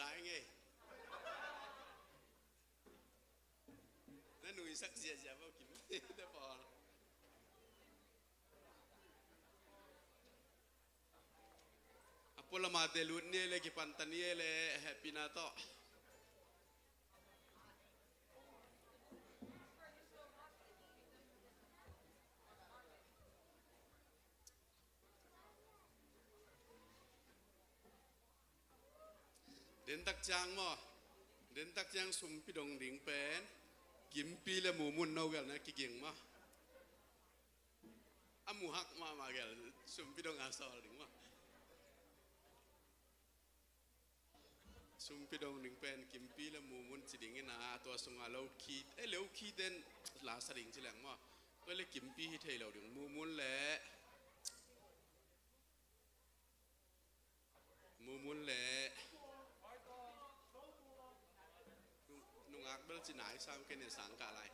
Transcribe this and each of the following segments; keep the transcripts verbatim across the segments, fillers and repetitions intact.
Ai ngei. Na nuisak ziahziah vo Kim. Te pawl. A pualamate lut ni e le, kipanta ni e le, hehpihna tawh. Dentak ciang maw? Dentak ciang sumpi dong ding pen Kimpi le Mumun, no gel na kiging maw? A muhak mahmah gel sumpi dong a sawl ding maw? Sumpi dong ding pen Kimpi le Mumun ci ding ina, tua sunga low key, eh, low key ten la sa ding ci leng maw? Tua le Kimpi hi thei lo ding, Mumun le Mumun le nungak bel ci nai sam, kei ne sang kah lai.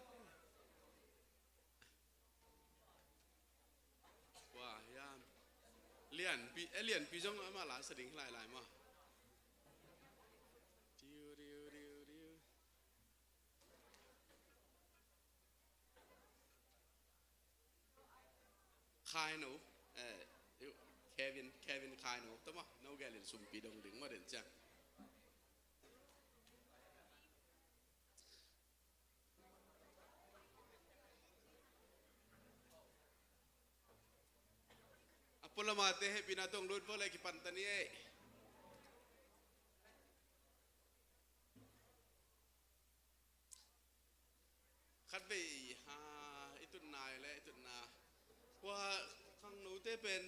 Wa hiam. Lianpi, eh, Lianpi zong amah la sa ding lai lai maw? Diu, diu, diu, diu. Khai no, eh, Kevin, Kevin Khai no, tama, no gelin sumpi dong ding maw den ciang. A pualamate hehpihna tawh lut vo le, kipanta ni e. Khatvei ha, i tutna le, i tutna. Kua khangnote pen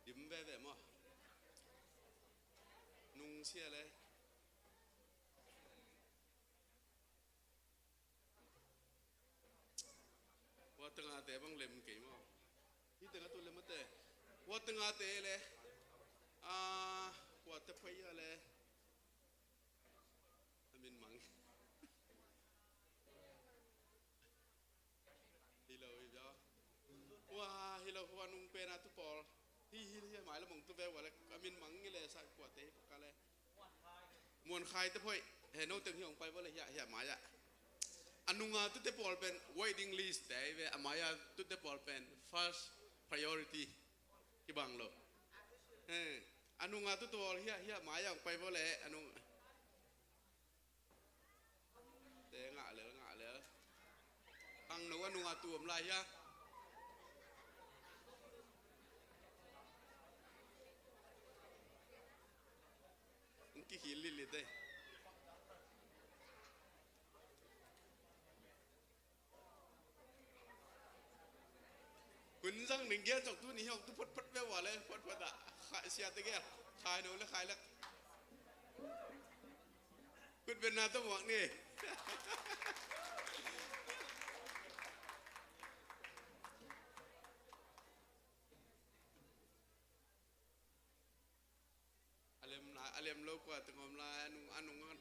dim veve maw? Nungsia le. Kua tengate bang lem kei maw? Hi tengah tu lem mate. Kua tengate le. Ah, kua te phaya le. A min mang. Hi lo hi bia. Kua hi lo, kua nung pen a tu pawl. Hi, hi, hi, mai lo mong tu ve wa le. A min mang ngi le sa kua te hi ka le. Muan khai te phoi. He no teng hi ong pai bo le hia, hia mai a. A nunga tu te pawl pen waiting list te ve, a mai a tu te pawl pen first priority. Kibang lo. He. A nunga tu te pawl hia, hia mai a ong pai bo le. A nung. Te ngah lel, ngah lel. Khangno a nunga tu om lai hia. Kikhil lilit e. Hun zang ning gen cok tu ni hiok tu photphot ve wa le, photphot ah. Khai sia te gel. Khai no le khai lek. Kut ben na to muak ni. A lem na, a lem lo kua teng om lai, a nung, a nung a.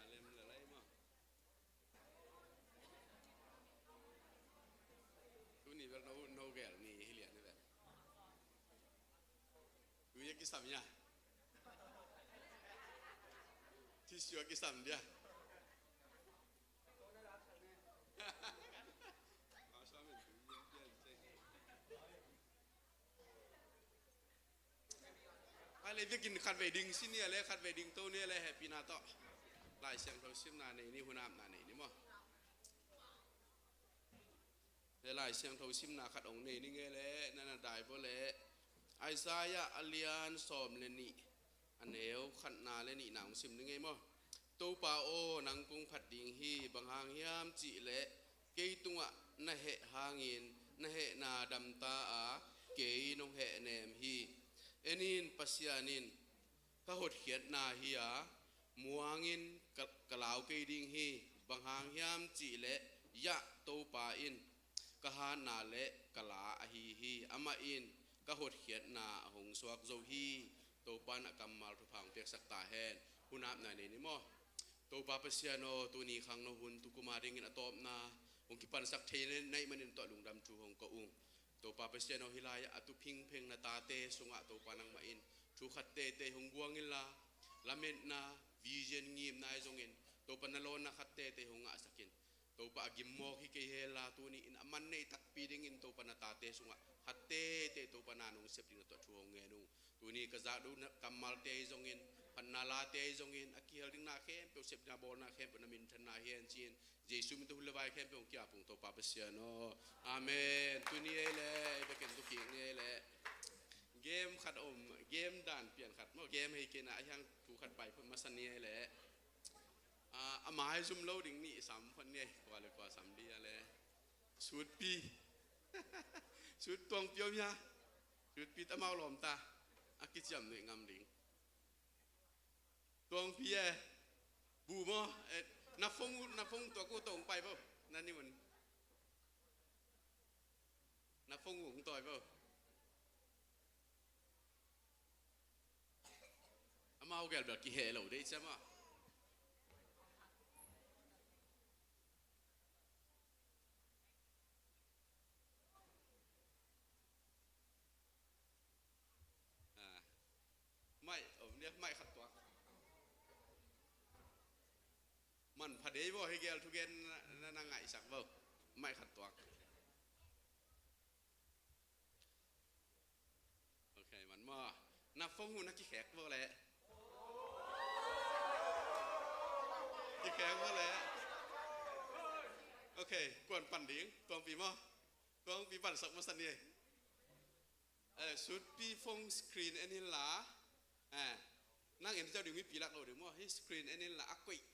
A lem le lai maw. Tuni bel no, no gel ni hi lian ni bel. Tui a kisam ia. Tissue a kisam dia. Ai le vekin khatvei ding sin ni a le, khatvei ding to ni a le, hehpihna tawh Lai Siangtho simna nei ni, hun apna nei ni maw. Le Lai Siangtho simna khat ong nei ni ngei le, na na dai bo le, Isaiah a lian sawm le nih, a neu khatna le nihna ong sim ni ngei maw. Topa aw, nang kong phat ding hi, bang hang hiam cih leh kei tungah na heh hangin na hehna damta a, kei nong hehnem hi. En in, Pasian in ka hotkhiatna hi a, muangin ka, ka lau kei ding hi. Bang hang hiam cih leh Yah Topa in ka hatna le ka la ahi hi. Amah in ka hotkhiatna a hong suak zo hi. Topa in a kammal thupha hong piaksak ta hen. Hun apna nei ni maw. Topa Pasian aw, tuni khangno hun tukum a dingin a tawpna hong kipansak thei na hih manin tawh lungdam thu hong ko ung. Topa Pasian aw, hih lai-ah a tu phingpheng na tate sungah Topa nangmah in thu khat teitei hong guang inla, lametna, vision, ngimna ahi zongin Topa na lawnna khat teitei hong ngahsak in. Topa a gim mawk hi kei hen la, tuni in a man nei takpi dingin Topa na tate sungah khat teitei Topa na nong sep ding na tawh thu hong ngen ung. Tuni ka zak duh kammalte ahi zongin, phatna late ahi zongin, a kihel dingna khempeuh, sepna bawlna khempeuh na minthanna hi hen ci-in, Jesu min tawh hun le vai khempeuh hong ki-ap ung Topa Pasian aw. Amen. Tuni ei leh ei bekin tu kik ni ei leh. Game khat om, game dan pian khat maw, game hei kei na a hiang thu khat pai phot masa ni ei leh. Ah, a mai zum lo ding nih sam phot ni ei, kua le kua sam dih a leh. Sutpi. Sut Tuangpi om hia. Sutpi ta mau lawm ta. A kiciam nuih ngam ding. Tuangpi e. Bu maw? Eh, na phone, na phone tua ko tong pai bo. Na ni mun. Na phone ung toi bo. Amau gel bel kiheh lo dei cia maw. Ah. Mai, om dia, mai khat tuak. Man pha dei bo, hi gel thugen na, na, na ngaihsak bo. Mai khat tuak. Ok, man maw. Na phone hu na kikhek bo leh. Kikhek bo leh. Ok, kuan pan ding, Tuangpi maw. Tuangpi pansak masa ni. Eh, Sutpi phone screen en inla. Eh, nang en zau ding, mipi lak lo ding maw. Hih screen en inla a koih.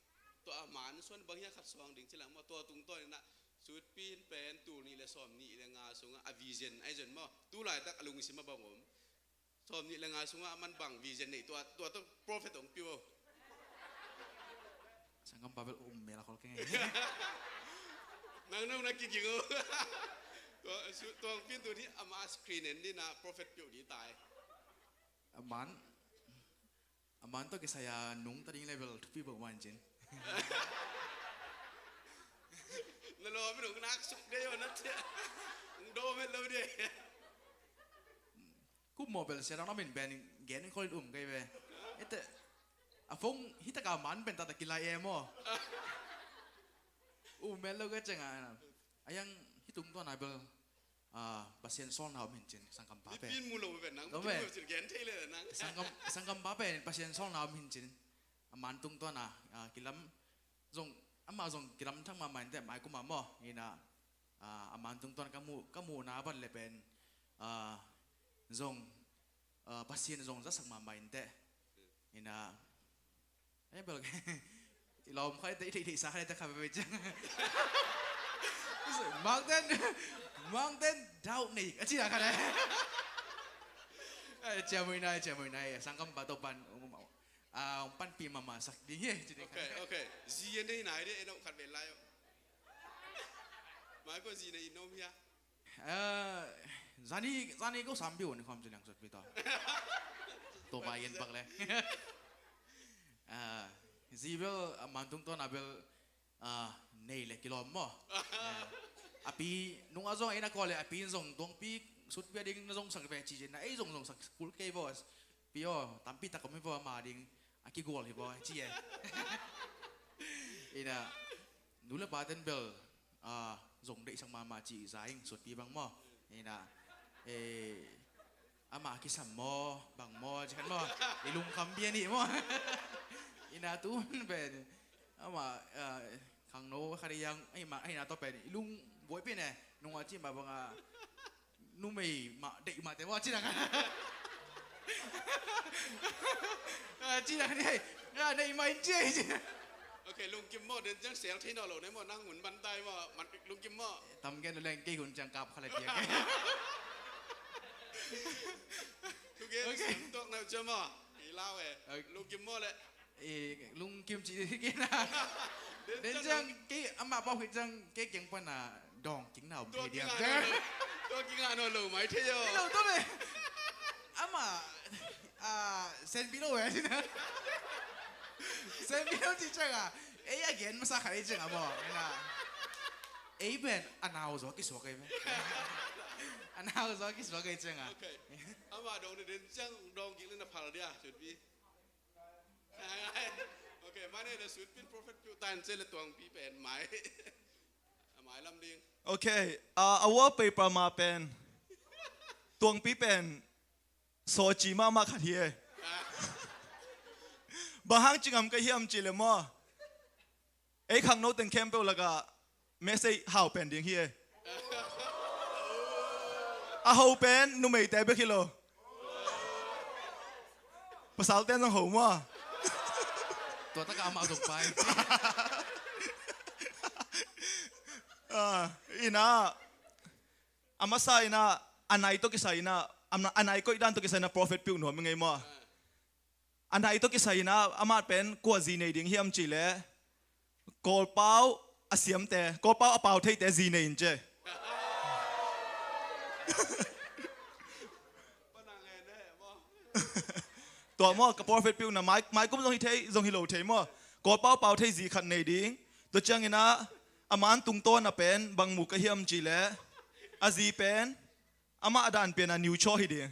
Tua a man suan bang hia khat suang ding ci lang maw. Tua tungtawn inah Sutpi in pen tul nih le sawm nih le nga sungah a vision ahi zon maw. Tu laitak a lungsim a bang om. Sawm nih le nga sungah a man bang vision nei tua, tua tawh prophet hong pio. Sangkam pa bel um mel a khol keng e. Nang nong na kiging o. Tua, su-, Tuangpi in tuni ama screen en dina prophet piuh di tai. A man, a man tawh kisai a nungta ding level thupi bawk man cin. Na lawm in hong nak suk dei o na tia. Hong dawm het lo dei. Kum maw bel sia dang na min ben gen in khol in um kei ve. Ete, a phone hi taka man ben tata kilai e maw. Um mel lo ka ceng a. A yang hi tungtawn a bel, ah, Pasian sawlna om hin cin, sangkam pa pen. Mipin mu lo pen nang, Tome. Mipin mu lo cin gen thei le nang. Sangkam, sangkam pa pen Pasian sawlna om hin cin. A man tungtawn a, ah, kilam zong, ama zong kilam thak mahmah in teh mai kum a maw. Ina, ah, a man tungtawn ka mu, ka muhna ban le pen, ah, zong, ah, Pasian zong zasak mahmah in teh. Ina, eh, bel, i lawm khai te, i theih theih sa khai te kha ve ciang. Mang ten, mang ten, doubt nei, a ci a kha le. Eh, ciamui nai, ciamui nai, sangkam pa to pan, um, ah, panpih mahmah sak ding hi, ci ding. Ok, ok. Zi en dei nai dei, en om khat ve lai o. Mai ko zi nei in om hia. Eh, zani, zani ko sampi un khom ci liang sut pi to. To pa yen pak le. Ah, zi bel, ah, man tungtawn a bel, ah, nei le kilawm maw. Eh, a pi, nung a zong ei na ko le, a pi zong Tuangpi, Sutpi a ding na zong sak ve ci cin na, ei zong zong sak kul kei bo. Pi aw, tampi tak om hi bo ama ding, a kigual hi bo, ci e. Ina, nu le pa ten bel, ah, zong deihsak mahmah ci za ing, Sutpi bang maw. Ina, eh, amah kisam maw, bang maw, ci khan maw. I lungkham bia nih maw. Ina tun pen, amah, ah, khangno khat i yang, ai ma, ai na to pen, i lung buai pen e, nung a ci ma bang a, numei mah, deih mah te maw, ci na khan. Ah, ci na khan, hei, ah, deih mah in ci, ci. Ok, lungkim maw, den ciang sel thei nawn lo ne maw, nang hun bantai maw, man lungkim maw. Tam gen leng kei hun ciang kap kha le piak. Thugen, ok, sem tuak na cia maw, i lau e. Ok. Lungkim maw le. Eh, lungkim ci kei na. Den ciang kei amah pau khit ciang kei kiang pan a dawng king na om thei diam. Tua king a no lo mai thei o. Lo to me. Amah, ah, senpi lo e ci na. Senpi lo ci ciang a. Ei a gen masa khat ei ciang a maw. Ina. Ei pen a nau zaw kisuak ei pen. A nau zaw kisuak ei cianga. Okay. Ama dong ni den ciang dong gik le na phal dia, cun pi. Okay, mane na sut pin prophet piu tan ce le tuangpi pen mai. A mai lam ding. Okay, a, a wallpaper ma pen. Tuangpi pen. Sawci mahmah khat hi e. Bang hang ci ngam ka hiam ci le maw? Ei khangno teng khempeuh lakah message hau pen ding hi e. A ho pen numeite bek hi lo. Pasal ten zong ho maw? Tua takah amah zong pai. Ah, ina. A masa inah, a nai tawh kisai inah, a na-, a nai koih dan tawh kisai inah prophet piuh nuam i ngei maw? A nai tawh kisai inah, amah pen kua zi nei ding hiam cih leh, Kawlpau a siamte, Kawlpau a pau theite zi nei in ce. Tua maw, ka prophet piuhna, mai, mai kum zong hi thei, zong hi lo thei maw? Kawlpau pau thei zi khat nei ding. Tua ciangin ah, a man tungtawn a pen, bang mu ka hiam cih leh, a zi pen, amah a dan pian a niuchaw hi ding.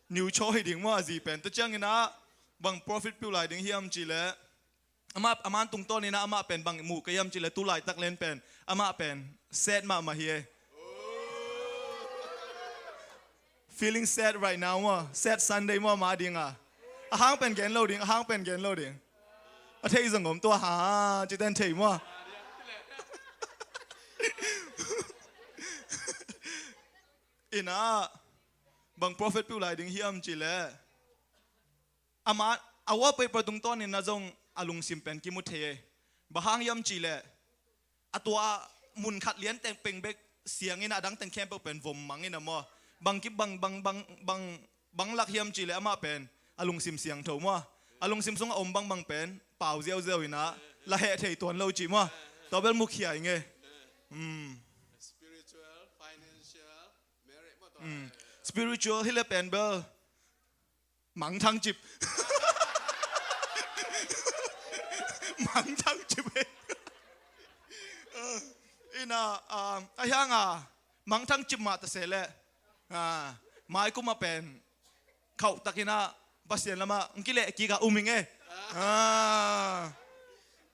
Niuchaw hi ding maw a zi pen. Tua ciangin ah, bang prophet piuh lai ding hiam cih leh, amah, a man tungtawn inah amah pen bang mu ka hiam cih leh tu laitak len pen amah pen sad mahmah hi e. Feeling sad right now maw? Sad Sunday maw amah dinga? A hang pen gen lo ding, a hang pen gen lo ding. A thei zong om tua ha, ci ten thei maw? Inah, bang prophet piuh lai ding hiam cih leh. Amah, a wallpaper tungtawnin na zong a lungsim pen kimu thei e. Bang hang hiam cih leh, a tua mun khat lian teng peng bek siangin a dang teng khempeuh pen vom mangin a maw? Bang ki, bang, bang, bang, bang, bang lak hiam cih leh amah pen a lungsim siangtho maw? A lungsim sungah om bangbang pen pau ziauziau inah la heh thei tuan lo cih maw? Tua bel mukhia i ngei. Hmm. Spiritual, financial, marriage maw tua. Hmm. Spiritual hi le pen bel. Mangthang cip. Mangthang cip e. Ina, ah, a hianga, mangthang cip mah ta se leh. Ah, maikum a pen. Khauh takin ah, Pasian lamah, ng kileh kik a um ing e. Ah.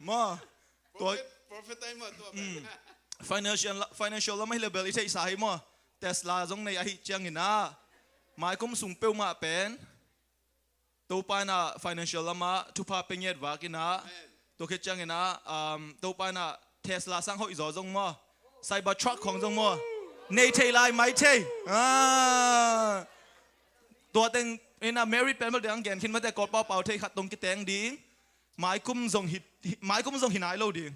Maw. Tua, prophet, prophet ai maw tua. Mm. Financial, financial lam ahi le bel i theihsa hi maw? Tesla zong nei ahi ciangin ah. Maikum sung peuhmah pen. Topa in ah financial lamah thupha pe ngiat vak in ah. Amen. Tua khit ciangin ah, um, Topa in ah Tesla sang hoih zaw zong maw? Cybertruck khong zong maw? Nei thei lai mai thei. Ah. Tua teng in ah married pen maw dang gen khin mate Kawlpau pau thei khat tong kiteng ding. Maikum zong hi, hi, maikum zong hi nai lo ding.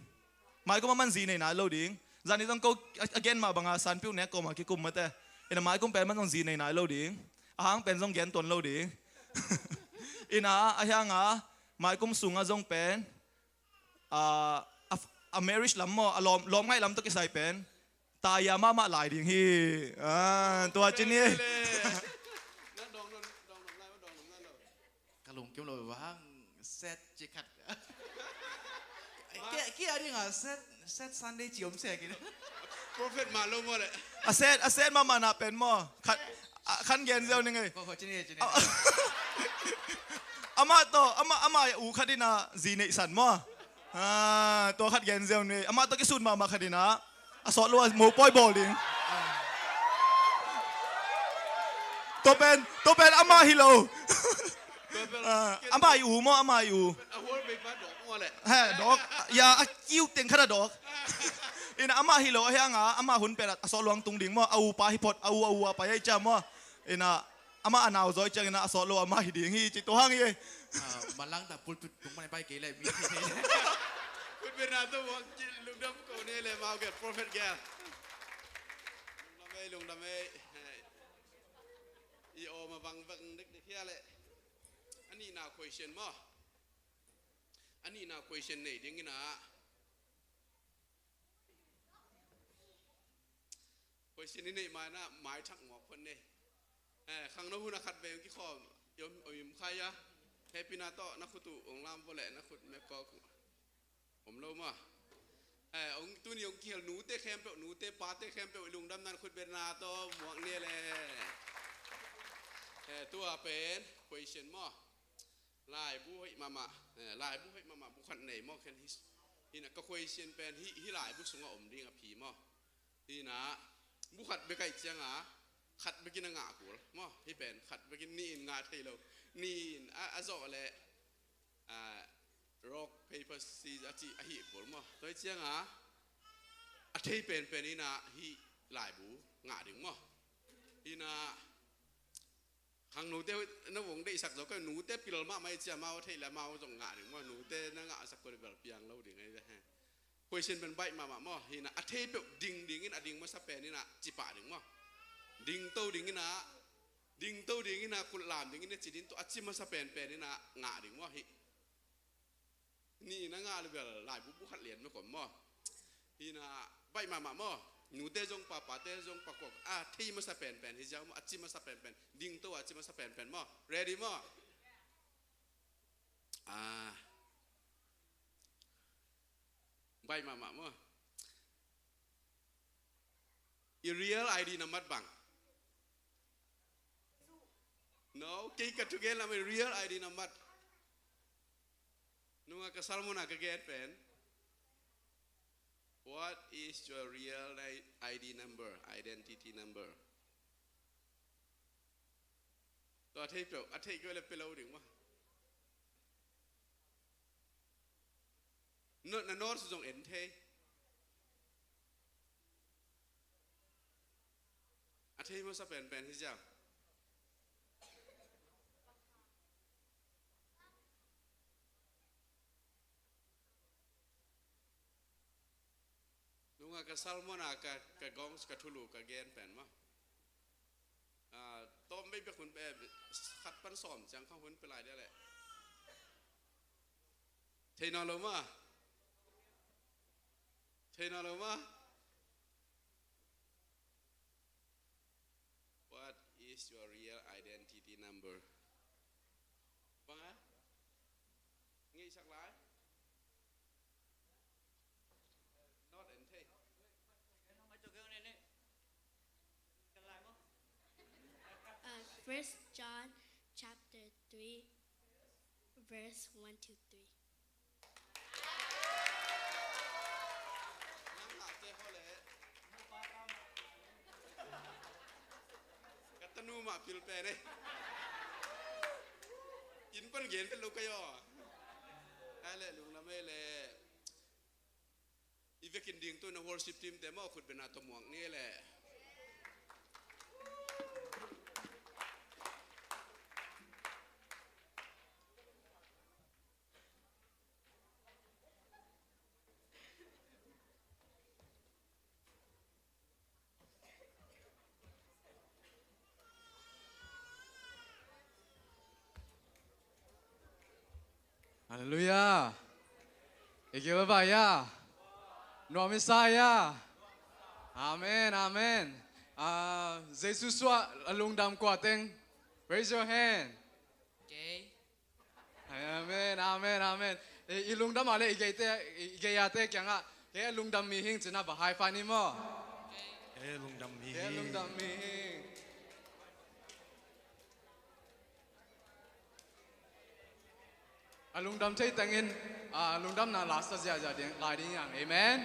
Maikum a man zi nei nai lo ding. Zani zong ko a, a gen mah banga sanpiuh nek kawma kikum mate. Ina maikum pen man zong zi nei nai lo ding. A hang pen zong gen tuan lo ding. Ina a hianga maikum sunga zong pen, a, a, a marriage lam maw, a lawm, lawm ngaih lam tawh kisai pen. Taya mahmah lai ding hi. Ah, tua ci ni. Ka lungkim lo vang set ci khat. Kia, kia ding a set, set Sunday ci om sek in. Prophet mah lo maw le. A set, a set mahmah na pen maw. Khat, a, khan gen ziau ning ei. Ko, ko, ci ni, ci ni. A, amah tawh, amah, amah u khat in a zi neih san maw. Ah, tua khat gen ziau ni. Amah tawh kisut mahmah khat in ah. A sawt lo a mopawi bawl ding. Tua pen, tua pen amah hi lo. Ah, amah i u maw, amah i u. He, dawk. Ya, a kiu teng khat a dawk. In amah hi lo, a hianga, amah hun pen a sawt luang tung ding maw, a u pa hi phot, a u, a u a pai ai cia maw. In a, amah a nau zawi ciangin a sawt lo amah hi ding hi, ci tua hang hi. Ah, malang ta pulpit tung mane pai kei le mi. Pulpit na tu wang ci lungdam ko ne le mau ke prophet ke. Lungdam ei, lungdam ei. I om a bang bang dik dik hia le. Ani na question maw. Ani na question nei ding in a. Question i neih maina mai thak mawk phot nei. Eh, khangno hun a khat vei hong kikhawm i om, om im khai a. Happy na tawh na khut uh hong lam vawleh na khut mekawk uh. Om lo maw. Eh, ong, tuni ong kihel nute khempeuh, nute pate khempeuh i lungdamna in khutbetna tawh muak ni le. Eh, tua pen question maw? Laibu hoih mahmah, eh, laibu hoih mahmah bu khat nei maw, khen hi. Hina ka question pen hi, hi laibu sungah om ding a phi maw? Hina bu khat bek ahih cianga khat bekin a ngah kul maw? Hi pen khat bekin nih in ngah thei lo. Nih in a, a zawh leh, ah, rock, paper, scissors a cih ahi kul maw? Tua ahih cianga a thei penpen ina hi laibu ngah ding maw? Hina khangnote na vong deihsak zo ka nute pil mahmah i cia mau a theih le mau zong ngah ding maw? Nute na ngahsak ko le bel piang lo ding ahi ve. Question pen baih mahmah maw? Hina a thei peuh ding dingin a ding masa pen ina ci pah ding maw? Ding to ding ina, ding to ding ina, kut lam ding ina ci ding to a ci masa penpen ina ngah ding maw? Hi. Nih na ngah le bel laibu bu khat lian mah kom maw? Hina baih mahmah maw? Nute zong pa, pate zong pa, kok a thei masa penpen hi ziau maw? A ci masa penpen, ding to a ci masa penpen maw? Ready maw? Ah. Baih mahmah maw? I real I D number bang? No, kei ka thugen lam i real I D number. Nunga ka sermon a ka gen pen, what is your real I D number, identity number? Tua a thei peuh, a thei kei le pia lo ding maw? No, na note zong en thei. A thei masa penpen hi ziau. Nunga ka sermon a ka, ka gong, ka thulu ka gen pen maw? Ah, tawm bei bek hun pe, khat pan sawm ciang kha hun pe lai dia leh. Thei nawn lo maw? Thei nawn lo maw? What is your real identity number? Bang a? Ngeihsak lai? Not en thei. Uh, First John chapter three, verse one to three. Ka tanu mah pil pen eh. Inn pan gen pen lo ka yaw. Ai le lunglam ei le. I vekin ding tu na worship team te maw khut bena to muak ni le. Halleluiah. Eke baba ya. Nuam i sa ya. Amen, amen. Ah, Jesu suah a lungdam kua teng. Raise your hand. Okay. Amen, amen, amen. Eh, i lungdam a le i geite, i gei a te kiangah, kei a lungdam mi hing cina ba high five ni maw? Kei a lungdam mi hing. Kei a lungdam mi hing. A lungdam thei tengin, a lungdamna lasa ziahziah ding, lai ding yang. Amen.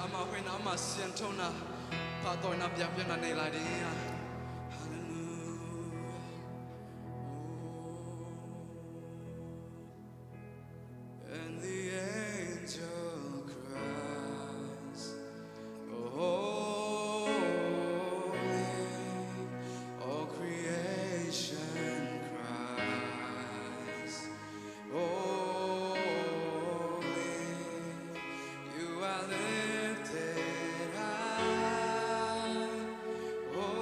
Amah hoihna, amah sianthona, pahtawina biakpiakna nei lai ding hi a. Halleluiah. And the angel cries, "Holy, all creation cries, holy, you are lifted high, holy,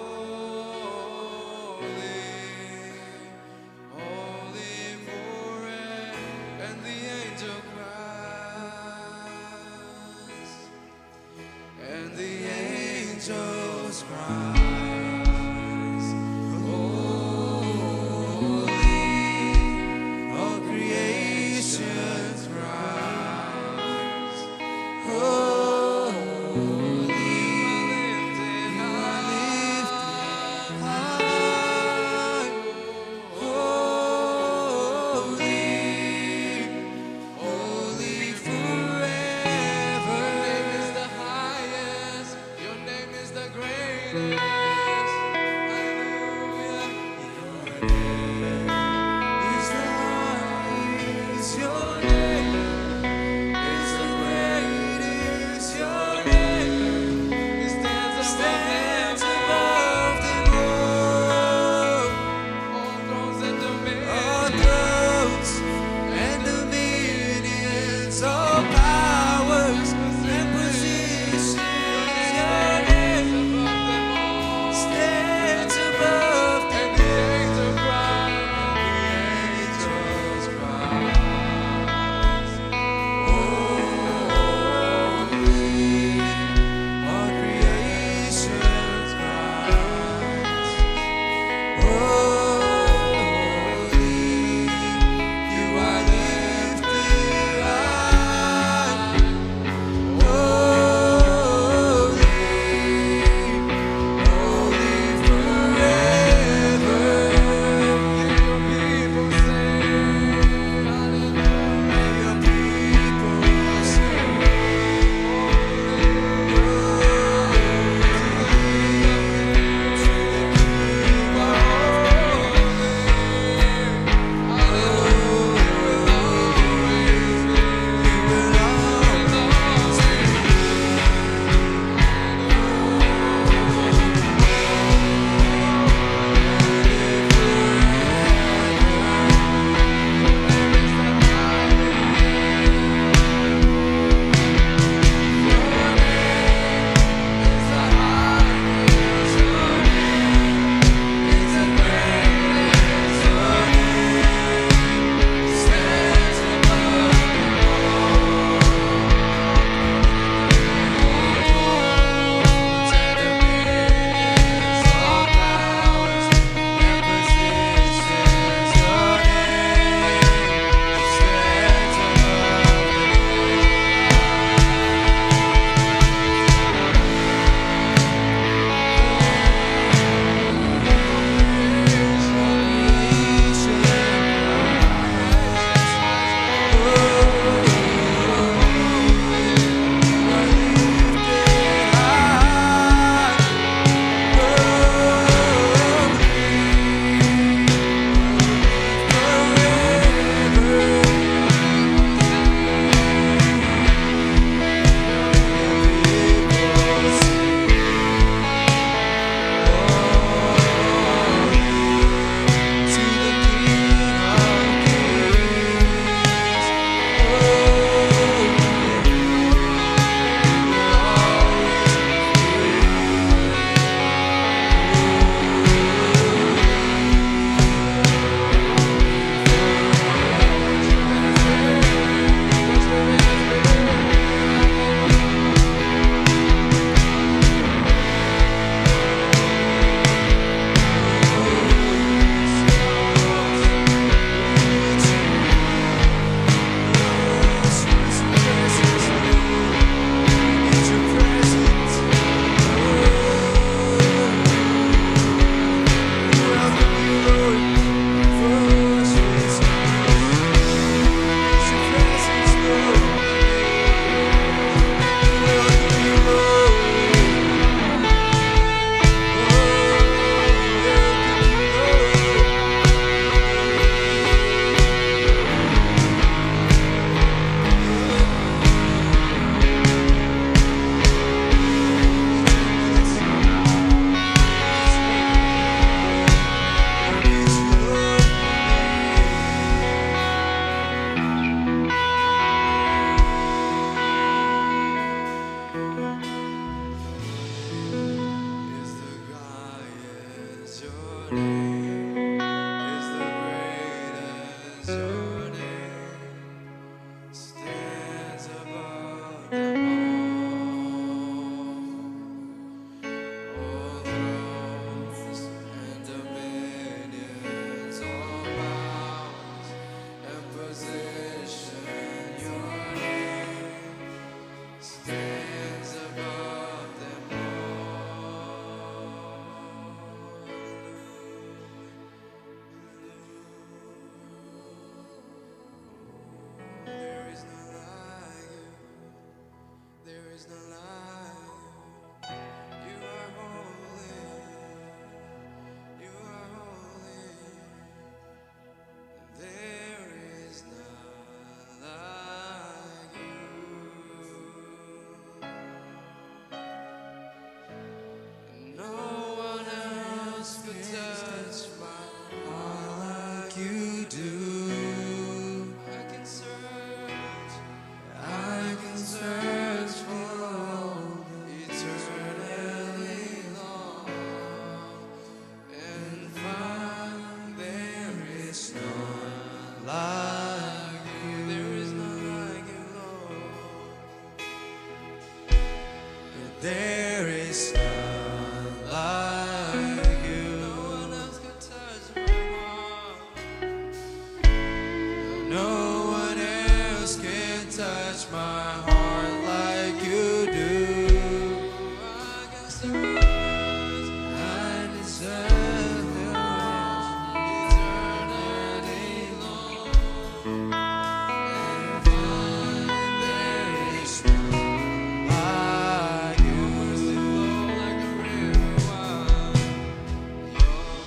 holy forever." And the angel cries, and the angels cries, "Holy," all creation cries, "Holy, you are lifted high, holy, holy forever." Your name is the highest. Your name is the greatest. Hallelujah. Your name is the highest. Your name is the greatest. Your name stands above them all. All thrones and dominions, all thrones and dominions, all powers and positions. Your name is above them all. There is none like you. No one else can touch my heart. No one else can touch my heart like you do. I can search, I can search eternity long.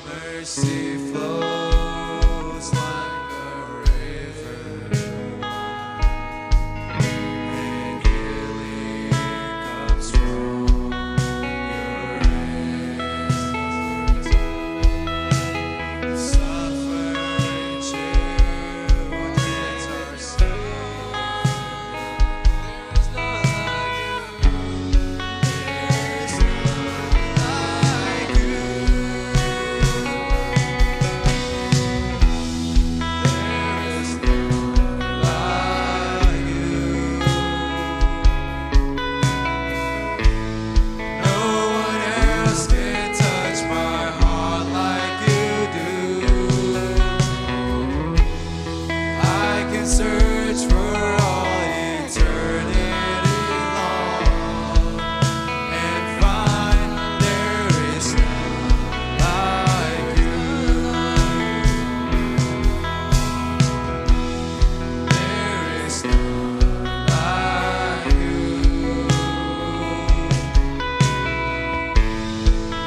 Mercy flows like a river, and healing comes from your hands. Suffering children are saved. I can search for all eternity long and find there is none like you. There is none like you.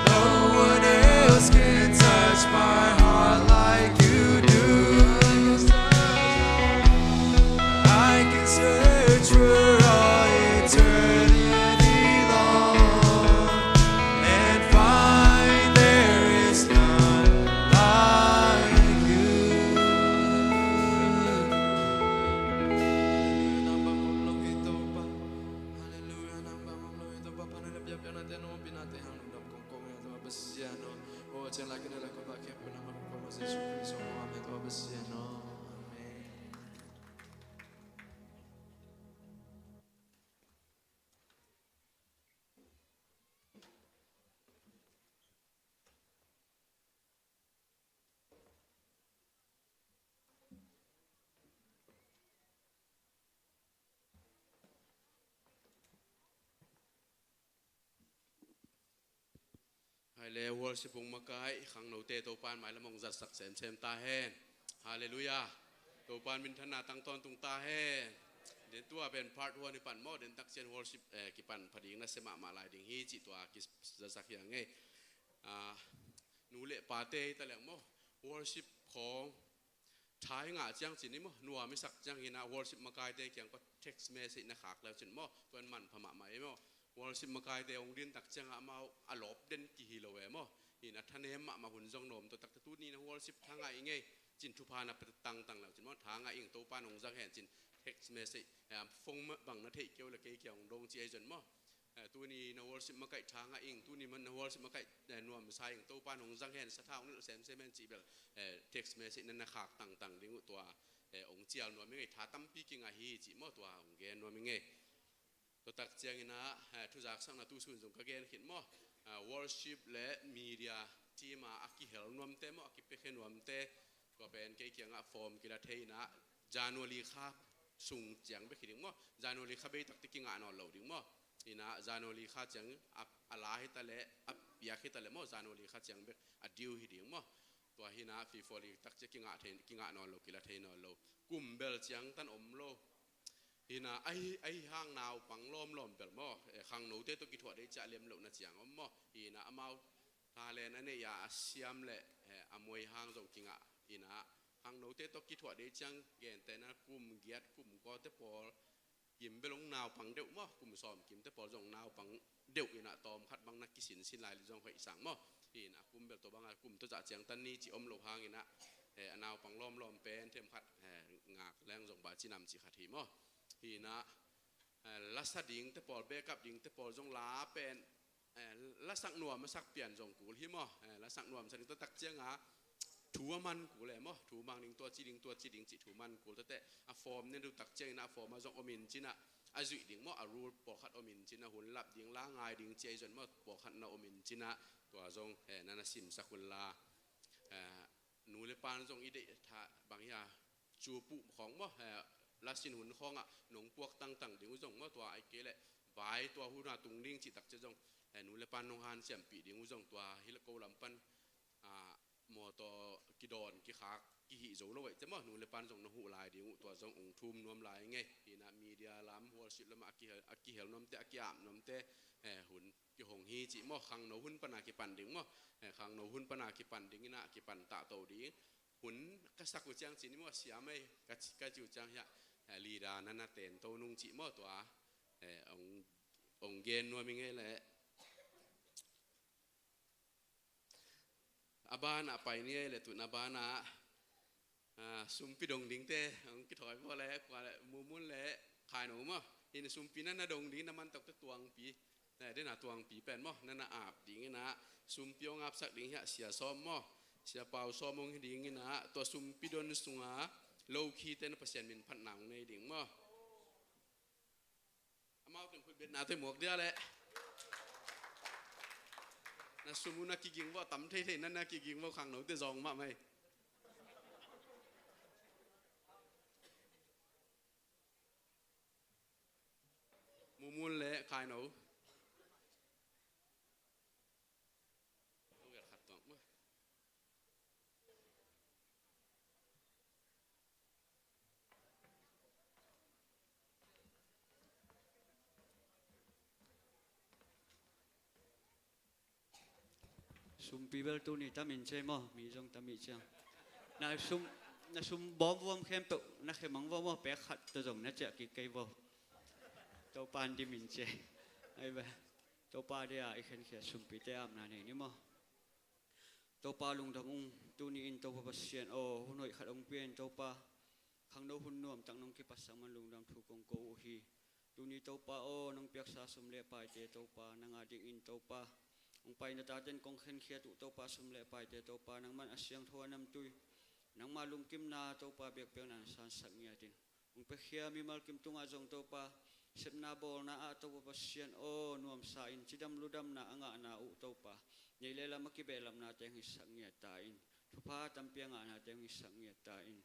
No one else can touch my heart like you do. I can search for all eternity long and find there is none like you. Hallelujah, nang bang om lo hi Topa. Hallelujah, nang bang om lo hi Topa. Panin a piapia nate, no pinate hang lungdam kongkong hi Topa Pasian aw. Aw, ciang lai kine lai ko ba khempeuh nang bang om lo Jesu Khrist aw. Amen, Topa Pasian aw. Amen. Hai le, worship hong makai khangnote Topa'n mailam hong zatsak semsem ta hen. Hallelujah. Topa'n minthanna tang tawntung ta hen. Den tua pen part one hi pan maw, den tak ciang worship, eh, kipan pha ding na sia mahmah lai ding hi cih tua kizatsak hi a ngei. Ah, nu le pate hi ta leng maw, worship khawng tha i ngah ciang cin hi maw, nuam i sak ciang hi na, worship makaite kiang pan text message na khak leu cin maw, tuan manpha mahmah hi maw. Worship makaite hong din tak ciang amau a lawp den kihi lo e maw. Hi na, thanem mahmah hun zong nawm to tak ta, tuni na worship tha ngah i ngei cin, thupha na pia tangtang leu cin maw, tha ngah ing, Topa'n hong zang hen cin, text message, eh, phone bang na theih kei uh le kei kiang hong dong ci ahi zong maw. Eh, tuni na worship makaih tha ngah ing, tuni man na worship makaih, eh, nuamsa ing, Topa'n hong zang hen, sa tha hong nilh semsem hen cih bel, eh, text message na na khak tangtang ding uh tua, eh, hong cial nuam ing ei, tha tampi kingah hi cih maw, tua hong gen nuam ing ei. Tua tak ciangin ah, eh, thuzaksakna tu sun zong ka gen khit maw. Ah, worship le media team a, a kihel nuamte maw, a kipiakhia nuamte, tua pen kei kiangah form kila thei in ah, January kha sung ciang bek hi ding maw. January kha bei takte kingah nawn lo ding maw. Hi na, January kha ciang a, a la hi ta leh, a piak hi ta leh maw, January kha ciang bek a due hi ding maw. Tua hi na, fifoli tak ciang kingah thei, kingah nawn lo, kila thei nawn lo. Kum bel ciang tan om lo. Hi na, ahi, ahi hang naupang lawmlawm bel maw, eh, khangnote tawh kithuah dei ciah lem lohna ciang om maw. Hi na, amau talent a neih a, a siam le, eh, a muai hang zong kingah. Hi na, khangnote tawh kithuah dei ciang gentehna kum giat, kum kua te pawl kim bel hong naupang deuh maw, kum sawm kim te pawl zong naupang deuh in ah, tawm khat bang na kisinsin lai li zong hoih sang maw. Hi na, kum bel tua bang a, kum tua zah ciang tan ni cih om lo hang in ah, eh, a naupang lawmlawm pen themkhat, eh, ngak leng zong ba ci nam cih khat hi maw. Hi na, eh, lasa ding te pawl, backup ding te pawl zong la pen, eh, lasak nuam a sak pian zong kul hi maw. Eh, lasak nuam sa ding tua tak ciang a, thu a man kul e maw. Thu mang ding, tua ci ding, tua ci ding cih thu man kul. Tua teh a form ne deuh tak ciangin a form a zong om in cin ah, a zuih ding maw, a rule pawlkhat om in cin a, hun lap ding, la ngai ding ci a i zon maw, pawlkhat na om in cin a, tua zong, eh, na na simsak hun la. Eh, nu le pan zong i deih tha bang hi a, cu puh khawng maw, eh, la sin hun khawngah nong puak tangtang ding uh zong maw, tua ahih kei leh vai tua hun a tung ding cih tak ciang zong, eh, nu le pan nong hanciampih ding uh zong tua hi leh ko lam pan, ah, mawtaw kidawn kikhak kihih zo lo ahih ciang maw, nu le pan zong na huh lai ding uh, tua zong ong thum nuam lai ing ei. Hi in ah media lam, worship lamah a kihel, a kihel nuamte, a ki-ap nuamte, eh, hun kihong hi cih maw, khangno hun pan a kipan ding maw, eh, khangno hun pan a kipan ding in ah kipan tahto ding. Hun ka sak uh ciang cin i maw, siam ei, ka ci, ka ci uh ciang hiah, eh, leader na na tento nung cih maw, tua, eh, ong, ong gen nuam ing ei leh. A banah pai ni ei leh, tun a banah, ah, sumpi dong dingte ong kithawi vua leh, kua leh, Mumun leh Khaino maw. Hi in ah sumpi na na dong ding, na man tokte tuangpi. Na, den a tuangpi pen maw, na na ap ding in ah, sumpi ong apsak ding hiah Sia Sawm maw, Sia Pau Sawm ong hi ding in ah, tua sumpi don sunga lokhite na Pasian min phatna ong nei ding maw. Amau teng khut betna te muak dia leh. Na sum uh na kiging vua, tam theithei na na kiging vua, khangnote zawng mahmah ei. Mumun leh Khaino. Sumpi bel tuni tam in ciai maw, mi zong tam i ciang. Na sum, na sum bawm vuam khempeuh na khe mang vua maw, pek khat tawh zong na ciah kik kei vua. Topa in dim in ciai. Ai ve. Topa dia i khenkhia sumpite apna nei ni maw. Topa lungdam ung, tuni in Topa Pasian aw, hun hoih khat ong pia in Topa. Khangno hun nuamtak nong kipatsak man lungdam thu kong ko uh hi. Tuni Topa aw, nong piaksa sum le paite Topa, nang a dingin Topa, ong pai na taten kong khenkhiat uh Topa, sum le paite Topa, nangman a siangtho a namtui, nangma lungkimna Topa, biakpiakna na sansak ngiat in. Ong piakhia mimal kim tungah zong Topa, sepna bawlna ah Topa Pasian aw, nuamsa in cidam ludamna a ngahna uh Topa, nei le lam a kibehlapnate hong hisak ngiat ta in. Thupha tampi a ngahnate hong hisak ngiat ta in.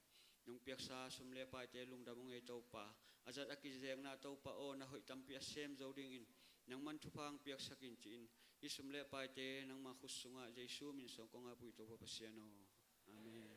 Nong piaksa sum le paite lungdam ung ei Topa. A zat a kizekna Topa aw, na hoih tampi a sem zo dingin nangman thupha hong piaksak in ci-in, hih sum le paite nangma khut sungah Jesu min suang kong ap uh hi Topa Pasian aw. Amen.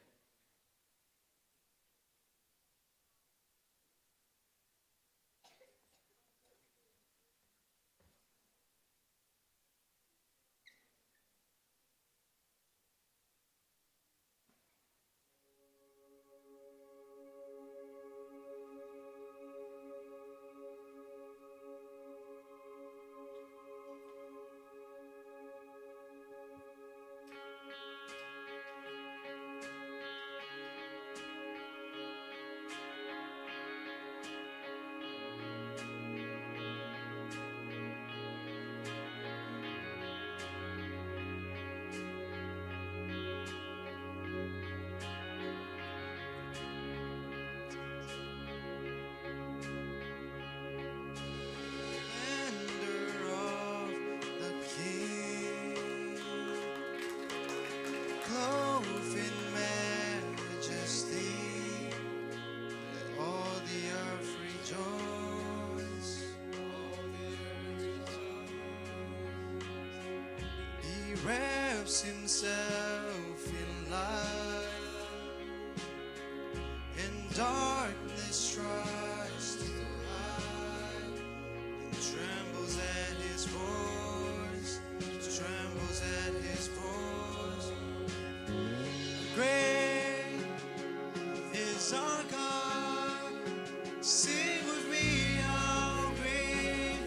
Splendor of the King, clothed in majesty, let all the earth rejoice. All the earth rejoice. He wraps himself in light, and darkness tries to hide, and trembles at his voice, trembles at his voice. Great is our God. Sing with me, how great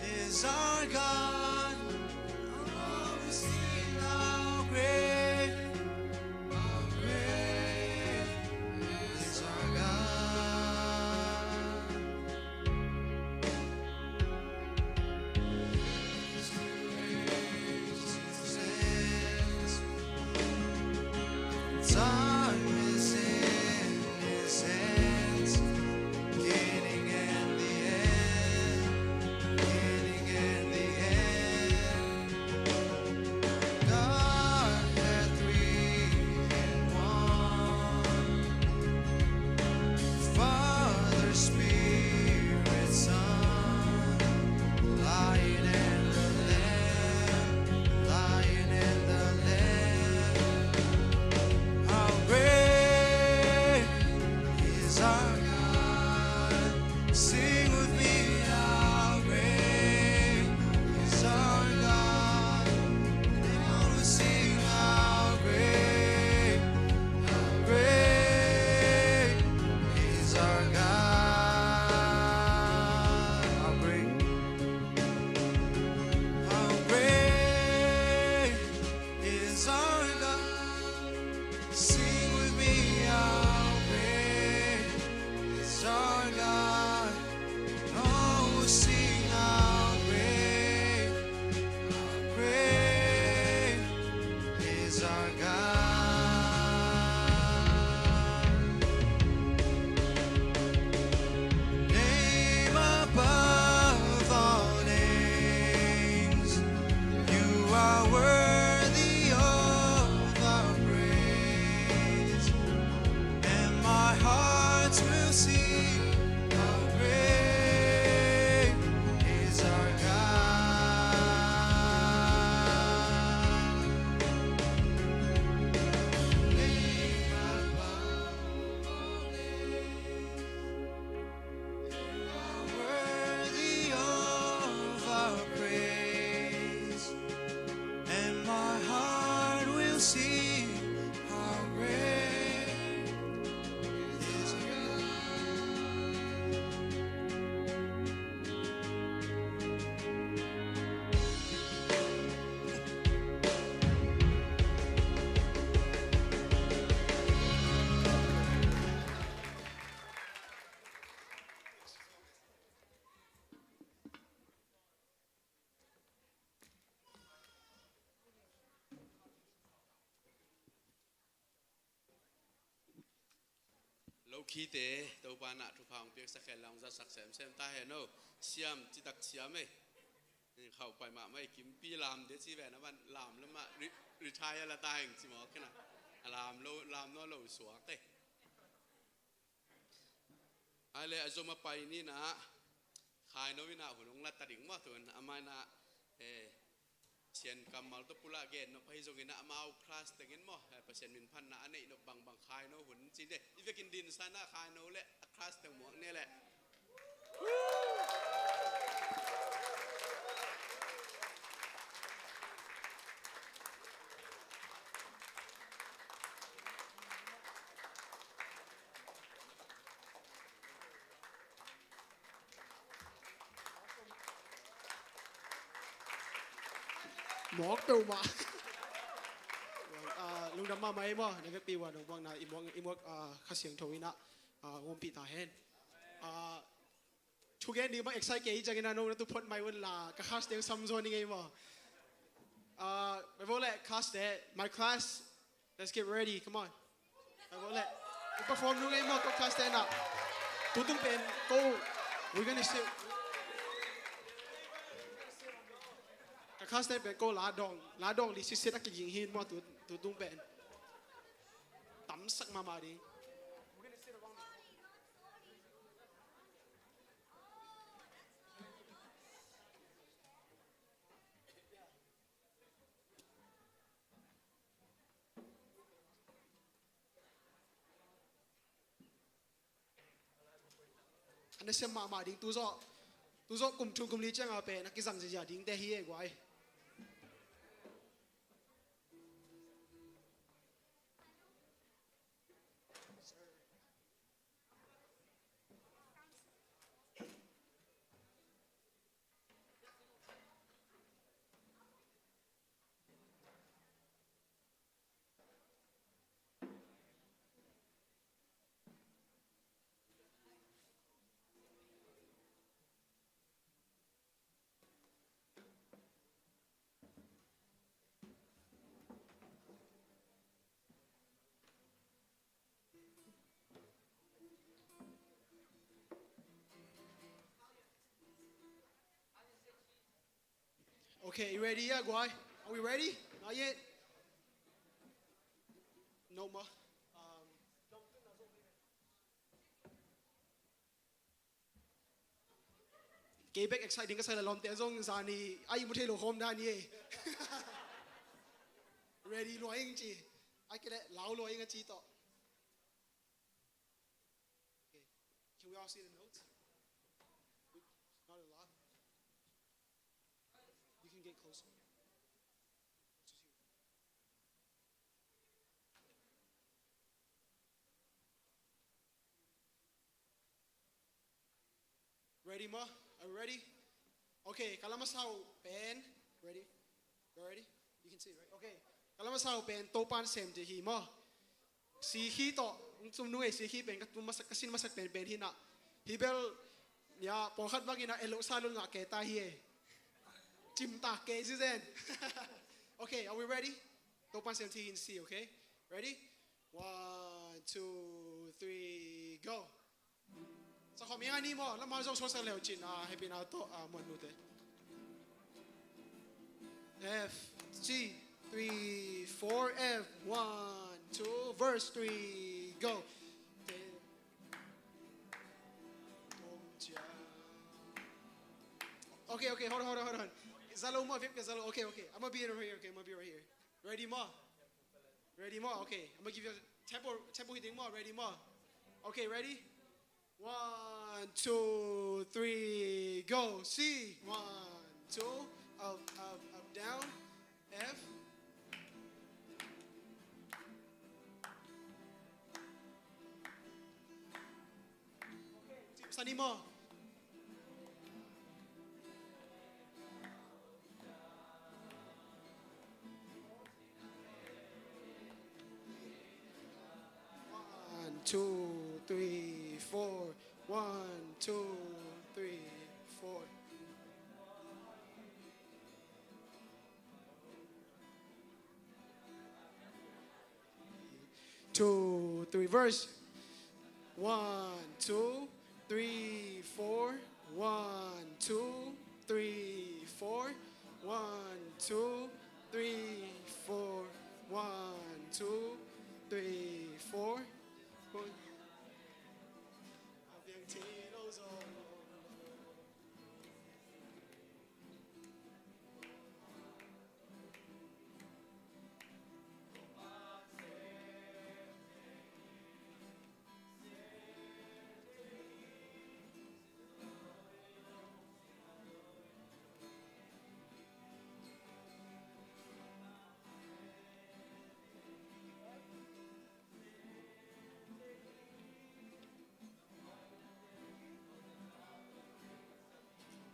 is our God. All will sing, how great, how great is our God. are worthy of our praise, and my heart will sing how great is our God. Worthy of our praise, and my heart will sing how great is our God. Lokhite, Topa in ah thupha hong piaksak hen la hong zatsak semsem ta hen aw. Siam, citak siam e. Khauh pai mahmah e, kimpi lam de ci ve na van lam lamah re-, retire la ta heng ci mawk hen a. A lam lo, lam nawn lo suak e. Ai le a zom a pai ni na, Khaino in ah hun hong la ta ding maw tun, amah in ah, eh, Sian kammal tawh pulak gen nop ahi zongin ah amau class tengin maw, eh, Pasian min phatna a neih nop bangbang Khaino hun ci de. I vekin dinsan ah Khaino le a class teng muak ni leh. Mawk peuhmah. Ah, lungdam mahmah ei maw, na vekpi uh a nong muakna i muak, i muak, ah, Kha Siangtho in ah, ah, hong ompih ta hen. Ah, thugen ding bang excite kei hi ciangin ah nong na tu phot mai un la, ka class te hong sam zaw ning ei maw. Ah, bai vo leh class te, my class, let's get ready, come on. Bai vo leh, i perform nung ei maw, ko class te in ah. Tutung pen ko, we're gonna sit. Ka class te pen ko la dong, la dong li siset a kiging hi maw tu, tutung pen. Tamsak mahmah ding. A nasem mahmah ding, tu zawh, tu zawh kum thum kum li ciangah pen a kizang ziazia dingte hi e guai. Okay, you ready yet, guai? Are we ready? Not yet. No, ma. Um, Kei bek exciting ka sa leh lawmte zong zani a ihmu thei lo khawm dan hi e. Ready lua ing ci. A kei leh lau lua ing a ci tawh. Okay. Can we all see the notes? Not a lot. You can get closer. Ready maw? Are you ready? Okay, ka la masa uh pen. Ready? You ready? You can see, right? Okay. Ka la masa uh pen Topan Sem cih hi maw. Sikhi tawh hong tum nung ei, Sikhi pen ka tum masak, ka sin masak penpen hi na. Hi bel ya pawlkhat bangin a elo sa lul ngah kei ta hi e. Cimtak kei si zen. Okay, are we ready? Topan Sem cih hi in si, okay? Ready? One, two, three, go. Sa khawm ing a ni maw, lamah zong suaksak leu cin a, happy na tawh a, muan nute. F. C, three, four, F. One, two, verse, three, go. Okay, okay, hold on, hold on, hold on. Zalo mo, Vic, zalo. Okay, okay. I'm gonna be right here, okay? I'm gonna be right here. Ready mo? Ready mo? Okay. I'm gonna give you a tempo, tempo hitting mo. Ready mo? Okay, ready? One, two, three, go. C. One, two, up, up, up, down. F. Sani mo. One, two, three, four. One, two, three, four. Two, three, verse. One, two, three, four. One, two, three, four. One, two, three, four. One, two, three, four. One.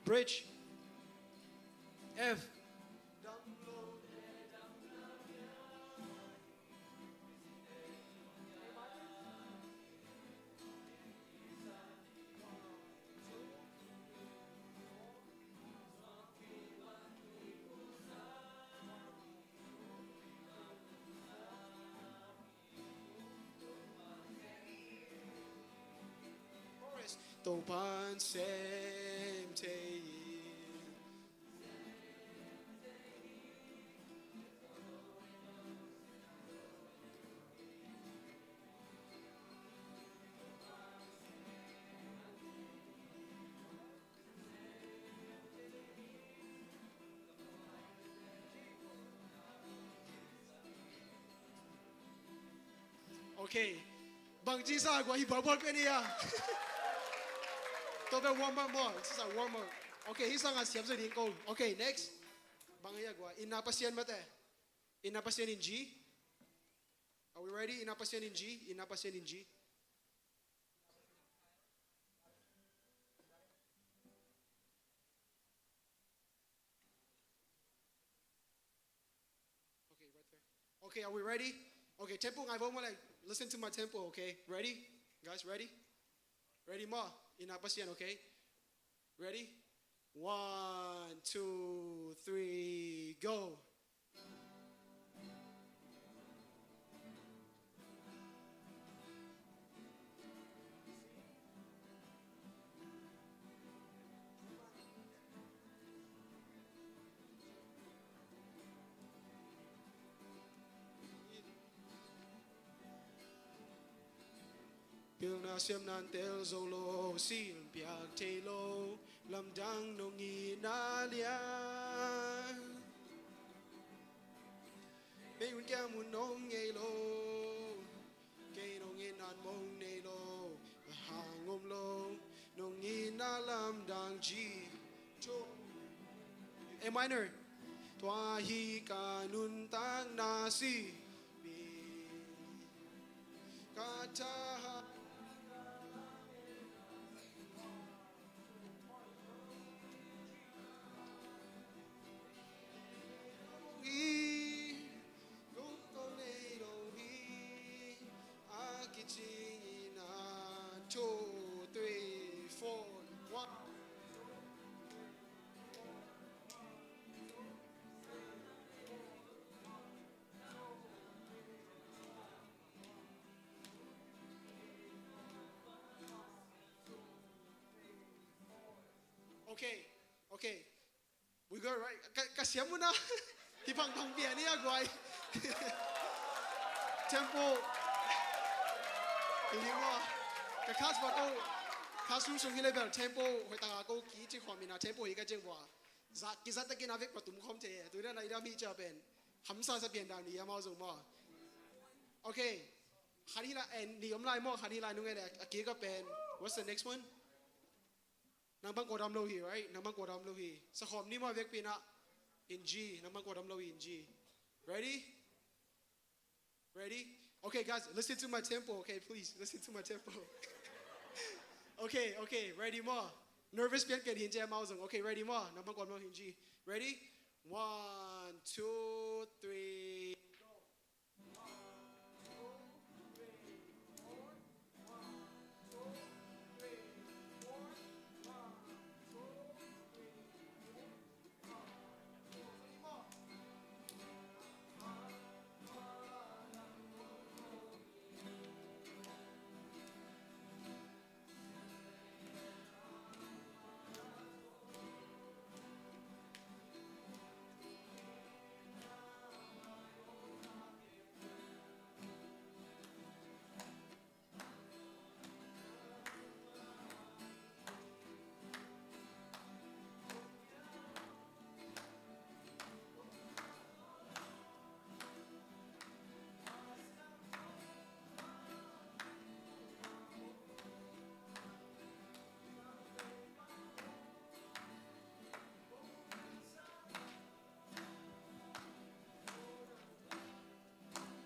Bridge. F. Topa'n sem thei hi. Okay. Bangci sa gua hi, bawl bawl pen hi a. Tua bel warm up maw, ci sa warm up. Okay, hih sangin siam zaw ding ko. Okay, next. Bang hi a gua, i na Pasian mate. I na Pasian in G. Are we ready? I na Pasian in G. I na Pasian in G. Okay, right there. Okay, are we ready? Okay, tempo ngai vo mo leh. Listen to my tempo, okay? Ready? Guys, ready? Ready mo? I na Pasian, okay? Ready? One, two, three, go. Pilna siamna in tel zo lo, sin piak thei lo, lamdang nong itna lian. Mei un kiang mun nong ngei lo, kei nong itna in mong nei lo, a hang om lo, nong itna lamdang G. A minor. Tua hi ka nuntakna si. Ka thahat hi, lungtawh nei lo hi, a kicing in a, two, three, four, one. Okay, okay. We good, right? Ka, ka siam un a. Hi phang phang pian hi a guai. Tempo. Hi hi maw. Ka khas va ko. Khas sung sung hi le bel tempo. Hoi taka ko ki ci khom ina tempo hi ka ceng vua. Za ki za takin a vek patum khom te. Tu na na ida mi cha pen. Hamsa sa pian dan ni amau zong maw. Okay. Khan hi la en ni om lai maw khan hi lai nung ele a ki ka pen. What's the next one? Nang bang kua dam lo hi, right? Nang bang kua dam lo hi. Sa khawm ni maw vekpi na. In G, nang bang kua dam lo hi in G. Ready? Ready? Okay, guys, listen to my tempo, okay? Please, listen to my tempo. Okay, okay, ready maw? Nervous pian pian hi in G amau zong. Okay, ready maw? Nang bang kua dam lo hi in G. Ready? One, two, three, go.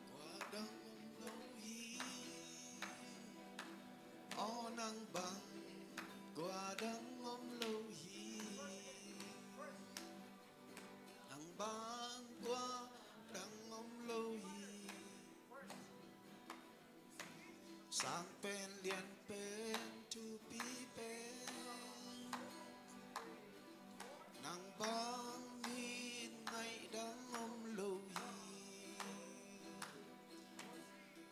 Kua dang om lo hi. Aw nang bang kua dang om lo hi. Nang bang kua dang om lo hi. Sang pen lian pen thupi pen nang bang min ngaih dang om lo hi.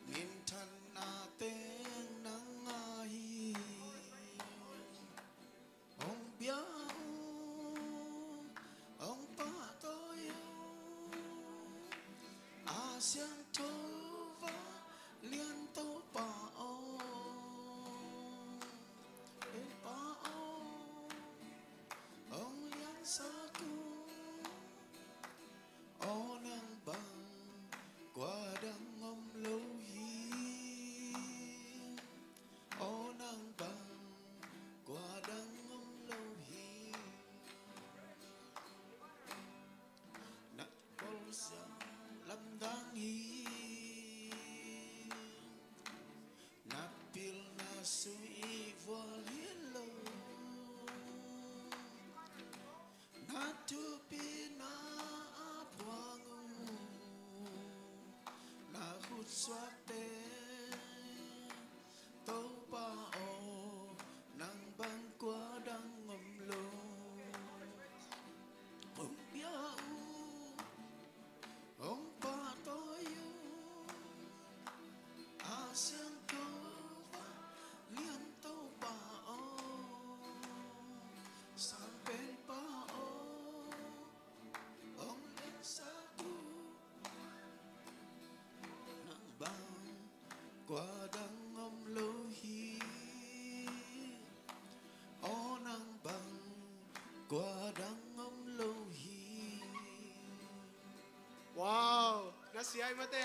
Minthanna teng nang a hi. Hong bia uh, hong pahtawi uh, a siangtho va lian Topa aw, e Pa aw, hong liansak uh. Aw nang bang kua dang om lo hi. Aw nang bang kua dang om lo hi. Na polsa lamdang hi. Na pilna sui vual hi lo. Na thupina a phuang uh na khutsuakte Topa aw, nang bang kua dang om lo. Hong bia uh, hong pahtawi uh, a siangtho va lian Topa aw, sang pen Pa aw, hong liansak uh. Nang bang kua dang om lo hi. Aw nang bang kua dang om lo hi. Wow, na siai mate.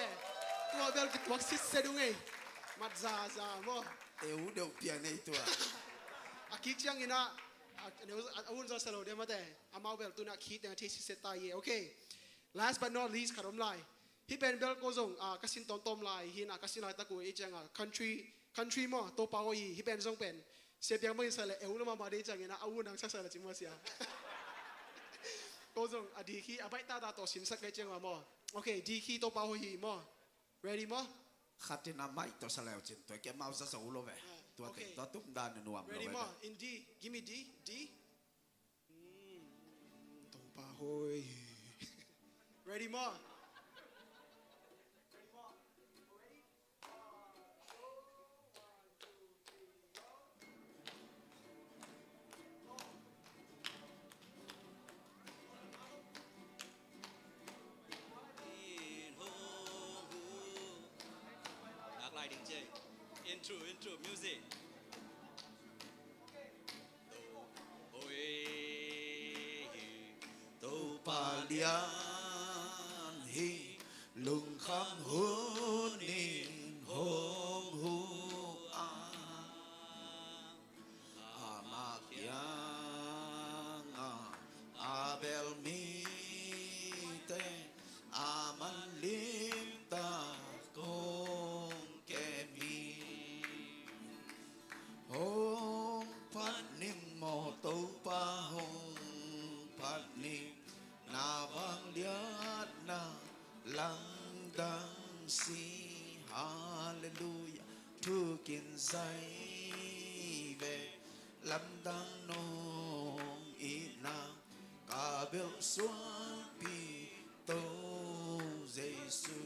Tua bel kituak sitset ung ei. Mat zaza maw. Eu deuh pian ei tua. A kik ciangin ah, a, a, a un zaw sa lo dia mate. Amau bel tuna kik teng a thei sitset ta hi. Okay. Last but not least, khat om lai. Hih pen bel ko zong, ah, ka sin tawmtawm lai hi na, ka sin laitak uh ei ciang a country, country maw, Topa aw hi, hih pen zong pen. Sia piang bangin sa le, eu lo mahmah dei ciangin a, a u nang saksa le ci maw sia. Ko zong, a di khi, a baih tata tawh sinsak le ciang maw. Okay, di khi Topa aw hi maw. Ready maw? Khatin a maih tawh sa le uh cin, tua kia mau sa sa u lo ve. Ah, tua okay. Teng tua tum dan nuam lo ve. Ready maw? In D, give me D, D. Topa aw hi. Ready maw? Intro, intro, music. Oi, Topa lian hi, lungkham hunin hong huh a, ama kiangah a bel mite, aman limtak hong kem hi. Hong phat ning maw Topa, hong phat ning, na vangliatna lamdang si. Halleluiah. Thu kin zai ve, lamdang nong itna ka belh suangpi, To Jesu.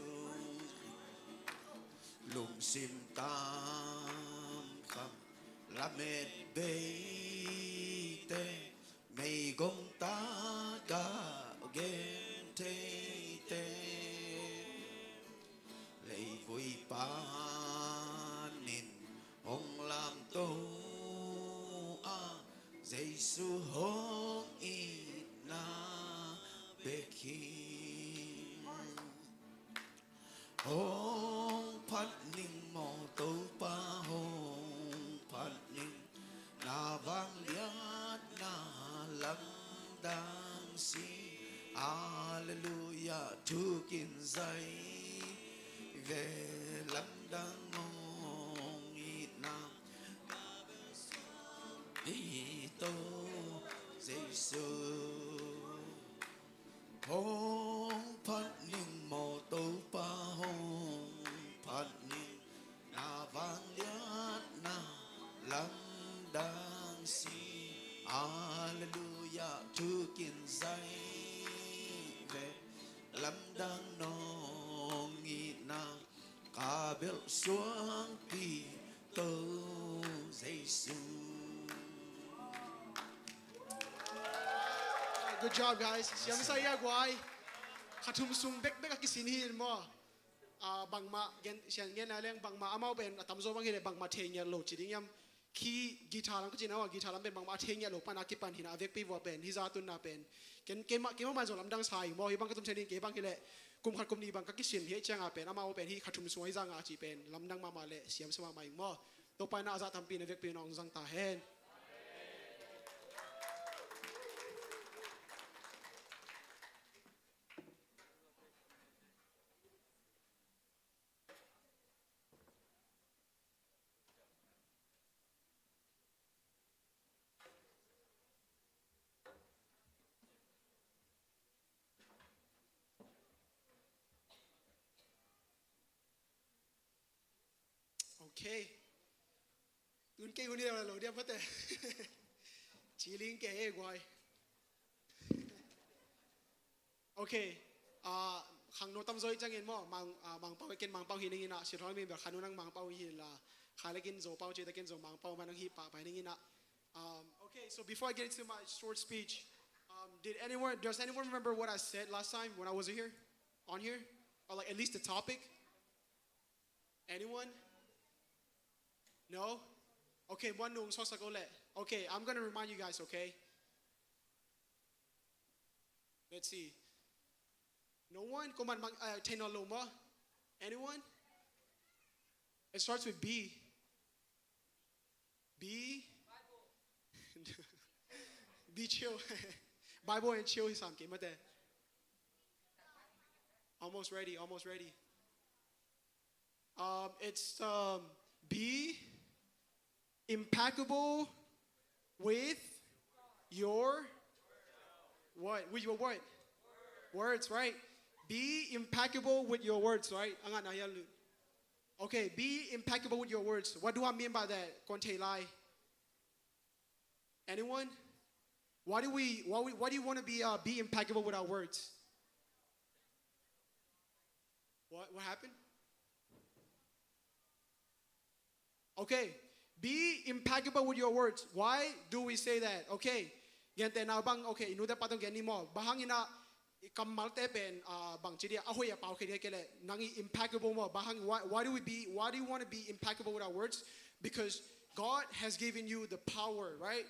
Lungsim tamkham lamet beite, meigong tagah gentheite, leivui panin hong lamto a, Jesu hong itna bek hi. Hong phat ning maw Topa, hong phat ning, na vangliatna lamdang si. Halleluiah. Thu kin zai ve, lamdang nong itna, i To Jesu. Hong phat ning maw Topa, hong phat ning, na vangliatna lamdang si. Halleluiah. Thu kin zai ve, lamdang nong itna ka belh suangpi, To Jesu. Good job, guys. Siam sa ia guai. Kha thum sung bekbek a kisin hi in maw. Ah, bangmah gen, sian gen a leng bangmah amau pen a tamzaw bang hileh bangmah thei ngiat lo ci ding hiam. Khi guitar lam ka cin a, guitar lam pen bangmah a thei ngiat lo pan a kipan hi na, a vekpi vua pen hi za tunna pen ken, ken mah, ken mah man zong lamdang sa hi maw. Hi bang ka tum thei ding, kei bang hileh kum khat kum nih bang ka kisin hi cianga pen amau pen hi kha thum sung hi zanga ci pen lamdang mahmah leh siam sa mahmah hi maw. Topa in a zah tampi na vekpi na hong zang ta hen. Okay. Tun kei hun hi lo diam pate. Ciling kei e guai. Okay. Ah, khangno tamzaw i ciangin maw, Mang, ah, Mangpau, ken Mangpau hi ning ina, si thawng mi bel khanu nang Mangpau hi la, kha lekin Zo Pau ci, takin Zo Mangpau man nang hi pa pai ning ina. Um, okay, so before I get into my short speech, um, did anyone, does anyone remember what I said last time when I was here, on here? Or, like, at least the topic? Anyone? No? Okay, one nung so sa ko le. Okay, I'm gonna remind you guys, okay? Let's see. No one? Kuman mang, uh, tenor loma? Anyone? It starts with B. Be, be chill. Bible and chill hi sam kei mate. Almost ready, almost ready. Um, it's, um, be impeccable with your what? With your what? Words, right? Be impeccable with your words, right? Ang ana hial. Okay, be impeccable with your words. What do I mean by that? Kon thei lai. Anyone? Why do we, why we, why do you want to be, uh, be impeccable with our words? What, what happened? Okay, be impeccable with your words. Why do we say that? Okay, gente na bang, okay, i nute pa tawh gen ni maw. Bang hang ina, kammalte pen, ah, bangci dia, a hoih a pau khe dia kei leh, nang i impeccable maw, bang hang, why, why do we be, why do you want to be impeccable with our words? Because God has given you the power, right?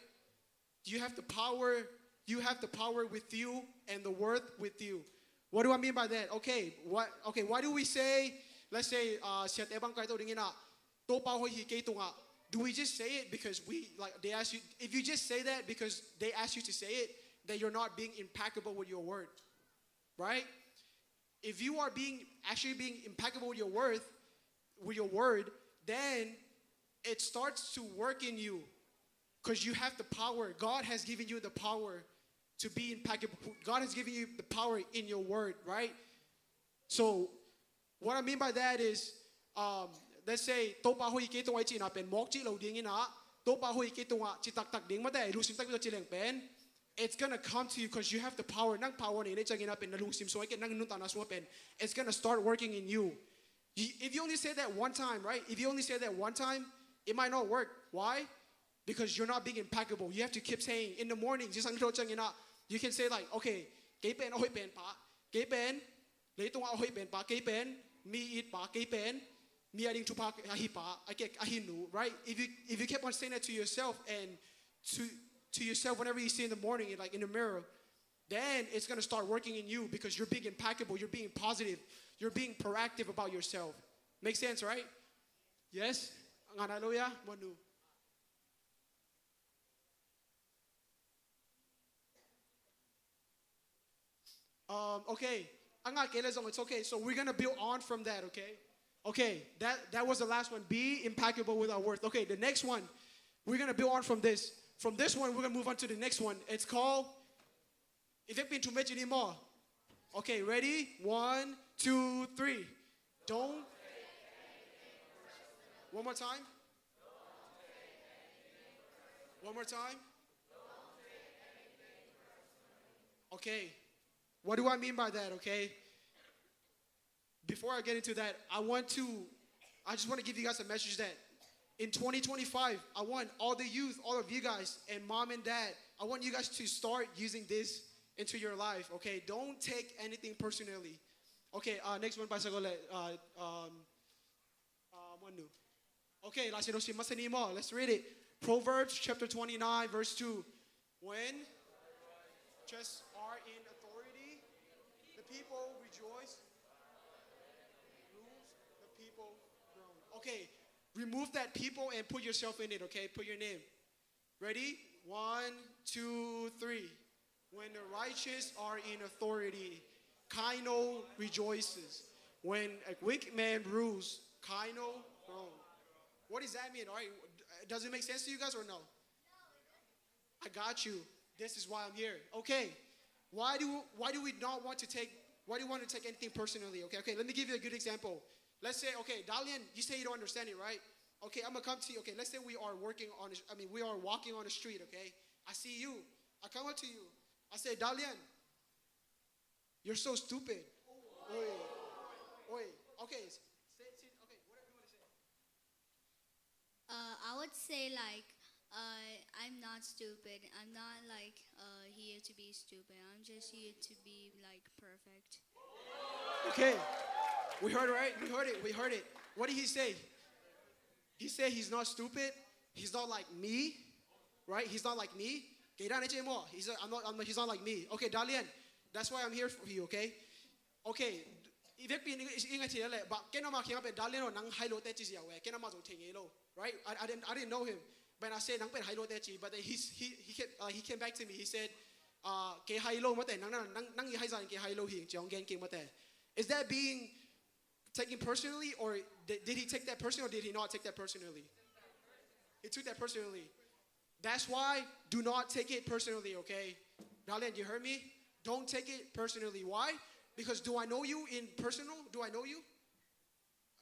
You have the power, you have the power with you and the word with you. What do I mean by that? Okay, what, okay, why do we say, let's say, uh, siate bang kai to dingin ah, Topa hoih hi kei tungah. Do we just say it because we, like, they ask you, if you just say that because they ask you to say it, then you're not being impeccable with your word, right? If you are being, actually being impeccable with your word, with your word, then it starts to work in you because you have the power. God has given you the power to be impeccable. God has given you the power in your word, right? So what I mean by that is, um, let's say, Topa hoih kei tungah i cihna pen mawk cih lo dingin ah, Topa hoih kei tungah ci taktak ding mate, lungsim takpi tawh ci leng pen, it's gonna come to you because you have the power. Nang power nei, nei ciangin ah pen, na lungsim sungah kei, nang nuntakna sungah pen, it's gonna start working in you. You, if you only say that one time, right? If you only say that one time, it might not work. Why? Because you're not being impeccable. You have to keep saying in the morning, zingsang thei lo ciangin ah, you can say like, okay, kei pen a hoih pen pa, kei pen leitungah a hoih pen pa, kei pen mi it pa, kei pen mi a ding thupha ahi pa, a kei ahi nu, right? If you, if you keep on saying that to yourself and to, to yourself whenever you see in the morning, like in the mirror, then it's gonna start working in you because you're being impeccable, you're being positive, you're being proactive about yourself. Make sense, right? Yes? Ngan hallelujah? Manu. Um, okay. A ngah kei leh zong, it's okay. So we're gonna build on from that, okay? Okay, that, that was the last one. Be impeccable with our worth. Okay, the next one, we're gonna build on from this. From this one, we're gonna move on to the next one. It's called, i vekpi in thum vei ci ni maw? Okay, ready? One, two, three. Don't. One more time. One more time. Okay. What do I mean by that, okay? Before I get into that, I want to, I just want to give you guys a message that in twenty twenty-five, I want all the youth, all of you guys, and mom and dad, I want you guys to start using this into your life, okay? Don't take anything personally. Okay, uh, next one, pasal ko le, uh, um, uh, manu. Okay, la sino si masani mo. Let's read it. Proverbs chapter twenty-nine, verse two. When just are in authority, the people rejoice. Rules, the people groan. Okay, remove that people and put yourself in it, okay? Put your name. Ready? One, two, three. When the righteous are in authority, Kaino rejoices. When a weak man rules, Kaino groan. What does that mean? All right, does it make sense to you guys or no? I got you. This is why I'm here. Okay. Why do, why do we not want to take, why do you want to take anything personally? Okay, okay, let me give you a good example. Let's say, okay, Dalian, you say you don't understand it, right? Okay, I'm gonna come to you. Okay, let's say we are working on, I mean, we are walking on the street, okay? I see you. I come up to you. I say, Dalian, you're so stupid. Oi. Oi. Okay. Say, say, okay, whatever you want to say. Uh, I would say, like, uh, I'm not stupid. I'm not, like, uh, here to be stupid. I'm just here to be, like, perfect. Okay. We heard it, right? We heard it. We heard it. What did he say? He said he's not stupid. He's not like me. Right? He's not like me. Kei dan e mo. He's, I'm not, I'm, he's not like me. Okay, Dalian. That's why I'm here for you, okay? Okay, i vekpi in i ngai thei le, but ken ama kiang pen Dalian aw, nang hai lo te ci ziau e, ken ama zong thei ngei lo, right? I, I didn't, I didn't know him. But I say nang pen hai lo te ci, but then he's, he, he came, uh, he came back to me. He said, uh, kei hai lo mate, nang, nang, nang, nang i hai zan kei hai lo hi, ci hong gen keng mate. Is that being taken personally, or did, did he take that personally, or did he not take that personally? He took that personally. That's why do not take it personally, okay? Dalian, you heard me? Don't take it personally. Why? Because do I know you in personal? Do I know you?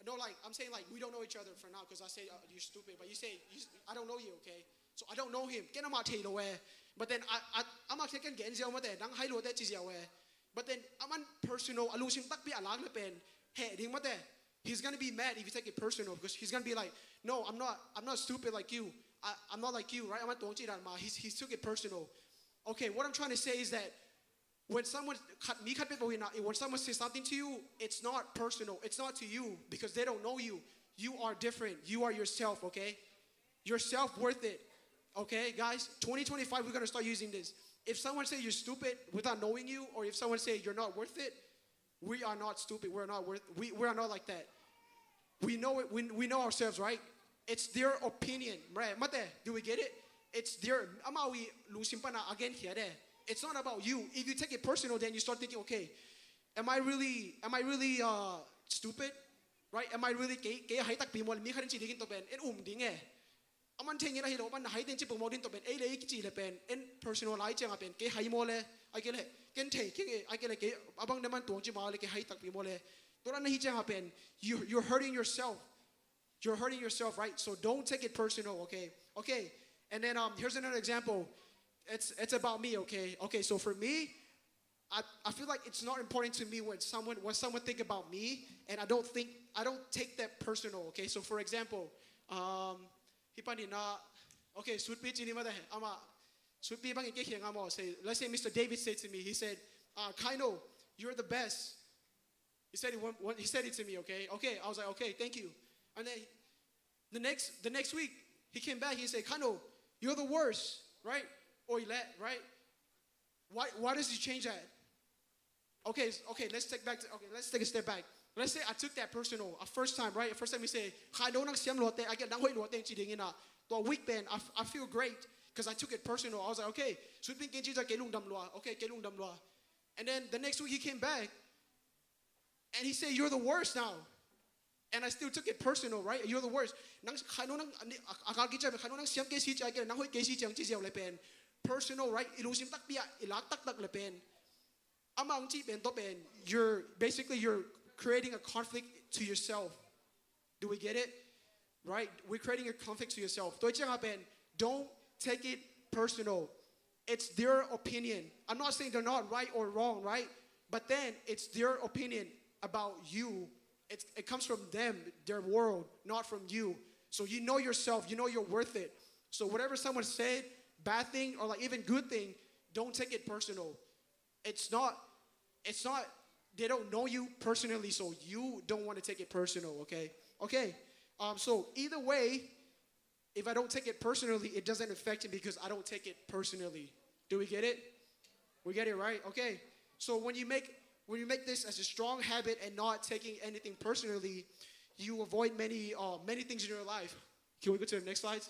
No, like, I'm saying, like, we don't know each other for now because I say, uh, you're stupid, but you say, you, I don't know you, okay? So I don't know him. Ken ama thei lo e. But then I, I, ama ken gen ziau mate, nang hai lo te ci ziau e. But then aman personal, a lungsim takpi a lak le pen, he ding mate. He's gonna be mad if you take it personal because he's gonna be like, no, I'm not, I'm not stupid like you. I, I'm not like you, right? Aman tuang ci dan ma. He's, he took it personal. Okay, what I'm trying to say is that When someone, khat, mi khat bek bawina, when someone says something to you, it's not personal. It's not to you because they don't know you. You are different. You are yourself, okay? You're self-worth it. Okay, guys? Twenty twenty-five, we're gonna start using this. If someone say you're stupid without knowing you, or if someone say you're not worth it, we are not stupid. We're not worth, we, we are not like that. We know it, we, we know ourselves, right? It's their opinion, right? Mate, do we get it? It's their, amau i lungsim pana again here there. It's not about you. If you take it personal, then you start thinking, okay, am I really, am I really uh, stupid? Right? Am I really kei, kei hai takpi maw le, mi khat in ci dingin to pen, en um ding e. Aman thengin ahi lo, aman na hai ten ci pumawk din to pen, ei le ei kici le pen, en personal lai cianga pen, kei hai maw le, ai kei le, ken thei kei, ai kei le, kei abang na man tuang ci maw le, kei hai takpi maw le. Tua na hi cianga pen, you, you're hurting yourself. You're hurting yourself, right? So don't take it personal, okay? Okay. And then um, here's another example. It's, it's about me, okay? Okay, so for me, I, I feel like it's not important to me when someone, when someone think about me, and I don't think, I don't take that personal, okay? So for example, um, hih panin ah, okay, Sutpi ci ni mate, ama, Sutpi bangin kei kiangah maw, say, let's say Mister David said to me, he said, uh, Kaino, you're the best. He said it one, one, he said it to me, okay? Okay, I was like, okay, thank you. And then the next, the next week, he came back, he said, Kaino, you're the worst, right? Or he let, right? Why, why does he change that? Okay, s- okay, let's take back. To, okay, let's take a step back. Let's say I took that personal. A first time, right? A first time he say, Kaino, nang siam lua teh, ai kei le nang hoih lua teh ci dingin ah. Tua week pen, I, f- I feel great because I took it personal. I was like, okay, Sutpi in ken ci zah kei lungdam lua. Okay, kei lungdam lua. And then the next week he came back and he said, you're the worst now. And I still took it personal, right? You're the worst. Nang, Kaino, nang, ani, a, a kal kici a pen, Kaino, nang siam kei si ci, ai kei le nang hoih kei si ci ang ci ziau le pen. Personal, right? I lungsim takpi ah i lak taktak le pen. Amau ang ci pen to pen, you're, basically you're creating a conflict to yourself. Do we get it? Right? We're creating a conflict to yourself. Tua cianga pen, don't take it personal. It's their opinion. I'm not saying they're not right or wrong, right? But then it's their opinion about you. It's, it comes from them, their world, not from you. So you know yourself, you know you're worth it. So whatever someone said, bad thing or like even good thing, don't take it personal. It's not, it's not, they don't know you personally, so you don't want to take it personal, okay? Okay. Um, so either way, if I don't take it personally, it doesn't affect me because I don't take it personally. Do we get it? We get it, right? Okay. So when you make, when you make this as a strong habit and not taking anything personally, you avoid many, uh, many things in your life. Can we go to the next slide?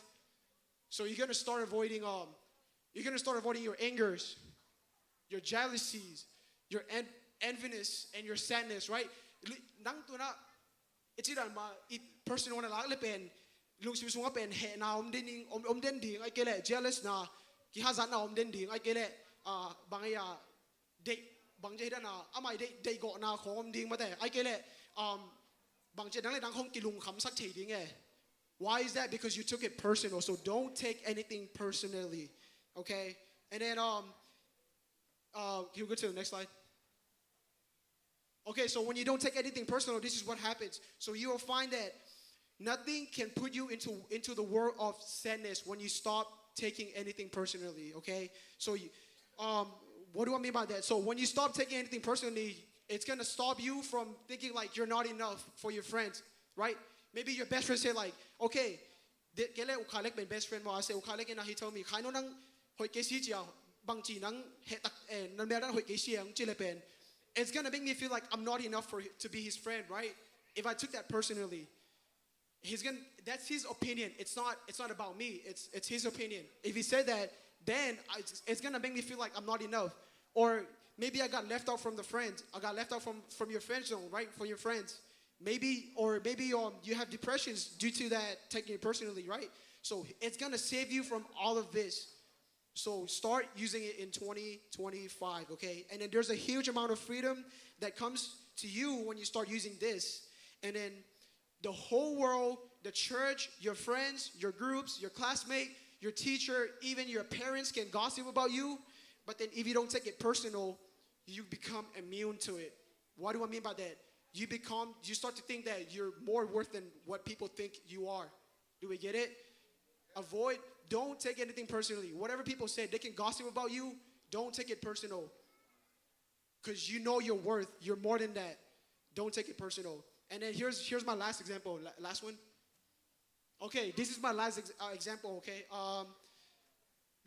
So you're gonna start avoiding, um, you're gonna start avoiding your angers, your jealousies, your en- enviness, and your sadness, right? Li- Nang tuna, i ci dan ma, i person wana lak le pen, lungsim sunga pen hehna om den ding, om, om den ding, ai kei le jealous na, kihazatna om den ding, ai kei le, ah, bang ai a, deih, bang ci hi dan a, amai deih, deih gawhna khong om ding mate, ai kei le, um, bang ci nang le nang khong kilungkhamsak thei ding e. Why is that? Because you took it personal. So don't take anything personally, okay? And then, um, uh, can you go to the next slide? Okay, so when you don't take anything personal, this is what happens. So you will find that nothing can put you into, into the world of sadness when you stop taking anything personally, okay? So you, um, what do I mean by that? So when you stop taking anything personally, it's gonna stop you from thinking like you're not enough for your friends, right? Maybe your best friend say like, okay, de, kei le U Khalek pen best friend maw, a se U Khalek in a, he told me, Khaino, nang hoih kei si cia, bangci nang heh tak, eh, nang mel dan hoih kei si ang ci le pen. It's gonna make me feel like I'm not enough for to be his friend, right? If I took that personally, he's gonna, that's his opinion. It's not, it's not about me. It's, it's his opinion. If he said that, then I, it's gonna make me feel like I'm not enough. Or maybe I got left out from the friends. I got left out from, from your friend zone, right? From your friends. Maybe, or maybe um, you have depressions due to that, taking it personally, right? So it's gonna save you from all of this. So start using it in twenty twenty-five, okay? And then there's a huge amount of freedom that comes to you when you start using this. And then the whole world, the church, your friends, your groups, your classmate, your teacher, even your parents can gossip about you. But then if you don't take it personal, you become immune to it. What do I mean by that? You become, you start to think that you're more worth than what people think you are. Do we get it? Avoid, don't take anything personally. Whatever people say, they can gossip about you. Don't take it personal. Because you know your worth. You're more than that. Don't take it personal. And then here's, here's my last example. La- last one. Okay, this is my last ex- uh, example, okay? Um,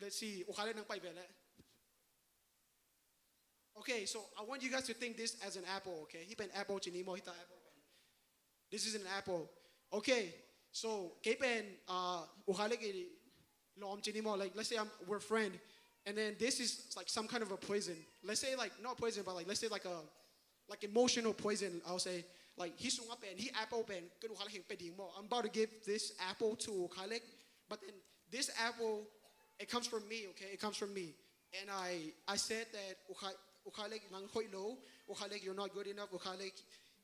let's see. Ukale nang pai vele. Okay, so I want you guys to think this as an apple, okay? Hih pen apple ci ni maw, hih ta apple pen. This is an apple. Okay, so kei pen, uh, ukale ki lawm ci ni maw, like, let's say I'm, we're friend, and then this is like some kind of a poison. Let's say, like, not poison, but, like, let's say, like, a, like, emotional poison, I'll say. Like, hih sungah pen, hih apple pen, ken ukale hing pe ding maw. I'm about to give this apple to ukale, but then this apple, it comes from me, okay? It comes from me. And I, I said that, ukale, ukale nang hoih lo, ukale you're not good enough, ukale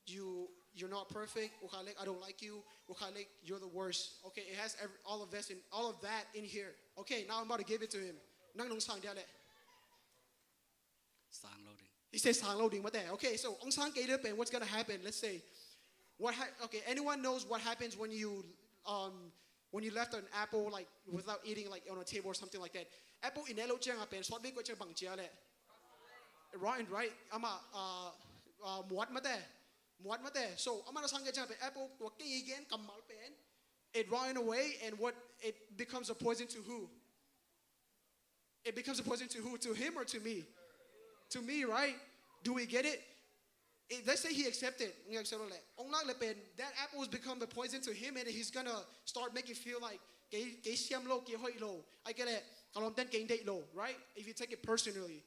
you, you're not perfect, ukale I don't like you, ukale you're the worst. Okay, it has every, all of this and all of that in here. Okay, now I'm about to give it to him. Nang nong sang dia le. Sang lo ding. He says sang lo ding mate. Okay, so ong sang kei le pen, what's gonna happen? Let's say, what ha- okay, anyone knows what happens when you, um, when you left an apple, like, without eating, like, on a table or something like that? Apple i ne lo ciang a pen, sawt bik ko ciang bang cia le. Right, right. Ama, uh, uh, muat mate. Muat mate. So ama na sang kei ciang a pen, apple tua kei again, kammal pen. It rot in a way, and what, it becomes a poison to who? It becomes a poison to who? To him or to me? To me, right? Do we get it? It- let's say he accepted. Ngi accept le. Ong lak le pen, that apple has become the poison to him, and he's gonna start making feel like kei, kei siam lo, kei hoih lo. Ai kei le, ka lawmte'n kei deih lo, right? If you take it personally.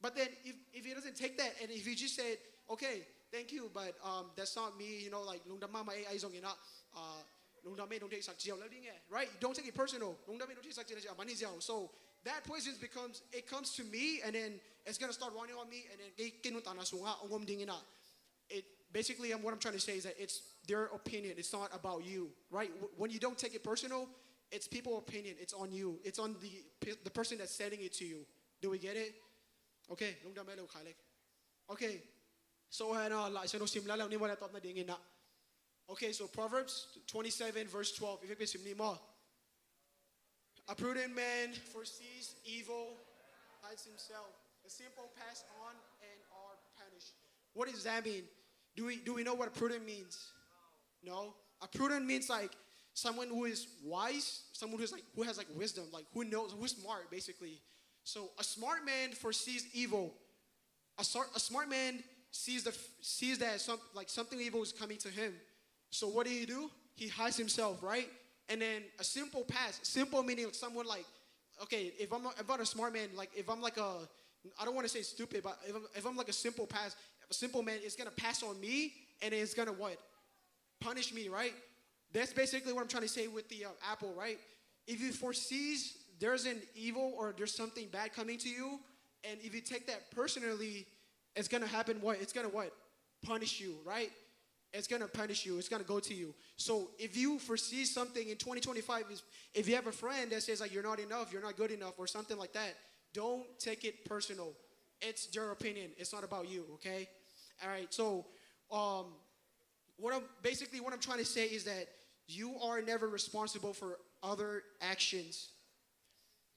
But then if, if he doesn't take that, and if he just said, okay, thank you, but, um, that's not me, you know, like, lungdam mahmah ei, ai zong in a, uh, lungdam ei, nong theihsak ziau lo ding e, right? Don't take it personal. Lungdam ei, nong theihsak ziau, man hi ziau. So that poison becomes, it comes to me, and then it's gonna start running on me, and then kei, kei nuntakna sungah ong om ding in a. It, basically, um, what I'm trying to say is that it's their opinion. It's not about you, right? W- when you don't take it personal, it's people opinion. It's on you. It's on the pe- the person that's sending it to you. Do we get it? Okay, lungdam ei le, ukale. Okay. So, uh, no, la, so no sim la la ni mo la top na ding in a. Okay, so Proverbs twenty-seven verse twelve. If you can sim ni mo. A prudent man foresees evil, hides himself. The simple pass on and are punished. What does that mean? Do we, do we know what a prudent means? No. A prudent means, like, someone who is wise, someone who's, like, who has, like, wisdom, like, who knows, who's smart, basically. So a smart man foresees evil. A, sor- a smart man sees the f- sees that some, like, something evil is coming to him. So what do he do? He hides himself, right? And then a simple pass. Simple meaning someone like, okay, if I'm a, if I'm a smart man, like, if I'm like a, I don't want to say stupid, but if I'm, if I'm like a simple pass, a simple man, it's gonna pass on me, and it's gonna what? Punish me, right? That's basically what I'm trying to say with the, uh, apple, right? If he foresees there's an evil or there's something bad coming to you, and if you take that personally, it's gonna happen what? It's gonna what? Punish you, right? It's gonna punish you. It's gonna go to you. So if you foresee something in twenty twenty-five, is if you have a friend that says, like, you're not enough, you're not good enough, or something like that, don't take it personal. It's their opinion. It's not about you, okay? All right. So, um, what I'm basically what I'm trying to say is that you are never responsible for other actions.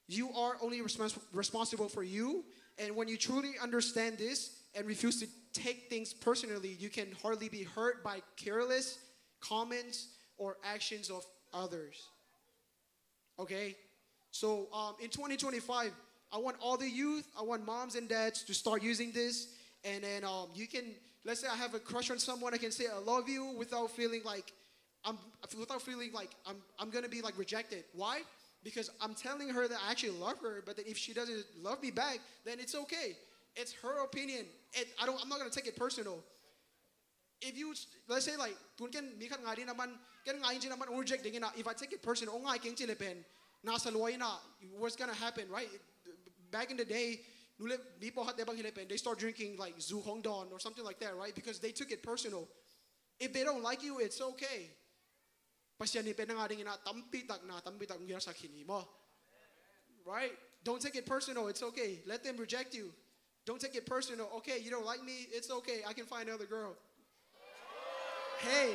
You are only respons- responsible for you. And when you truly understand this and refuse to take things personally, you can hardly be hurt by careless comments or actions of others. Okay? So, um, in twenty twenty-five, I want all the youth, I want moms and dads to start using this. And then, um, you can, let's say I have a crush on someone, I can say I love you without feeling like I'm, without feeling like I'm, I'm gonna be, like, rejected. Why? Because I'm telling her that I actually love her, but then if she doesn't love me back, then it's okay. It's her opinion. It, I don't, I'm not gonna take it personal. If you, let's say, like, tun ken mi khat ngai ding a man, ken ngai ding a man, ong reject ding in a, if I take it personal, ong ngai keng ci le pen, na sa lua in a, what's gonna happen, right? Back in the day, nu le mi pawlkhat te bang hi le pen, they start drinking, like, zu khong don or something like that, right? Because they took it personal. If they don't like you, it's okay. Pasian in pen na ngai ding in a, tampi tak na, tampi tak ngial sa khin hi maw. Right? Don't take it personal. It's okay. Let them reject you. Don't take it personal. Okay, you don't like me. It's okay. I can find another girl. Hey,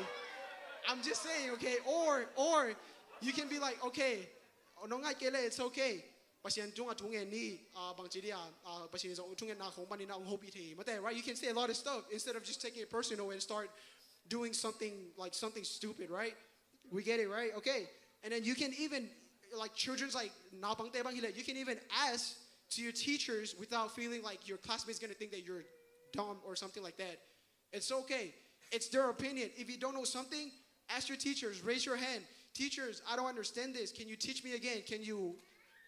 I'm just saying, okay? Or, or you can be like, okay, oh, no ngai kei le, it's okay. Pasian tungah thu ngen ni, ah, bangci dia, ah, Pasian zong thungetna khong panin ah hong hopih thei. Mate, right? You can say a lot of stuff instead of just taking it personal and start doing something, like, something stupid, right? We get it, right? Okay. And then you can even, like, children's, like, naupangte bang hi leh, you can even ask to your teachers without feeling like your classmates gonna think that you're dumb or something like that. It's okay. It's their opinion. If you don't know something, ask your teachers. Raise your hand. "Teachers, I don't understand this. Can you teach me again? Can you,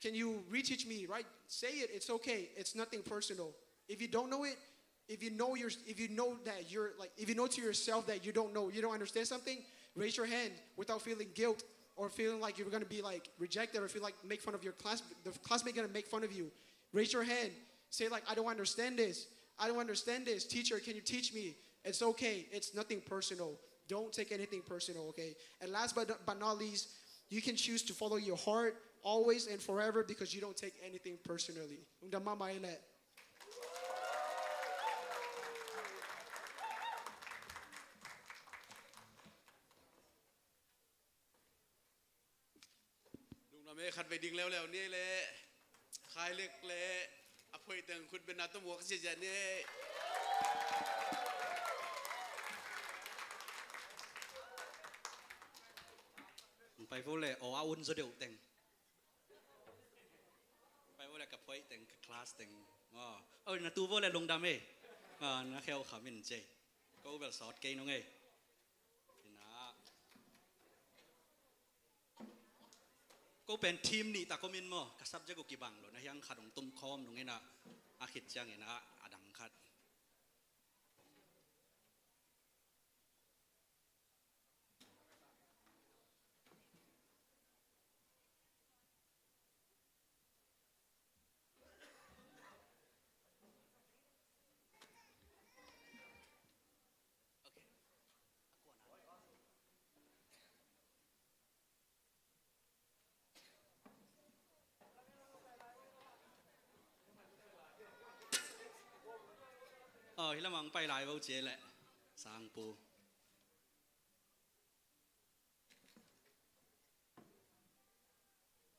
can you reteach me?" Right? Say it. It's okay. It's nothing personal. If you don't know it, if you know your, if you know that you're, like, if you know to yourself that you don't know, you don't understand something, raise your hand without feeling guilt or feeling like you're gonna be, like, rejected, or feel like make fun of your class, the classmate gonna make fun of you. Raise your hand. Say, like, "I don't understand this. I don't understand this. Teacher, can you teach me?" It's okay. It's nothing personal. Don't take anything personal, okay? And last but, but not least, you can choose to follow your heart always and forever because you don't take anything personally. Lungdam mahmah ei leh. Lungdam ei, khatvei ding leuleu ni ei leh. Khai lek leh a phoih teng khut beng a tum uak ziahziah ni ei. Pai vo leh, aw a un zaw deuh teng. Pai vo leh ka phoih teng, ka class teng. Aw, aw, na tu vo leh lungdam ei. Aw, na kheu kham in cei. Ko bel sawt kei nung ei. Ina. Ko pen team nih tak om in maw, ka subject uh kibang lo na hiang khat hong tum khawm nung ina, a khit ciang ina, a dang khat. Aw, hi lamah hong pai lai vo ci ei leh. Sangpu.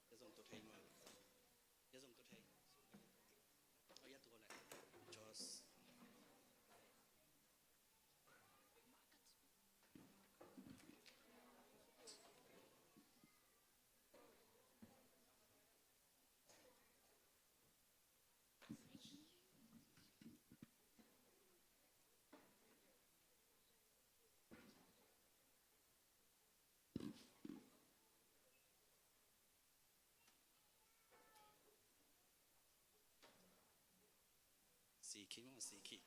Hia zong tu thei maw? Hia zong tu thei. Aw, hia tu leh. Jos. Sikhi maw, sikhi.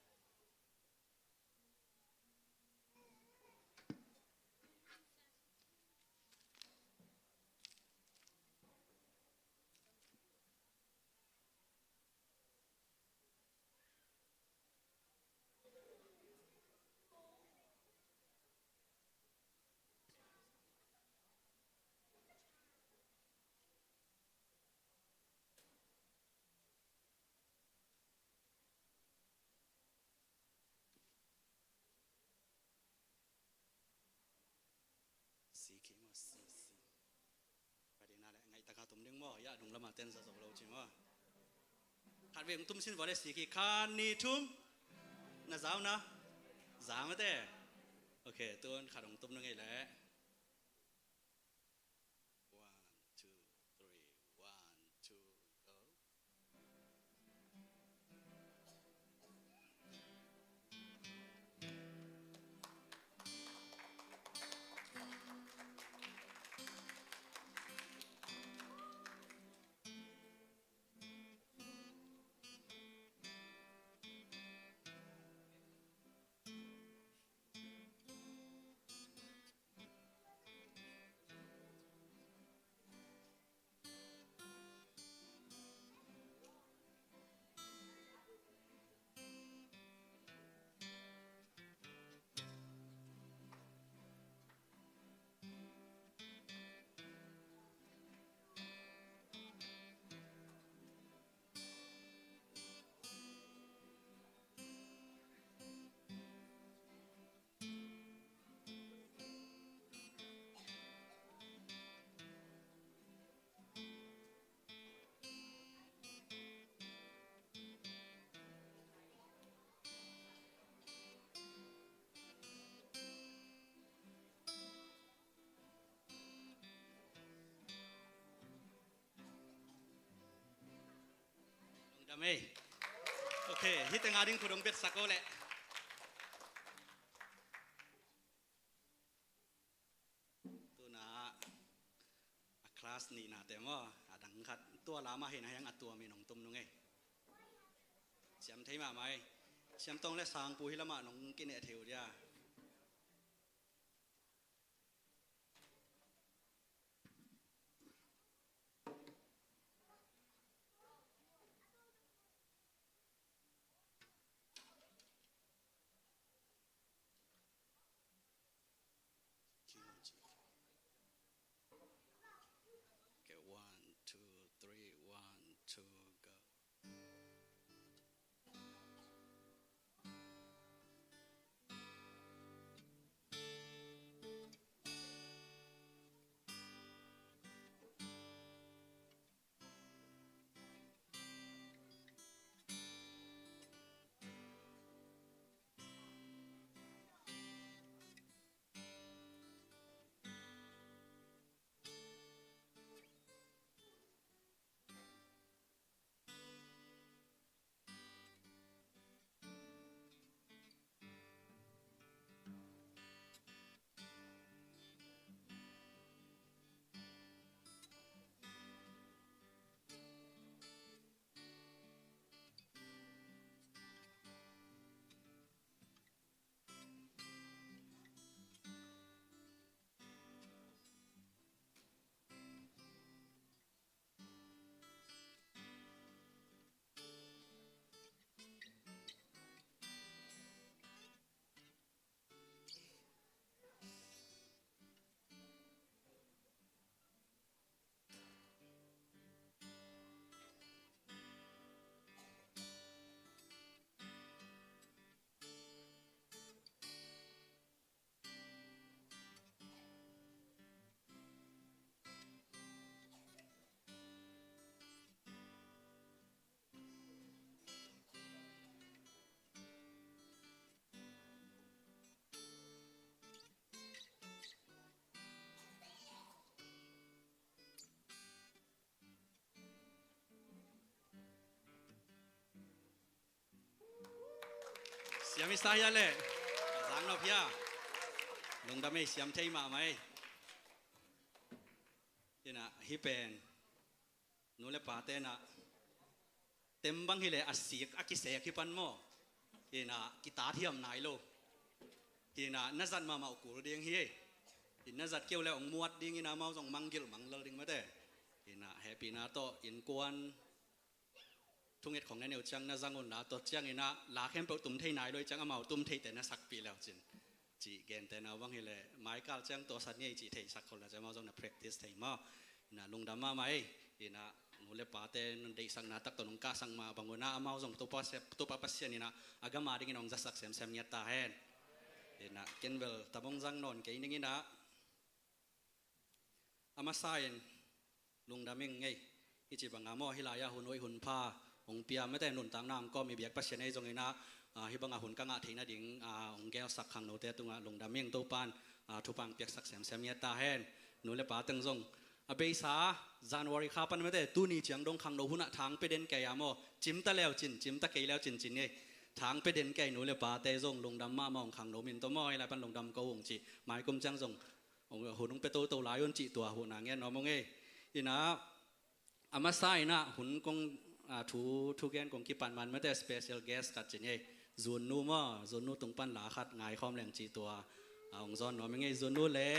Sikhi maw, si, si. Ka ding na leh ngaih taka tum ding maw, ya, dung lama ten sa zo lo ci maw. Khat vei hong tum sin vua leh sikhi, khat nih thum. Na zau na. Zau mate. Ok, tun khat hong tum na ngei leh. One, two, three, one, two, go. Hei. Ok, hih teng a ding khut hong betsak o leh. Tuna a class nihnate maw, a dang khat tua lamah hi na hiang a tua mi nong tum nung ei. Siam thei mahmah ei. Siam Tong le Sangpu hi lamah nong kineh thei uh dia. Okay, one, two, three, one, two, go. Siam i sa hia le. Zang nop hia. Lungdam ei, siam thei mahmah ei. Ina, hih pen nu le pate na tem bang hi le a sik a kisek hi pan maw. Ina, kitat hiam nai lo. Ina, na zat mahmah uh kul ding hi ei. Ina, zat keu le ong muat ding ina, amau zong manggil manglal ding mate. Ina, hehpihna tawh innkuan thunget khong na neu ciang na zang un la, tua ciang ina la khempeuh tum thei nai lo i ciang amau tum theite na sakpih leu cin. Cih gente na bang hi le maikal ciang tua sa ni ei cih theisak khol na ciang amau zong na practice thei maw. Ina lungdam mahmah ei. Ina nu le pate nong deihsakna tak tawh nong kahsak mah bang un ah amau zong Topa Pasian, Topa Pasian ina a gam a dingin hong zatsak semsem ngiat ta hen. Ina ken bel tabong zang nawn kei ning ina a masa in lungdam ing ei. Hih ci banga maw, hih lai-ah hun hoih hun pha hong pia mate, nuntakna hong kawm i biak Pasian ei zong ina, ah, hih banga hun ka ngah theih nading, ah, hong gelsak khangnote tungah lungdam ing. Topan, ah, thupha hong piaksak semsem ngiat ta hen. Nu le pa teng zong a beisa January kha pan mate, tuni ciang dong khangno hunah thang pia den kei a maw, cimta leu cin, cimta kei leu cin cin ei. Thang pia den kei nu le pate zong lungdam mahmah ong khangno min tawh maw, hih lai pan lungdam ko ung cih. Maikum ciang zong hun hong pia toto lai un cih tua huhna ngen nuam ung ei. Ina a masa ina hun kong, ah, thu, thugen kong kipan man mate special guest khat cin ei. Zunnu maw, Zunnu tung pan la khat ngaikhawm leng cih tua, ah, hong zawn nuam ing ei. Zunnu le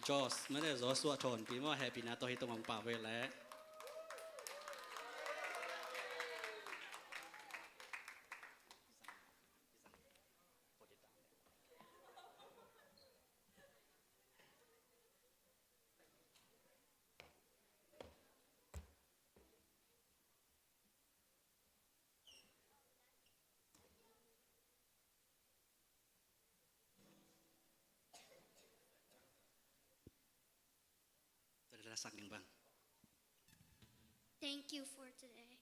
Jos mate, Joshua Thawnpi maw, hehpihna tawh hih tung hong pah ve le. Thank you for today.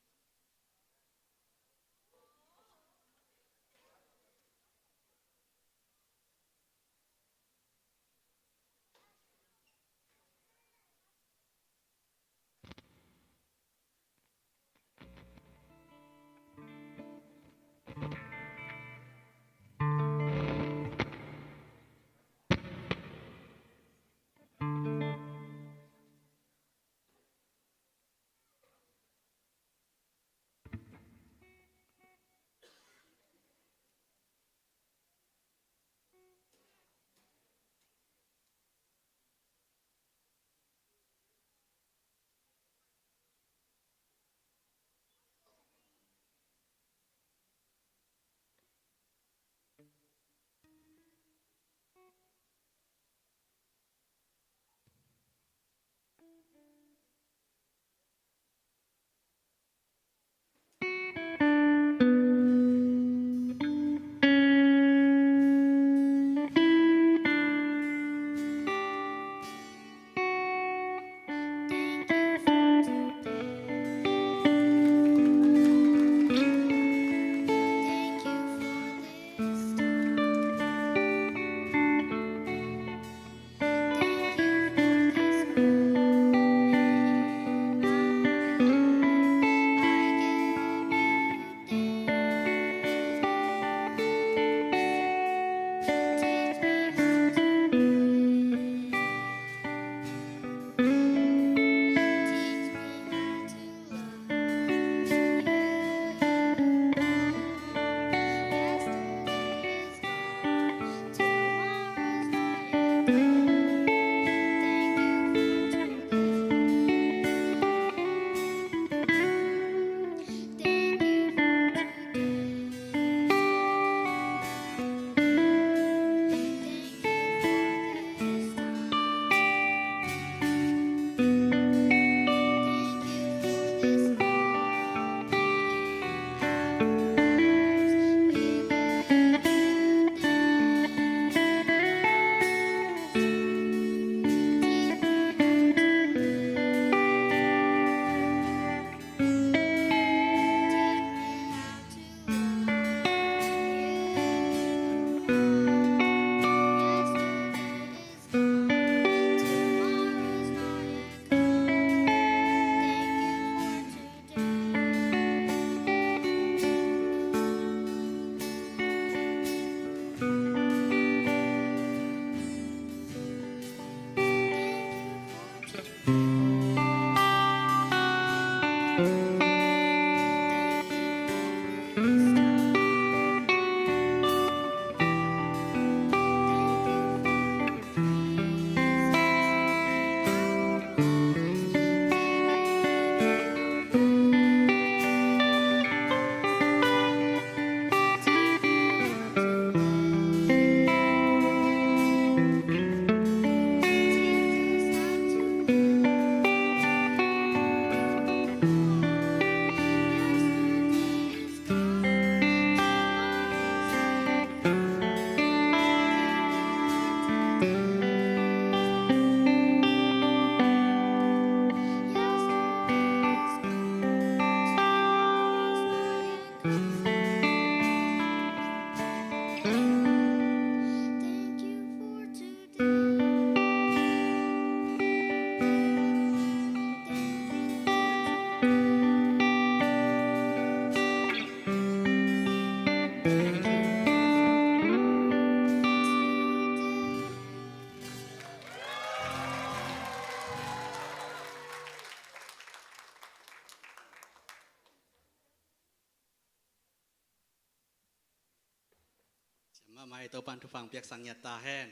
Topan thupha piaksak ngiat ta hen.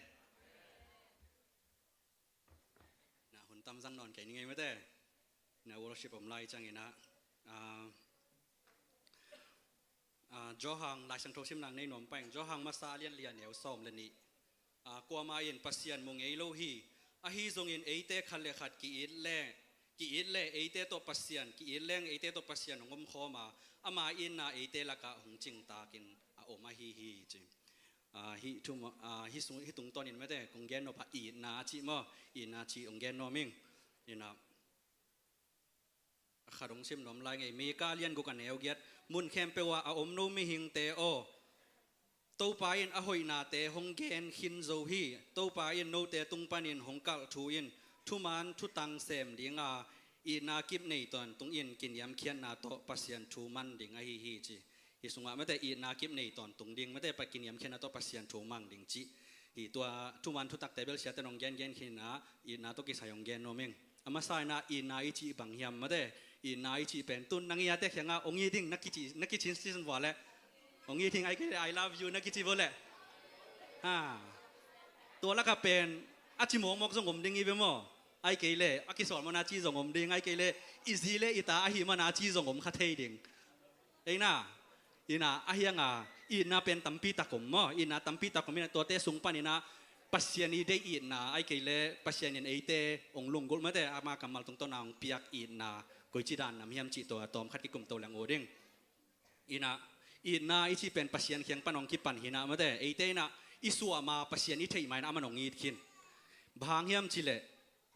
Na hun tam zang nawn kei ni ngei mate. Na worship om lai ciangin ah, ah, ah, Johan Lai Siangtho simna nei nuam pah ing. Johan masa a lian li a neu sawm le nih. Ah, kuamah in Pasian mu ngei lo hi. Ahi zongin eite khat le khat ki-it le, ki-it le eite tawh Pasian, ki-it leng eite tawh Pasian hong omkhawm a, ama itna eite lakah hong cingtakin a om ahi hi ci. Ah, hih thu maw, ah, hih sung, hih tungtawnin mate kong gen nop a itna a cih maw, itna cih hong gen nuam ing. Ina, a khat hong sim nuam lai ngei. Mika a lian guk a neu giat. Mun khempeuh ah a om no mihingte aw, Topa in a hoihnate hong gen khin zo hi. Topa in note tung panin hong kalh thu in thuman thutang sem ding a, itna kip nei tawntungin kiniamkhiatna tawh Pasian thu man ding ahi hi ci. Hih sungah mate itna kip nei tawntung ding, mate pa kiniamkhiatna tawh Pasian thu mang ding cih. Hih tua thuman thutakte bel siate nong gengen khin a, itna tawh kisai hong gen nuam ing. A masa in ah itna i cih bang hiam mate, itna i cih pen tun nang i ate khiangah hong it ding na kici, na kici season vua leh. Hong it ding ai kei leh I love you na kici vua leh. Ha. Tua lakah pen a ci mawkmawk zong om ding hi ve maw. Ai kei leh a kisawl mana ci zong om ding, ai kei leh i zi le i ta ahi mana ci zong om kha thei ding. Eina, ina, a hianga itna pen tampi tak om maw, itna tampi tak om ina, tuate sung pan ina Pasian i deih itna, ai kei le Pasian in eite hong lunggulh mate, ama kammal tungtawna hong piak itna koici dan nam hiam cih tua tawm khat kikumto leng uh ding. Ina, itna i cih pen Pasian khiang pan hong kipan hina mate, eite ina i suah ma Pasian i theih ma ina aman hong it khin. Bang hang hiam cih leh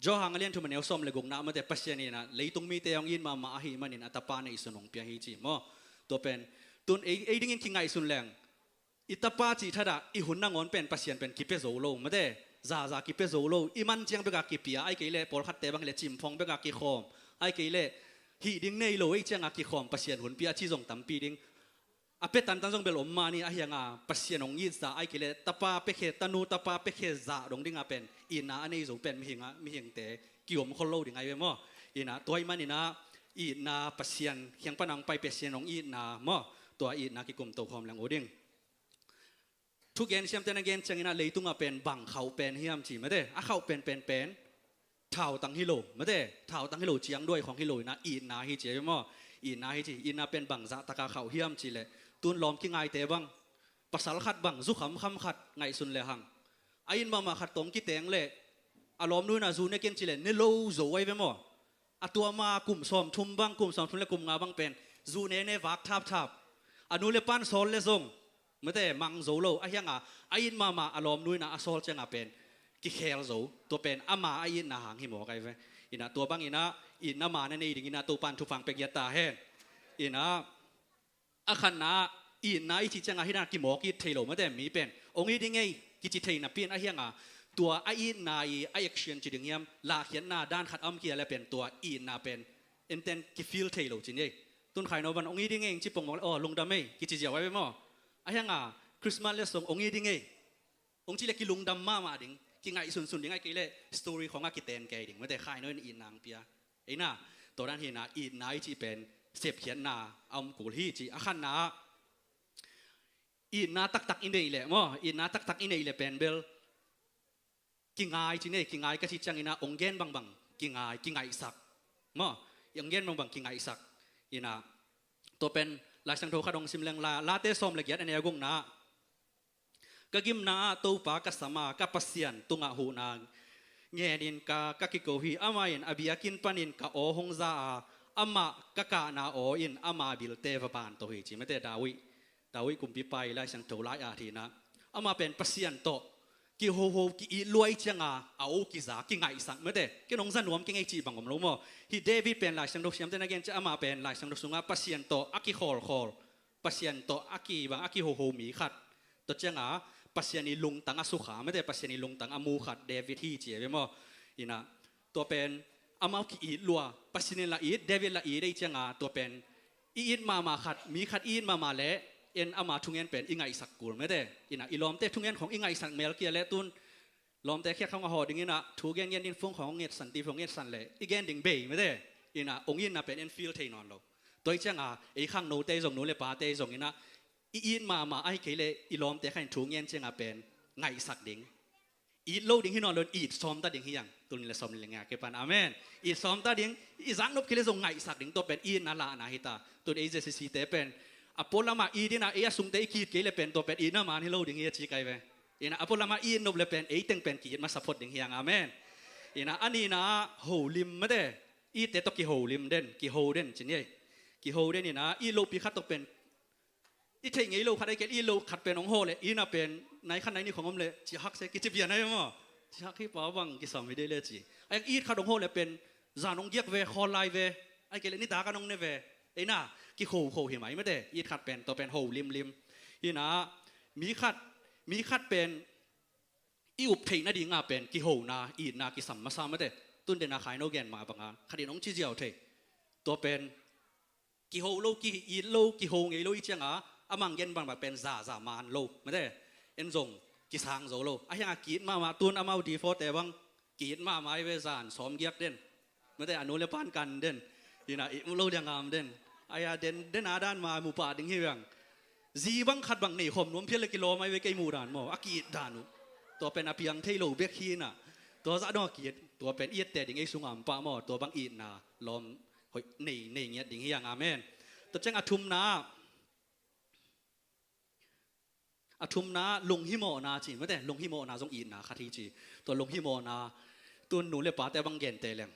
Johan a lian thum a neu sawm le gukna mate, Pasian ina leitung mite hong it mahmah ahih manin a tapa neihsun hong pia hi ci maw. Tua pen tun ei, ei dingin kingaihsun leng, i tapa cih thadah i hun nangawn pen Pasian pen kipia zo lo mate, zaza kipia zo lo, i man ciang beka kipia, ai kei leh pawlkhatte bang leh cimphawng beka kikhawm, ai kei leh hih ding nei lo ei cianga kikhawm Pasian hun pia ci zong tampi ding. A pia tantan zong bel om mah ni, a hianga Pasian hong it zah ai kei leh tapa piakhe, tanu tapa piakhe zah dong dinga pen itna a nei zo pen mihinga, mihingte kiom khol lo ding ai ve maw. Ina tua ahih man ina itna Pasian khiang pan hong pai Pasian hong itna maw, tua itna kikumto khawm leng uh ding. Thugen siamte na gen ciangin ah leitungah pen bang khauh pen hiam ci mate, a khauh pen pen pen thautang hi lo mate, thautang hi lo, ciangduai khawng hi lo ina itna hi ci maw. Itna hi ci, itna pen bang zahtaka khauh hiam cih leh tun lawm kingaite bang, pasal khat bang zu khamkham khat ngaihsun lehang a it mahmah khat tawh kiteng leh a lawmnu ina zu ne keng cih leh ne lo zo ai ve maw. A tua ma kum sawmthum bang, kum sawmthum le kum nga bang pen zu ne ne vak thapthap. A nu le pan sawl le zong mate mang zo lo, a hianga a it mahmah a lawmnu ina a sawl cianga pen kikhel zo. Tua pen ama a itna hang hi mawk ai ve. Ina tua bang ina itna ma na nei ding ina Topan thupha pia ngiat ta hen. Ina a khatna ah itna i cih cianga hih dana kimawk it thei lo mate, mi pen hong it ding ei kici thei napi in a hianga tua a itna i a action ci ding hiam, lahkhiatna dan khat a om kei a leh pen tua itna pen enten kifeel thei lo ci ni ei. Tun khaino ban hong it ding ei ci pongmawk leh aw lungdam ei kici ziau ai ve maw. A hianga Christmas le song hong it ding ei hong cih leh kilungdam mahmah ding, kingaihsunsun ding ai kei leh story khawngah kiten kei ding mate, khaino in itna hong pia. Eina, tua dan hina itna i cih pen sepkhiatna a om kul hi ci. A khatna ah itna taktak i neih leh maw, itna taktak i neih leh pen bel kingai ci nei, kingai ka cih ciangina hong gen bangbang kingai, kingaihsak maw, hong gen bangbang kingaihsak. Ina tua pen Lai Siangtho khat hong sim leng la, Late sawm le giat a neu gukna ah, ka gimna ah Topa ka sam a, ka Pasian tungah huhna ngenin ka, ka kiko hi. Amah in a biakinn panin ka aw hong za a, amah ka kahna aw in ama bilte va banto hi ci mate. David, David kumpipa i Lai Siangtho lai-at hina, amah pen Pasian tawh kihoho ki-it lua i cianga a aw kiza kingaihsak mate, ken hong za nuam keng ei cih bang om lo maw. Hih David pen Lai Siangtho siamte na gen ciang amah pen Lai Siangtho sungah Pasian tawh a kikhawlkhawl, Pasian tawh a ki bang a kihoho mi khat. Tua cianga Pasian i lungtang a sukha mate, Pasian i lungtang a mu khat David hi ci a ve maw. Ina tua pen amau ki-it lua, Pasian in la it, David la it ei cianga tua pen i it mahmah khat, mi khat i it mahmah leh en ama thungen pen i ngaihsak kul mate. Ina i lawmte thungen khawng i ngaihsak mel kei a leh tun lawmte khiak khawng a hawh ding ina thu gengen ding phone khawng ngetsan, TV khawng ngetsan leh i gen ding bei mate. Ina hong itna pen en feel thei nawn lo. Tua i cianga ei khangnote zong, nu le pate zong ina i it mahmah ahih kei leh i lawmte khat in thu ngen ciangah pen ngaihsak ding. It lo ding hi nawn lo in it sawm ta ding hi hang. Tul nih le sawm nih le nga kipan. Amen. It sawm ta ding. I zak nop kei leh zong ngaihsak ding. Tua pen itna lahna hi ta. Tun ei J C C te pen a pualamah it in ah ei a sungte i ki-it kei leh pen tua pen itna man hi lo ding hi a ci kai ve. Ina a pualamah it nop leh pen ei teng pen ki-it masa phot ding hi hang. Amen. Ina a nihna ah holim mate. Itte tawh kiholim den, kiho den ci ni ei. Kiho den ina it lopi khat tawh pen i theih ngei lo khat ahih kei leh it lo khat pen hong hawh leh ina pen nai khat nai nih khong om leh ci hak se kici pian ahi maw? Ci hak hi pa bang kisam hi dei leh ci. Ahih kei leh it khat hong hawh leh pen zan hong giak ve, khawl lai ve. Ahih kei leh nitak an hong ne ve. Ina kiho ho hi mai mate. It khat pen tua pen ho limlim. Ina mi khat, mi khat pen i up theih nadingah pen kihona, itna kisam masa mate. Tun dena Khaino gen mah banga khat in hong ci ziau thei. Tua pen kiho lo, ki-it lo, kiho ngei lo i cianga a mang gen bang bang pen za, za man lo mate. En zong kisang zo lo. Ahi hanga ki-it mahmah tun amau D four te bang ki-it mahmah hi ve zan sawm giak den. Mate a nu le pan kan den. Ina i mu lo liang am den. Ahi a den, den a dan ma mu pah ding hi veng. Zi bang khat bang nei khawm nuam phial le kilawm ahi ve kei muh dan maw. A ki-it dan uh. Tua pen a piang thei lo bek hi ina. Tua zah dong a ki-it. Tua pen itte ding ei sungah om pah maw. Tua bang itna lawm hoih nei, nei ngiat ding hi hang. Amen. Tua ciang a thumna ah a thumna lunghimawhna ci mate, lunghimawhna zong itna khat hi ci. Tua lunghimawhna tun nu le pate bang gente leng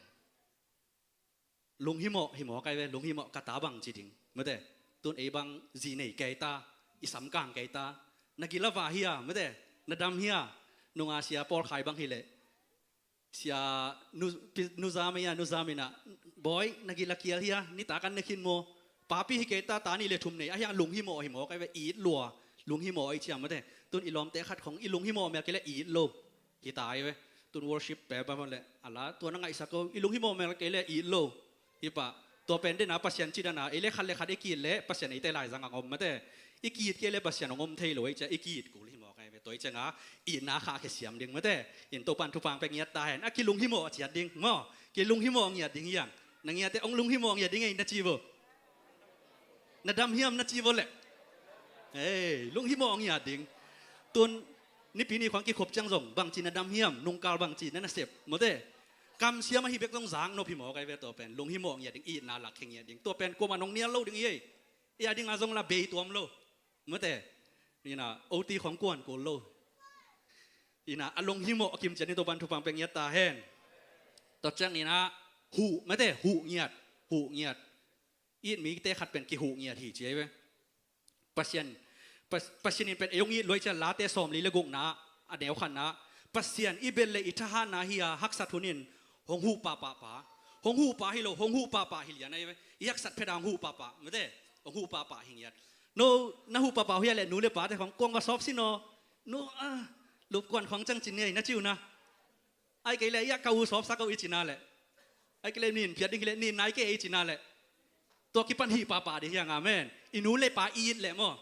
lunghimawh, himawh kai ve, lunghimawh ka ta bang ci ding mate. Tun ei bang zi nei kei ta, i sam kang kei ta. Na gila va hia mate, na dam hia. Nunga sia Paul Khai bang hileh sia nu, pi-, nuzam ei a, nuzam ina, Bawi, na gila kial hia, nitak an ne khin maw? Papi hi kei ta, ta nih le thum nei, ahi hang lunghimawh, himawh kai ve, it lua, lunghimawh ei ciam mate. Tun i lawmte khat khong i lunghimawh mel kei leh it lo. Hi ta ei ve. Tun worship pe ba le, ala, tua na ngaihsak o, i lunghimawh mel kei leh it lo. Hi pah. Tua pen dena Pasian ci dana, ei le khat le khat i ki-it leh Pasian eite laizang ang om mate. I ki-it kei leh Pasian ang om thei lo ei cia, i ki-it kul himawh kai ve. Tua i cianga itna kha khe siam ding mate. In Topan thupha pek ngiat ta hen. A kilunghimawh a ciat ding maw. Kilunghimawh ngiat ding hiang. Na ngiate ong lunghimawh ngiat ding ei na ci vo. Na dam hiam na ci vo leh. Ei, lunghimawh ngiat ding. Tun nipi ni khuang kikhop ciang zong bangci na dam hiam, nungkal bangci na nasep mate. Kamsiam ahi bek zong zak nop himawh kai ve tua pen. Lunghimawh ngiat ding, itna lak khe ngiat ding. Tua pen kuamah nong nial lo ding hi ei. I a dinga zong la bei tuam lo. Mate. Ina, O T khong kuan kul lo. Ina, a lunghimawh a kimcian in Topan thupha pek ngiat ta hen. Tua ciang ina, huh, mate, huh ngiat, huh ngiat. It mite khat pen kihuh ngiat hi ci ei ve. Pasian, Pas-, Pasian in pen ei hong it luai cia Late sawmli le gukna, a neu khatna. Pasian i bel le i thahatna hi a haksat hun in hong huh pahpah pa. Hong huh pa hi lo, hong huh pahpah hi lian ei ve. I haksat phet a hong huh pahpah, mate, hong huh pahpah hi ngiat. No, na huh pahpah hi a le nu le pate khong kuang va sawp sin aw. No, a, lupkuan khong ciang cin nei na ci uh na. Ai kei le, ia ka u sawpsak uh i cina le. Ai kei le nin phiat ding hi le, nin nai kei i cina le. Tua kipan hih pahpah ding hiang, amen. I nu le pa it le maw.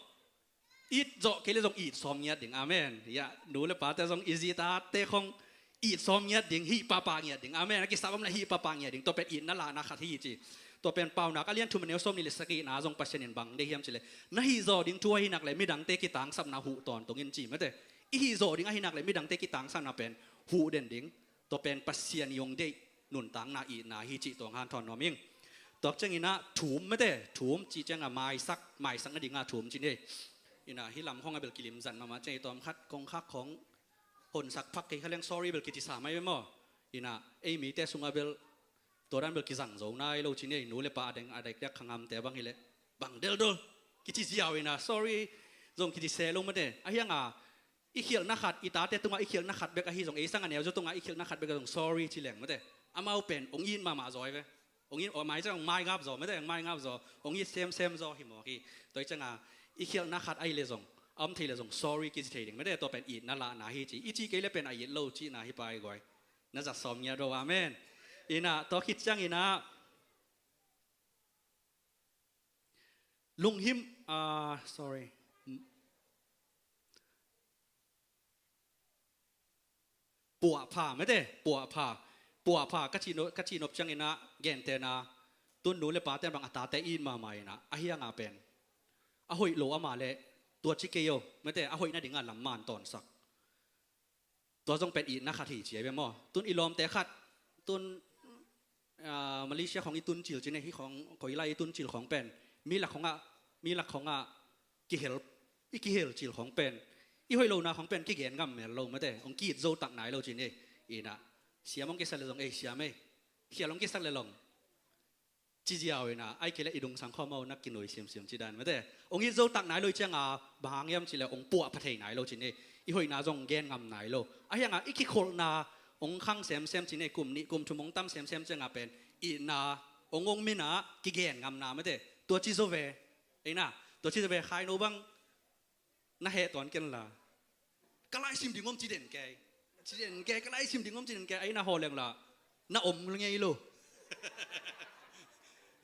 It zawh kei le zong it sawm ngiat ding, amen. Ia, nu le pate zong i zi tate khong it sawm ngiat ding, hih pahpah ngiat ding, amen. A kisap om le hih pahpah ngiat ding, tua pen itna lahna khat hi ci. Tua pen Paunak a lian thum a neu sawm nih le sagihna zong Pasian in bang deih hiam ci le. Na hih zawh ding thu ahi nak le midangte kitangsapna huh tawntung in ci mate. I hih zawh ding ahi nak le midangte kitangsapna pen huh den ding. Tua pen Pasian i hong deih nuntakna itna hi cih tua hong hanthawn nuam ing. Tua ciangin ah thum mate, thum cih ciangah maisak, maisak nadingah thum ci ni. Ina hih lam khong a bel kilim zan mahmah ciang i tawm khat kong khak khong honsak phak kei kha leng sorry bel kici sa mai ve maw? Ina ei mite sungah bel tua dan bel kizang zo nai lo ci ni. Nu le pa a deng a dek diak khangamte bang hileh bang deldol kici ziau ina sorry zong kici se lo mate. A hiangah i khialhna khat, i tate tungah i khialhna khat bek ahi zong, ei sang a neu zaw tungah i khialhna khat bek zong sorry ci leng mate. Amau pen ong it mahmah zaw hi ve. Ong it, ong mai ciang ong maingap zaw mate, ong maingap zaw, ong it semsem zaw hi mawk hi. Tua hi ciangah i khialhna khat ahi le zong, a om thei le zong sorry kici thei ding mate. Tua pen itna lahna hi ci, i ci kei le pen a it lo cihna hi pa i guai. Na zat sawm ngiat ro, amen. Ina tua khit ciang ina lunghim, ah, sorry. Puahpha mate, puahpha. Puahpha ka cih nop, ka cih nop ciangin ah gentehna tun nu le pate bang a tate it mahmah ina a hiangah pen a hoih lo amah le Tua ci kei o, mate, a hoih nading a lam man tawnsak. Tua zong pen itna khat hi ci a bia maw. Tun i lawmte khat, tun, ah, Malaysia khong i tun cil ci ne, hi khong koi lai i tun cil khong pen mi lak khong ah, mi lak khong ah kihel, i kihel cil khong pen, i hoih lona khong pen kigen ngam mel lo, mate, hong ki-it zo tak nai lo ci ne. Ina, siam hong kisak le zong, ei siam ei, khial hong kisak le long, ci ziau ina, ai kei le i dung sang khawm au nak kinui siamsiam ci dan, mate. Hong it zo tak nai lo i cianga bang hang hiam ci le hong puah pha thei nai lo ci ne. I hoihna zong gen ngam nai lo. A hianga i kikholhna hong khang semsem ci ne, kum nih kum thum hong tam semsem cianga pen itna hong hong mina kigen ngamna, mate. Tua ci zo ve. Eina, tua ci zo ve, khaino bang na heh tuan ken la. Ka laisim ding om ci den kei. Ci den kei, ka laisim ding om ci den kei, ai na haw leng la. Na om ngei lo.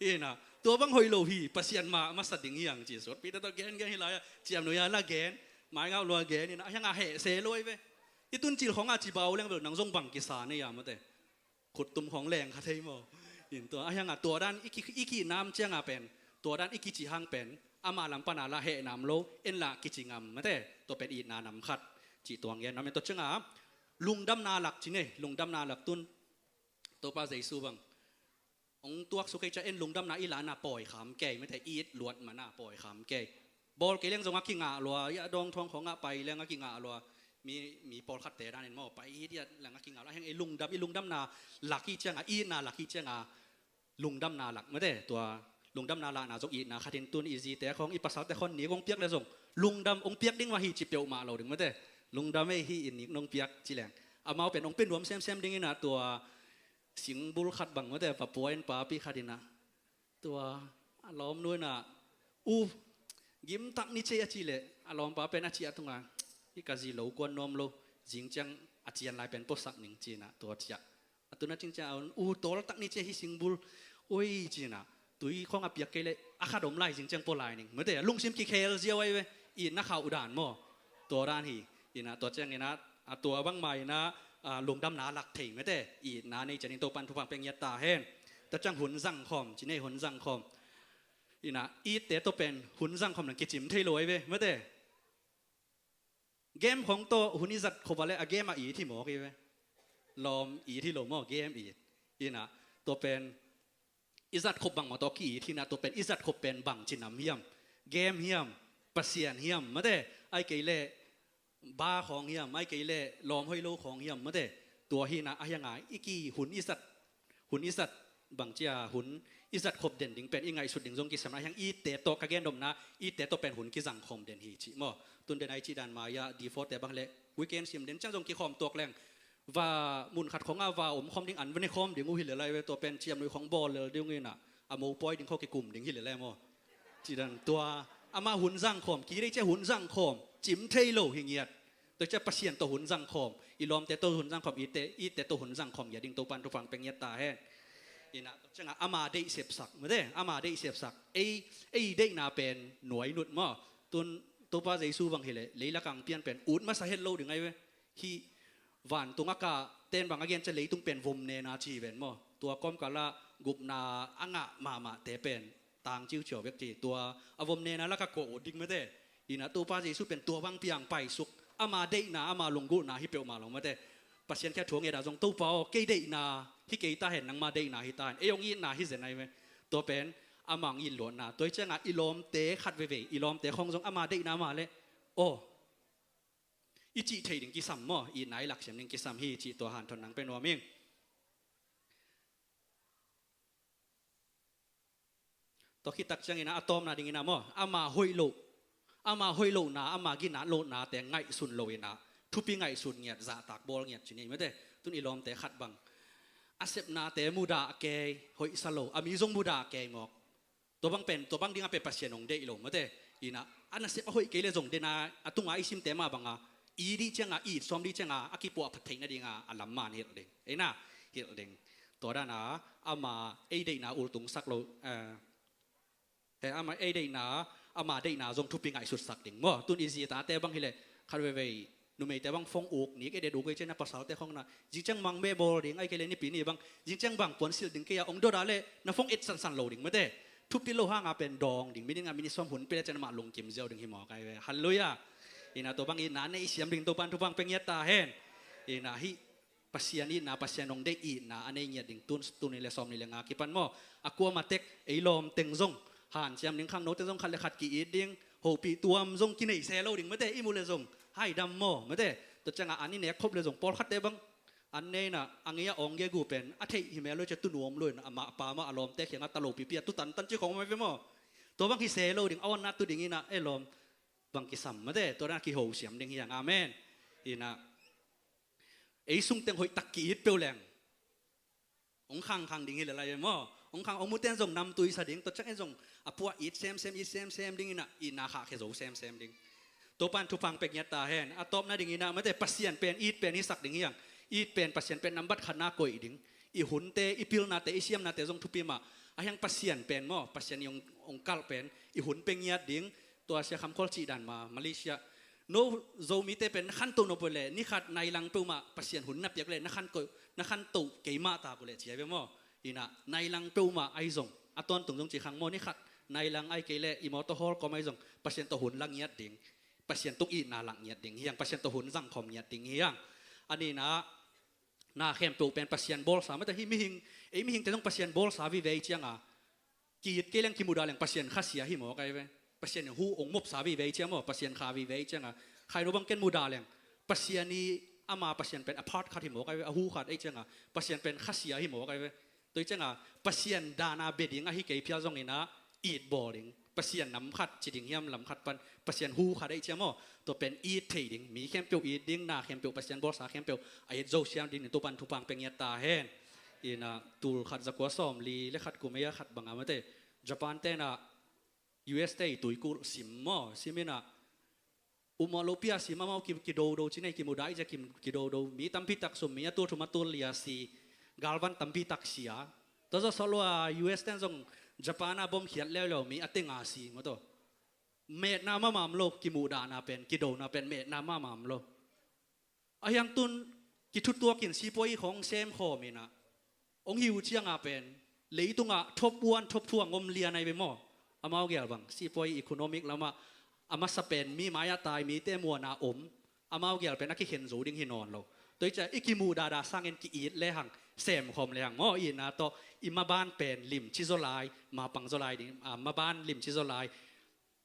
Hi na, tua bang hoih lo hi, Pasian ma, masa ding hiang ci sut. Peter tawh gen gen hi lai a, ciam nui a la gen, mai ngau lua gen, hi na, a hiang a heh se lo ai ve. I tun cil khong a ci bau leng bel nang zong bang kisa nei a, mate. Khuttum khong leng kha thei maw. In tua, a hiang a tua dan i ki, i ki nam ciang a pen, tua dan i kici hang pen, ama lam pan a la heh nam lo, en la kici ngam, mate, tua pen itna nam khat. Ci tuang gen nam, tua ciang a, lungdamna lak ci ne, lungdamna lak tun, Topa Jesu bang. Hong tuak suk kei cia en lungdamna i la na pawi kham kei, mate, it luat mana pawi kham kei. Bawl kei leng zong a kingah lua, i a dawng thuang khong a pai leng a kingah lua. Mi, mi pawlkhatte dan in maw, pai it i a leng a kingah lua. A hiang ei lungdam, i lungdamna lak hi ciang a, itna lak hi ciang a, lungdamna lak, mate, tua lungdamna lakna zong itna khat in tun i zite khong, i pasalte khong nik hong piak le zong, lungdam hong piak ding mah hi ci peuhmah lo ding, mate. Lungdam ei hi in nik nong piak ci leng. Amau pen hong pe nuam semsem ding ina tua singbul khat bang, mate, papua in papi khat ina. Tua, a lawmnu ina, u, gimtak ni cei a ci le, a lawmpa pen a ci a tunga, i ka zi lo kuan nuam lo, zing ciang a cian lai pen puasak ning ci ina, tua ci a. A tuna cing ciang a, u, tawltak ni cei hi singbul, oi ci ina, tui khong a piak kei le, a khat om lai zing ciang pua lai ning. Mate, a lungsim kikhel ziau ai ve, itna khauh dan maw. Tua dan hi, ina, tua ciang ina, a tua bangma ina, a, lungdamna lak thei, mate, itna nei ciang in Topan thupha pia ngiat ta hen. Tua ciang hun zang khawm, ci nei hun zang khawm. Ina, itte tua pen hun zang khawm nang kicim thei lo ai ve, mate. Game khong tawh hun i zat khop a le a game a it hi mawk i ve. Lawm it hi lo maw, game it. Ina, tua pen i zat khop bang maw tawh ki it hi na, tua pen i zat khop pen bang ci nam hiam. Game hiam, Pasian hiam, mate, ai kei le ba khawng hiam, ai kei le lawm hoih lo khawng hiam, mate. Tua hi na, a hiang a, i ki hun i zat, hun i zat, bang cia hun i zat khop den ding pen, i ngaihsut ding zong kisam na, a hiang itte tawh ka gen domna, itte tawh pen hun kizang khawm den hi ci maw. Tun den ai ci dan mai a, D four te bang le, weekend sim den ciang zong kikhawm tuak leng. Va mun khat khong a va om khawm ding an va ne khawm ding uh hi le lai ve, tua pen ciam nui khong bawl lel ding uh ina, a mopawi ding khong kikum ding hi le lai maw. Ci dan tua, ama hun zang khawm, ki dei cia hun zang khawm, cim thei lo hi ngiat. Tua cia Pasian tawh hun zang khawm, i lawmte tawh hun zang khawm, itte, itte tawh hun zang khawm, ngiat ding Topan thupha pia ngiat ta hen. Ina, tua ciang a ama deih sepsak, mate, ama deih sepsak. Ei, ei deihna pen nuai nut maw. Tun, Topa Jesu bang hi le, leilak ang pian pen, ut masa het lo ding ai ve. Hi, vantung a kah ten bang a gen cia leitung pen vom nena ci hi ven maw. Tua kawmkal ah gupna a ngah mahmahte pen tang ciuciau bek ci. Tua a vom nena lak a kua ut ding, mate. Ina, Topa Jesu pen tua bang piang paisuk. Ama deihna, ama lunggulhna hi peuhmah lo, mate. Pasian kiang thu nget a zong, Topa aw, kei deihna hi kei ta hen, nangma deihna hi ta hen. Ei hong itna hi zen ai ve. Tua pen ama hong it luatna. Tua hi ciang a i lawmte khat veivei, i lawmte khong zong ama deihna mah le, aw, i cih theih ding kisam maw, itna i laksiam ding kisam hi cih tua hanthawn nang pe nuam ing. Tua khit tak ciang ina, a tawpna ding ina maw, ama hoih loh, ama hoih lohna, ama ginat lohnate ngaihsun lo ina, thupi ngaihsun ngiat, zahtak bawl ngiat ci ni, mate. Tun i lawmte khat bang a sepnate mudah kei, hoihsa lo, a mi zong mudah kei mawk. Tua bang pen, tua bang ding a pen Pasian hong deih lo, mate. Ina, a nasep a hoih kei le zong, dena a tunga i simte mah banga, i dih cianga, i it sawm dih cianga, a kipuah phat theih nadinga a lam man hilh ding. Eina, hilh ding. Tua dana ama ei deihna ultungsak lo, eh, eh, ama ei deihna, ama deihna zong thupi ngaihsutsak ding maw. Tun i zi tate bang hileh, khat veivei, numeite bang phone uk nik, edet uk ei cian a pasalte khong na, zing ciang mang be bawl ding, ai kei le nipi ni bang, zing ciang bang puan silh ding kei a, ong dot a le na phone et sansan lo ding, mate. thupi lo hanga pen dawng ding, mi dingah minit sawm hun pia le ciang amah lungkim ziau ding hi maw kai ve. Halleluiah. Ina tua bang itna nei siam ding Topan thupha pia ngiat ta hen. Ina hih Pasian itna, Pasian hong deih itna a nei ngiat ding tun, tuni le sawmnih le nga kipan maw. A kuamah tek ei lawm teng zong hanciam ding, khangno teng zong khat le khat ki-it ding, hopih tuam zong kinei se lo ding mate, i mu le zong haidam maw mate. Tua ciangah an i nek khop le zong pawlkhatte bang an neina a ngei a awng gegu pen a theih hi mel lo cia tu nuam lo in amah pa mah a lawmte khiangah ta lopipi a tu tantan ci khong mai ve maw. Tua bang hi se lo ding, a onna tu ding ina e lawm bang kisam mate, tua dana kiho siam ding hiang. Amen. Ina ei sung teng hoih tak ki-it peuh leng hong khangkhang ding hi le lai maw. Hong khang hong muten zong namtui sa ding, tua ciang en zong a puah it semsem, it semsem ding ina, itna khahkhia zo semsem ding. Topan thupha pia ngiat ta hen. A tawpna ding ina mate, Pasian pen it pen hisak ding hiang. It pen Pasian pen nambat khatna koih ding. I hunte, i pilnate, i siamnate zong thupi mah. A hiang Pasian pen maw, Pasian i hong, hong kalh pen i hun pia ngiat ding. Tua Sia Kham Khual cih dan mah Malaysia, no Zomite pen na khanto nop uh leh ni khat nai lang peuhmah Pasian hun na piak leh na khanto, na khanto kei mah tak uh leh ci ai ve maw. Ina nai lang peuhmah ahi zong, a tawntung zong ci khang maw, ni khat nai lang ahi kei leh i mawtaw hawl kawm ahi zong Pasian tawh hun la ngiat ding, Pasian tung itna lak ngiat ding hiang, Pasian tawh hun zang khawm ngiat ding hiang. A nihna, na khempeuh pen Pasian bawlsa mate hi. Mihing, ei mihingte zong Pasian bawlsa vive i cianga ki-it kei leng kimudah leng Pasian khasia hi maw kai ve. Pasian in hu hong mopsa vive i ciang maw, Pasian kha vive i cianga khai no bang ken mudah leng Pasian i ama Pasian pen a part khat hi maw kai ve, a hu khat ei cianga Pasian pen khasia hi maw kai ve. Tua i cianga Pasian dana be ding ahi kei phial zong ina it bawl ding, Pasian nam khat ci ding hiam, lam khat pan Pasian hu khat ei ciang maw. Tua pen it thei ding, mi khempeuh it ding, na khempeuh Pasian bawlsa khempeuh a it zo siam ding in Topan thupha pia ngiat ta hen. Ina tul khat zakua sawmli le khat kum ei a khat banga mate, Japan tena U S te i tuikulh sim maw, sim ina umawh lopi a sim amau ki, kidodo ci nei, kimudah i cia ki, kidodo, mi tampi tak sum, mi a tul thum a tul li a si, galvan tampi tak sia. Tua zawh sawh lua U S ten zong Japan a bom khiat leuleu mi a tenga si maw tawh. Metna mamam lo, kimuhdahna pen, kidona pen metna mamam lo. A hiang tun kithutuakin sipuai khong sem khawm ina hong hi uh cianga pen leitungah top one top two a ngom lian ai ve maw. Amau gel bang sipuai economic lamah a masa pen mi mai-ah tai, mite muana om, amau gel pen a kikhen zo ding hi nawn lo. Tua i cia i kimuhdahdah sangin ki-it lehang, sem khawm lehang maw. Itna tawh i maban pen limci zaw lai, mapang zaw lai ding, a, maban limci zaw lai,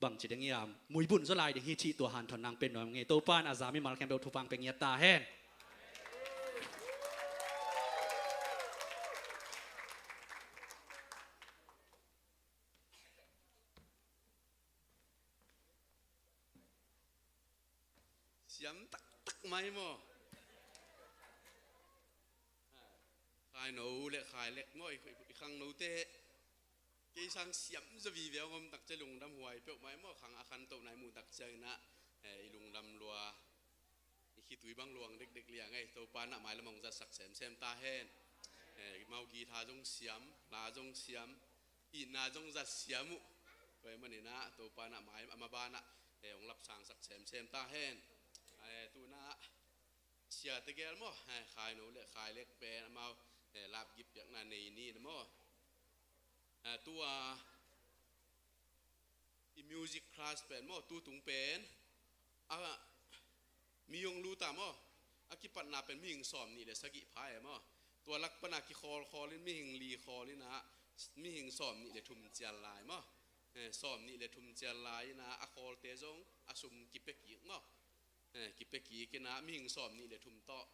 bangci ding hiam, muibun zaw lai ding hi cih tua hanthon nang pen nuam ngei. Topan a za mimal khempeuh thupha pia ngiat ta hen. Siam taktak mai maw. Khaino le khailek maw, i, i, i khangnote kei sang siam zaw vive a ngom tak cia lungdam huai peuhmah i maw. Khang a khantohna i muh tak cianginah, eh, i lungdam lua, i khitui bang luang dekdek liang ei. Topa nah mailam hong zatsak semsem ta hen. Eh, mau guitar zong siam, la zong siam, itna zong zat siam uh. Tua i maninah Topa nah mai a mabanah, eh, hong lapsangsak semsem ta hen. Eh, tunah sia tegel maw, eh, khaino le khailek pen amau, eh, lapgip piakna nei ni na maw. Eh, tua i music class pen maw, tutung pen a mi hong luta maw, a kipatna pen mihing sawm nih le sagih pha e maw. Tua lak pana kikhawlkhawl in mihing li khawl inah mihing sawm nih le thum cial lai maw. Eh, sawm nih le thum cial lai inah a khawlte zong a sum kipia kik maw. Eh, kipia kik inah mihing sawm nih le thum tawh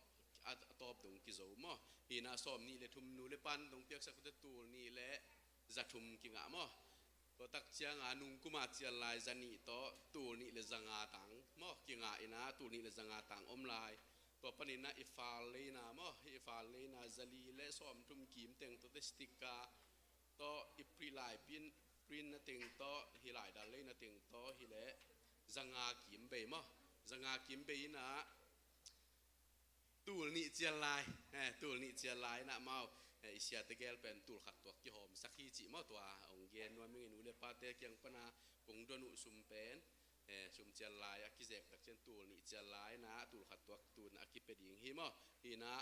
a, a tawp dong kizo maw. Hinah sawm nih le thum nu le pan dong piaksak ute tul nih le za thum kingah maw. Tua tak cianga nungkuma cial lai za nih tawh tul nih le za nga tang maw, kingah inah tul nih le za nga tang om lai. Tua paninah i fal leina maw, i fal leina za li le sawm thum kim teng tawh te stika tawh i print lai, print, print na teng tawh hi lai dal leina teng tawh hi le za nga kim bei maw. Za nga kim bei inah tul nih cial lai, eh, tul nih cial lai inah mau, eh, i sia tegel pen tul khat tuak kihawmsak hi cih maw. Tua hong gen nuam ing in u le pate kiang pana kong don uh sum pen, eh, sum cial lai a kizek tak cian tul nih cial lai inah tul khat tuak tun a kipia ding hi maw. Hinah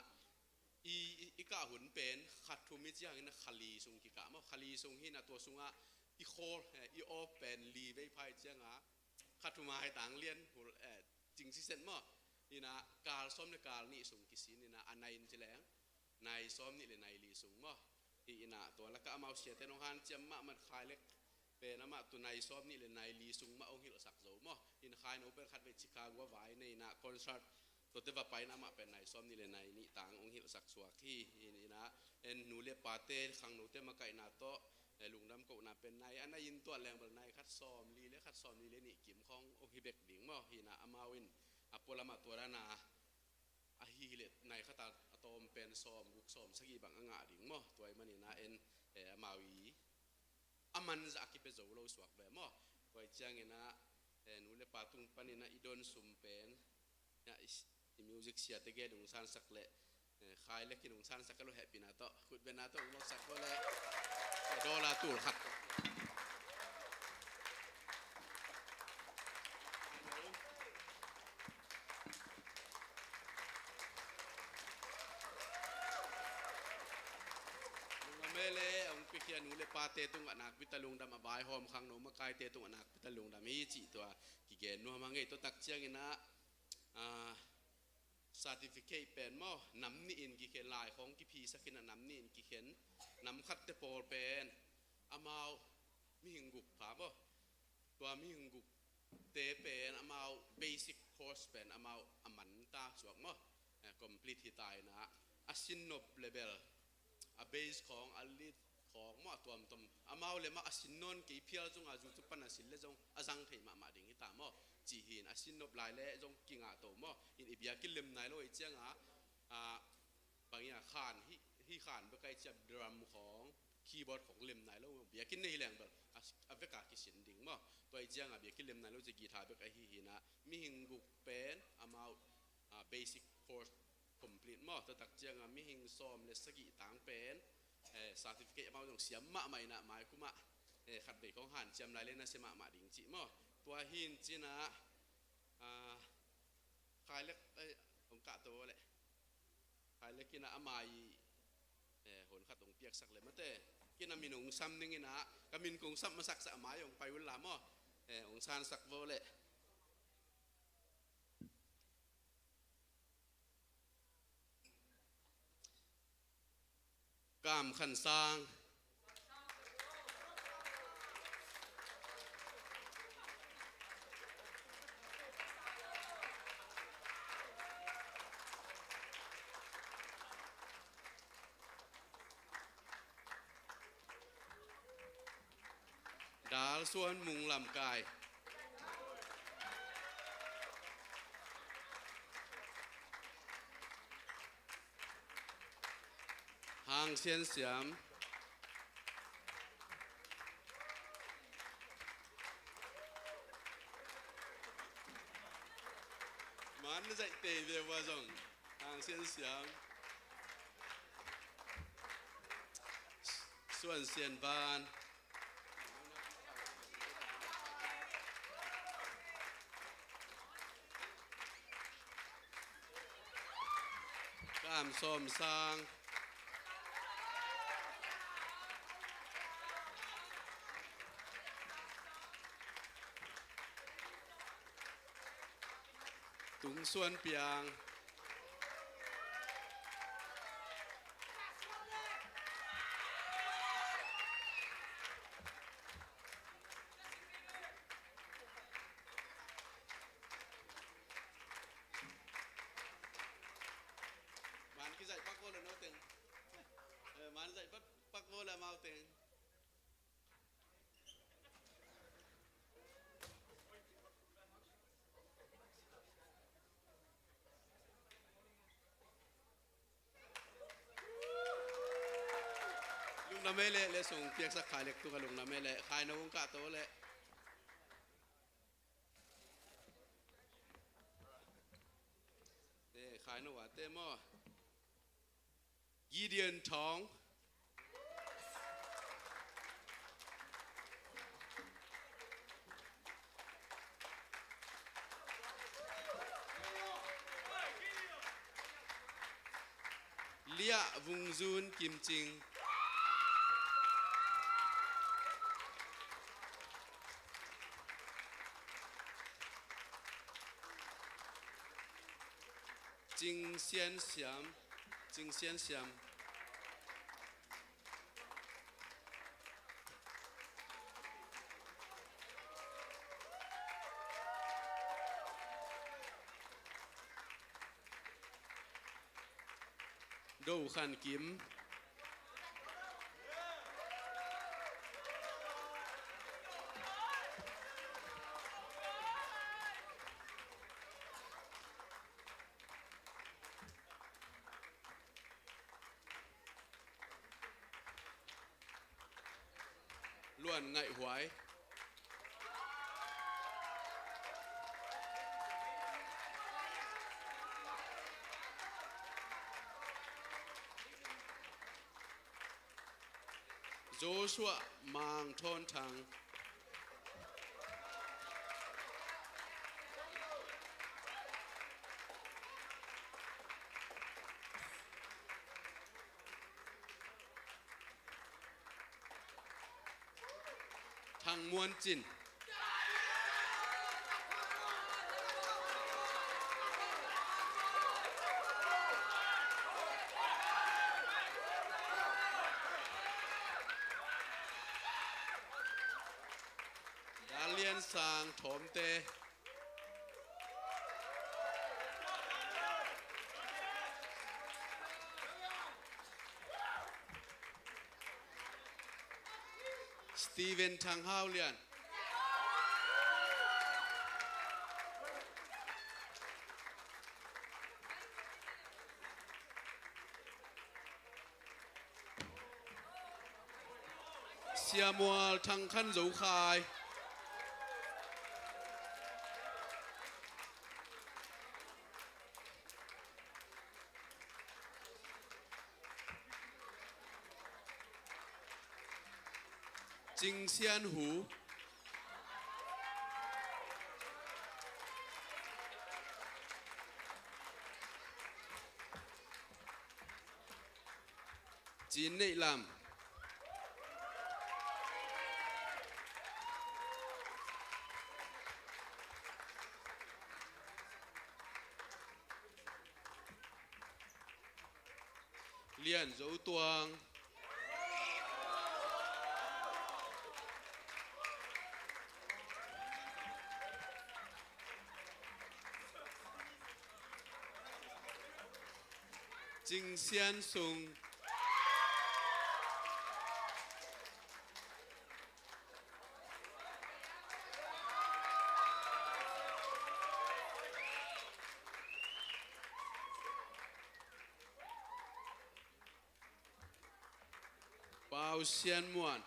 i, i, i kah hun pen kha thum i ciangin a kha li sung kikah maw. Kha li sung hinah tua sungah i khawl, eh, i awp pen li vei pha i cianga, khat huma hi tang lian hul, eh, cing siset maw. Ina kal sawm le kal nih sung kisin ina a nai in ci leng, nai sawm nih le nai li sung maw. Hi ina tua laka amau siate nong hanciam mahmah Khai Lek pen amah tu nai sawm nih le nai li sung mah ong hilhsak zo maw. Ina Khai No pen khat vei Chicago a vai nei ina concert tuate va pai ina amah pen nai sawm nih le nai nih tang ong hilhsak suak hi. Ina en nu le pate khangnote makaihna tawh, eh, lungdam kohna pen nai a nai in tuah leng bel nai khat sawm li le khat sawm li le nih kim khawng ong hi bek ding maw. Hi ina amau in a pualam ah tua dana ahi hileh nai khat a, a tawm pen sawm guk sawm sagih bang a ngah ding maw. Tua ahih manin a en, eh, amau i a manzah a kipia zo lo suak ve maw. Tua ahih ciangin a, eh, nu le pa tung panin a i don sum pen, ina i, i music siate gen ung sansak le, eh, Khai Lek in ung sansak a lo hehpihna tawh khutbetna tawh ung mawksak ko le, eh, dollar tul khat. Lungdam e le, a ung pikhia nu le pate tungah nakpi ta lungdam, a vaihawm khangno makaite tungah nakpi ta lungdam hi cih tua kigen nuam a ngei. Tua tak ciangin a, ah, certificate pen maw, nam nih in kikhen lai khawng kiphisak in a nam nih in kikhen, nam khatte pawl pen amau mihing guk pha maw. Tua mihing gukte pen amau basic course pen amau a man ta suak maw. Eh, complete hi ta ina a sin nop level, a base khawng, a lead khawng maw, a tuamtuam amau le mah a sin nawn kei phial zong a zu cu pan a sin le zong a zang thei mahmah ding hi ta maw. Cih hi in a sin nop lai le zong kingah to maw. In i biakinn lem nai lo ahih cianga, ah, bang ia khan hi, hi khan bek ahih ciang drum khawng, keyboard khawng lem nai lo, biakinn nei hi leng bel a, a veka kisin ding maw. Tua ahih cianga biakinn lem nai lo ci guitar bek ahi hi ina mihing guk pen amau, ah, basic course complete maw. Tua tak cianga mihing sawm le sagih tang pen, eh, certificate amau zong siam mahmah ina mai kumah, eh, khat vei khawng hanciam lai le nasia mahmah ding cih maw. Tua hi in cina, ah, Khai Lek, eh, ong kah to le. Khai Lek ina amai, eh, hon khat ong piaksak le mate. Kina min ong sam ning ina, ka min kong sam masak sa amai ong pai ul la maw. Eh, ong sansak vo le. Kam Khan Sang. Dal Suan Mung Lamkai. Hang Sian Siam. Man na zaih tei ve ua zong. Hang Sian Siam. Suan Sian Van. Kam Sawm Sang. Tung Suan Piang. Man kizaih pak vo le no teng. Eh, man zaih pak, pak vo le amau teng. Lungdam e le, le sung piaksak Khai Lek tung a lungdam e le, Khai No ung kah to le. Eh, Khai No a te maw. Gideon Thawng. Liah Vung Zun Kim Cing. Sian Siam, Cing Sian Siam. Do Khan Kim. Luan Ngaih Huai. Joshua Mang Thawn Thang. Thang Muan Cin. Dalian Sang Thawmte. Steven Thang Hau Lian. Sia Mual Thang Khan Zo Khai. Cing Sian Hu. Cin Neih Lam. Lian Zo Tuang. Cing Sian Sung. Pau Sian Muan.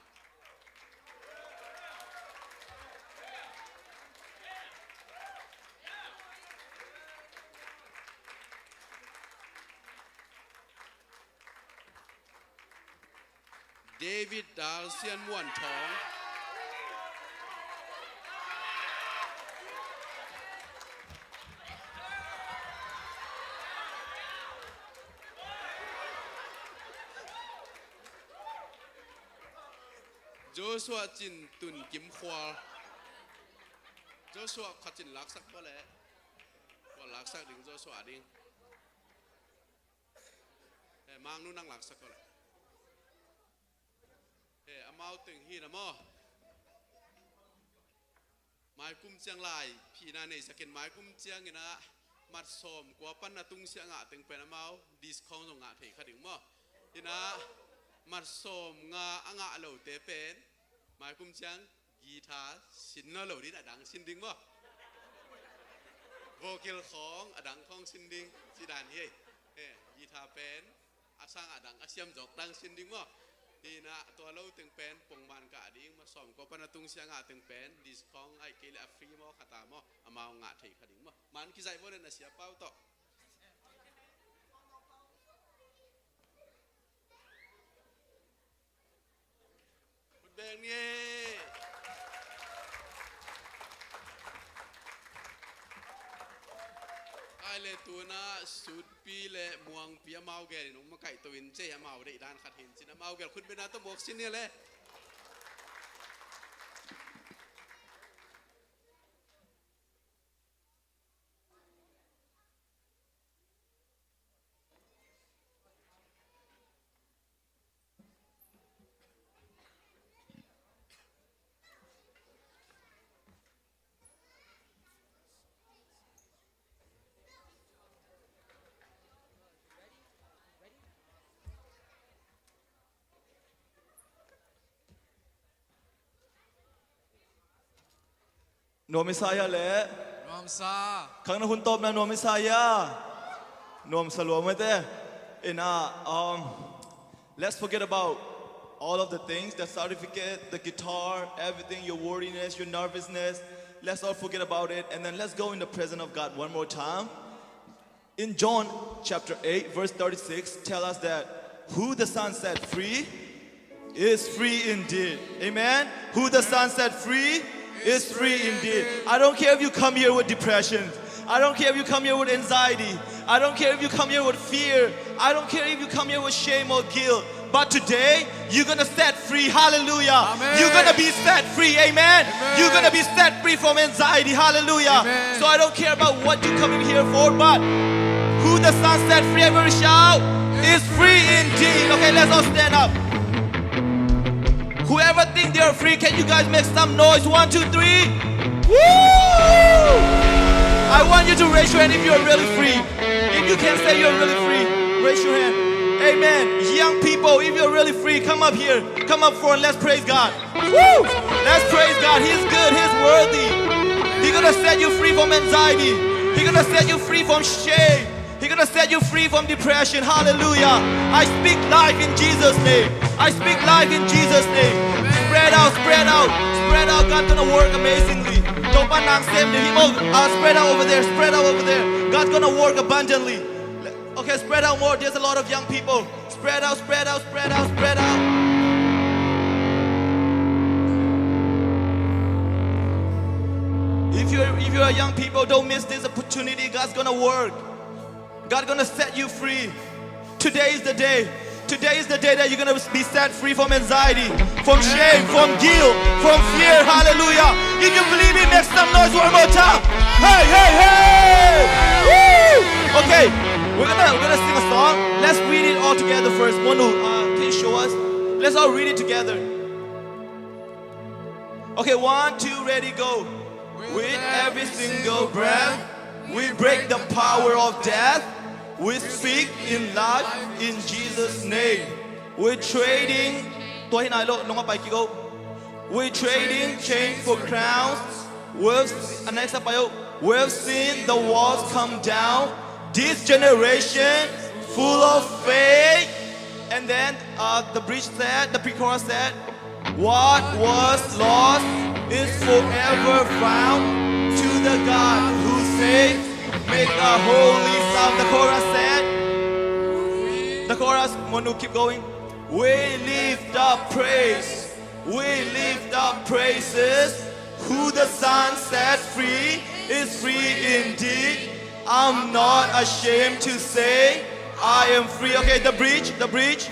David Dal Sian Muan Thawng. Joshua Cin Tun Kim Khual. Joshua khat cin laksak ko le. Khual laksak ding Joshua ding. Eh, Mang nu nang laksak ko le. Eh, amau teng hi na maw. Mai kum ciang lai phina nei sakin, mai kum ciang ina mat sawm kua pan na tung sia ngah teng pen amau discount zong ngah thei kha ding maw. Ina mat sawm nga a ngah lote pen mai kum ciang guitar sin na lo din a dang sin ding maw. Vocal khawng a dang khawng sin ding ci dan hi. Eh, guitar pen a sang a dang a siam zawk dang sin ding maw. Hi na tua lo teng pen pongman kah ding maw, sawm kua pan a tung sia ngah teng pen discount ai kei le a free maw, kha ta maw, amau ngah thei kha ding maw. Man kizaih vo le na sia pau tawh. Khut beng ni. Ai le tuna sutpi le muangpi amau gel in ong makaih to in, cei amau deih dan khat hin cin amau gel khut beng na to muak sin ni le. Nuam i sa hia le? Nuam sa. Khang na hun tawpna nuam i sa hia? Nuam sa lua mate. Ina, um, let's forget about all of the things, the certificate, the guitar, everything, your worriness, your nervousness. Let's all forget about it, and then let's go in the presence of God one more time. In John chapter eight, verse thirty-six, tell us that who the Son set free is free indeed. Amen. Who the Son set free is free indeed. I don't care if you come here with depression. I don't care if you come here with anxiety. I don't care if you come here with fear. I don't care if you come here with shame or guilt. But today, you're gonna set free. Hallelujah. Amen. You're gonna be set free. Amen. Amen. You're gonna be set free from anxiety. Hallelujah. Amen. So I don't care about what you're coming here for, but who the Son set free, everybody shout, is free indeed. Okay, let's all stand up. Whoever think they are free, can you guys make some noise? One, two, three. Woo! I want you to raise your hand if you're really free. If you can say you're really free, raise your hand. Amen. Young people, if you're really free, come up here. Come up front. Let's praise God. Woo! Let's praise God. He's good. He's worthy. He's gonna set you free from anxiety. He's gonna set you free from shame. He's gonna set you free from depression. Hallelujah. I speak life in Jesus' name. I speak life in Jesus' name. Spread out, spread out, spread out. God's gonna work amazingly. Topa nang sem de himo. Uh, spread out over there. Spread out over there. God's gonna work abundantly. Okay, spread out more. There's a lot of young people. Spread out, spread out, spread out, spread out. If you're, if you're a young people, don't miss this opportunity. God's gonna work. God's gonna set you free. Today is the day. Today is the day that you're gonna be set free from anxiety, from shame, from guilt, from fear. Hallelujah. If you believe it, make some noise one more time. Hey, hey, hey. Woo! Okay, we're gonna, we're gonna sing a song. Let's read it all together first. Monu, uh, can you show us? Let's all read it together. Okay, one, two, ready, go. With every single breath, we break the power of death. We speak in life in Jesus' name. We're trading, tua hi nai lo, nong a pai kik o. We're trading chains for crowns. We've, uh, next up, we've seen the walls come down. This generation full of faith. And then, uh, the bridge said, the pre-chorus said, "What was lost is forever found. To the God who saves, make a holy sound." The chorus said, the chorus, Monu, keep going. We lift up praise. We lift up praises. Who the Son set free is free indeed. I'm not ashamed to say I am free. Okay, the bridge, the bridge.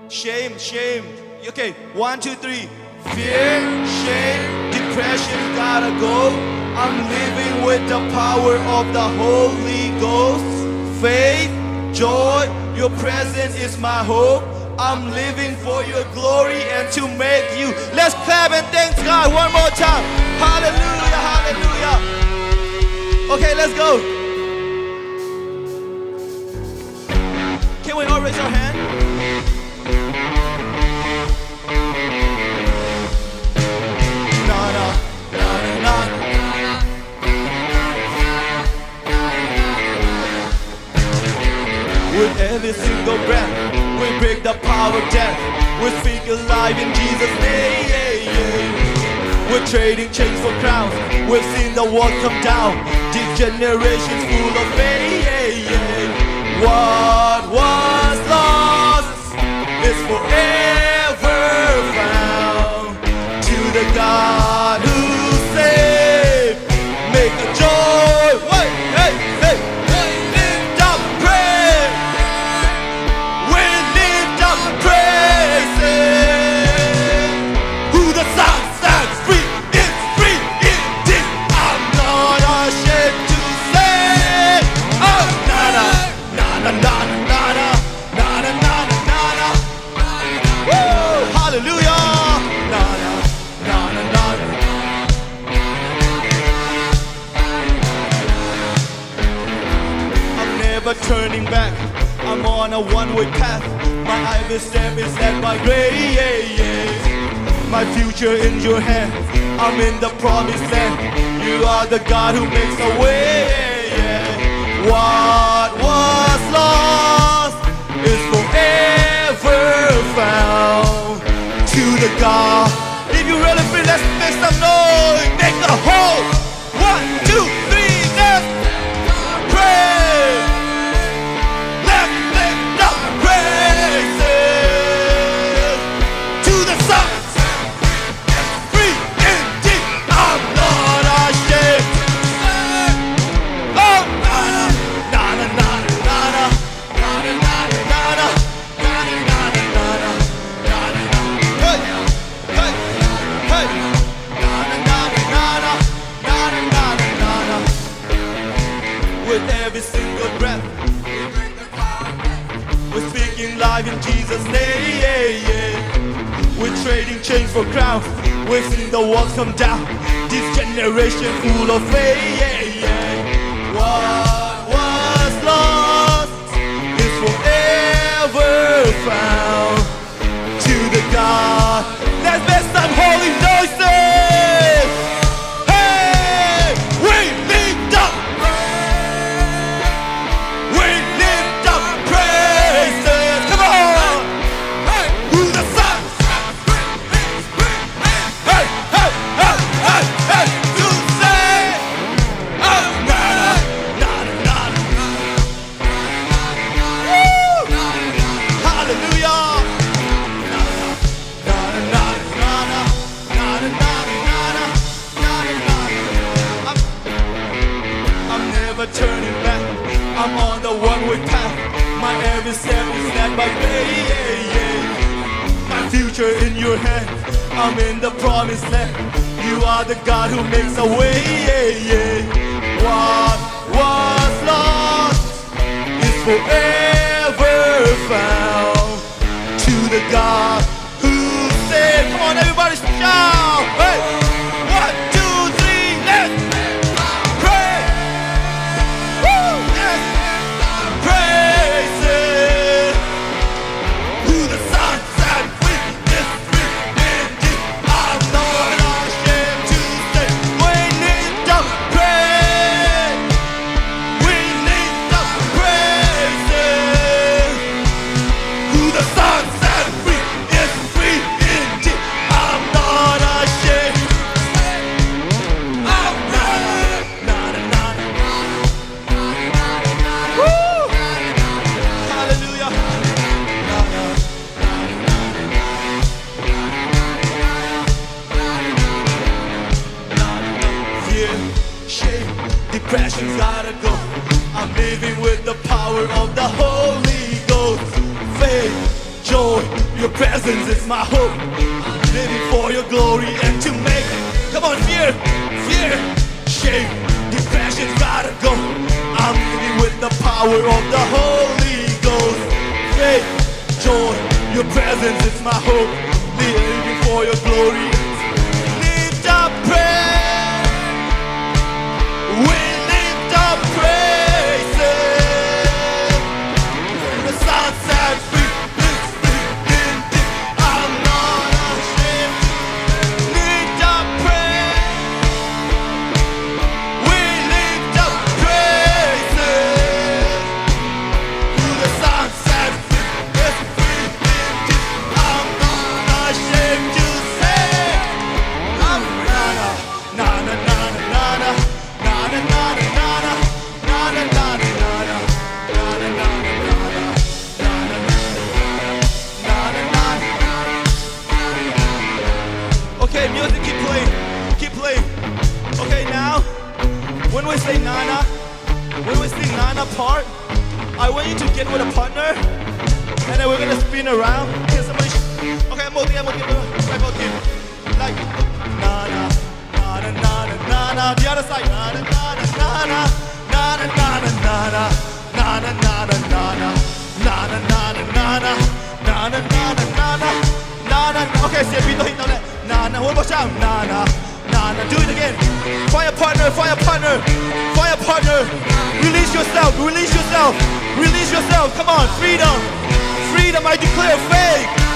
Shame, shame. Okay, one, two, three. Fear, shame, depression gotta go. I'm living with the power of the Holy Ghost. Faith, joy, your presence is my hope. I'm living for your glory and to make you. Let's clap and thank God one more time. Hallelujah, hallelujah. Okay, let's go. Can we all raise our hand? Na, na, na, na, na. With every single breath, we break the power of death. We speak alive in Jesus' name. We're trading chains for crowns. We've seen the walls come down. This generation's full of faith. What was lost is forever found. To the God who saved, make a joy. Wait, hey, hey. We lift up praise. We lift up praises. Who the Son sets free is free indeed. I'm not ashamed to say, oh, na, na, na. Woo! Hallelujah! Na, na, na, na, na. I'm never turning back. I'm on a one-way path. My every step is led by grace. My future in your hand. I'm in the promised land. You are the God who makes a way. What was lost is forever found. To the God. If you really feel, let's make some noise. Make a hole. One, two, three, let's pray. Let's lift up praises to the Son. Free indeed. I'm not ashamed. Oh, na, na, na, na, na, na. Hey, hey, hey. With every single breath, we're speaking life in Jesus' name. We're trading change for crowns. We've seen the walls come down. This generation full of faith. What was lost is forever found. To the God. Let's make some holy noises. Hey, we lift up, we lift up praises. Come on. Hey, who the Son. Hey, hey, hey, hey, hey. To say, oh, na, na, na, na, na. Hallelujah. I'm, I'm never turning back. I'm on the one-way path. My every step is led by faith. My future in your hand. I'm in the promised land. You are the God who makes a way. What was lost is forever found. To the God who said, come on, everybody shout. Hey, one, two, three, let's pray. Woo, yes, praises. Who the Son set free is free indeed. I'm not ashamed to say, we lift up praise. We lift up praises. Who the Son set free is free indeed. I'm not ashamed. I'm not. Na, na, na, na. Woo! Hallelujah. Fear, shame, depression's gotta go. I'm living with the power of the Holy Ghost. Faith, joy, your presence is my hope. I'm living for your glory and to make. Come on, fear, fear, shame, depression's gotta go. I'm living with the power of the Holy Ghost. Faith, joy, your presence is my hope. Living for your glory. Lift up praise. We lift up praises. The Son set free is free indeed. I'm not ashamed. Lift up praise. We lift up praises. Who the Son set free is free indeed. I'm not ashamed to say, I'm na, na, na, na, na, na, na. Okay, music, keep playing. Keep playing. Okay, now, when we say na na, when we sing na na part, I want you to get with a partner, and then we're gonna spin around. Can somebody sh- okay, I'm okay, I'm okay, I'm okay. Right, okay. Like, na na, na na, na na, na na. The other side, na na, na na, na na, na na, na na, na na. Okay, siapa itu hit na na. Na na, one more time. Na na, na na. Do it again. Find a partner, find a partner, find a partner. Release yourself, release yourself, release yourself. Come on, freedom, freedom. I declare faith.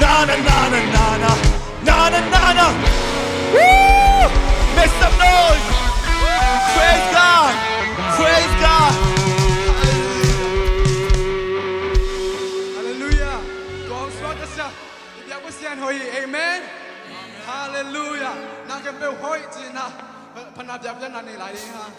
Na, na, na, na, na, na. Na, na, na, na. Woo! Make some noise. Praise God. Praise God. Halleluia. Tua hong suak ka sia. I biak Pasian hoih hi. Amen. Halleluia. Na khempeuh hoih ci-in ah, pha-, phatna biakpiakna nei lai ding hi hang.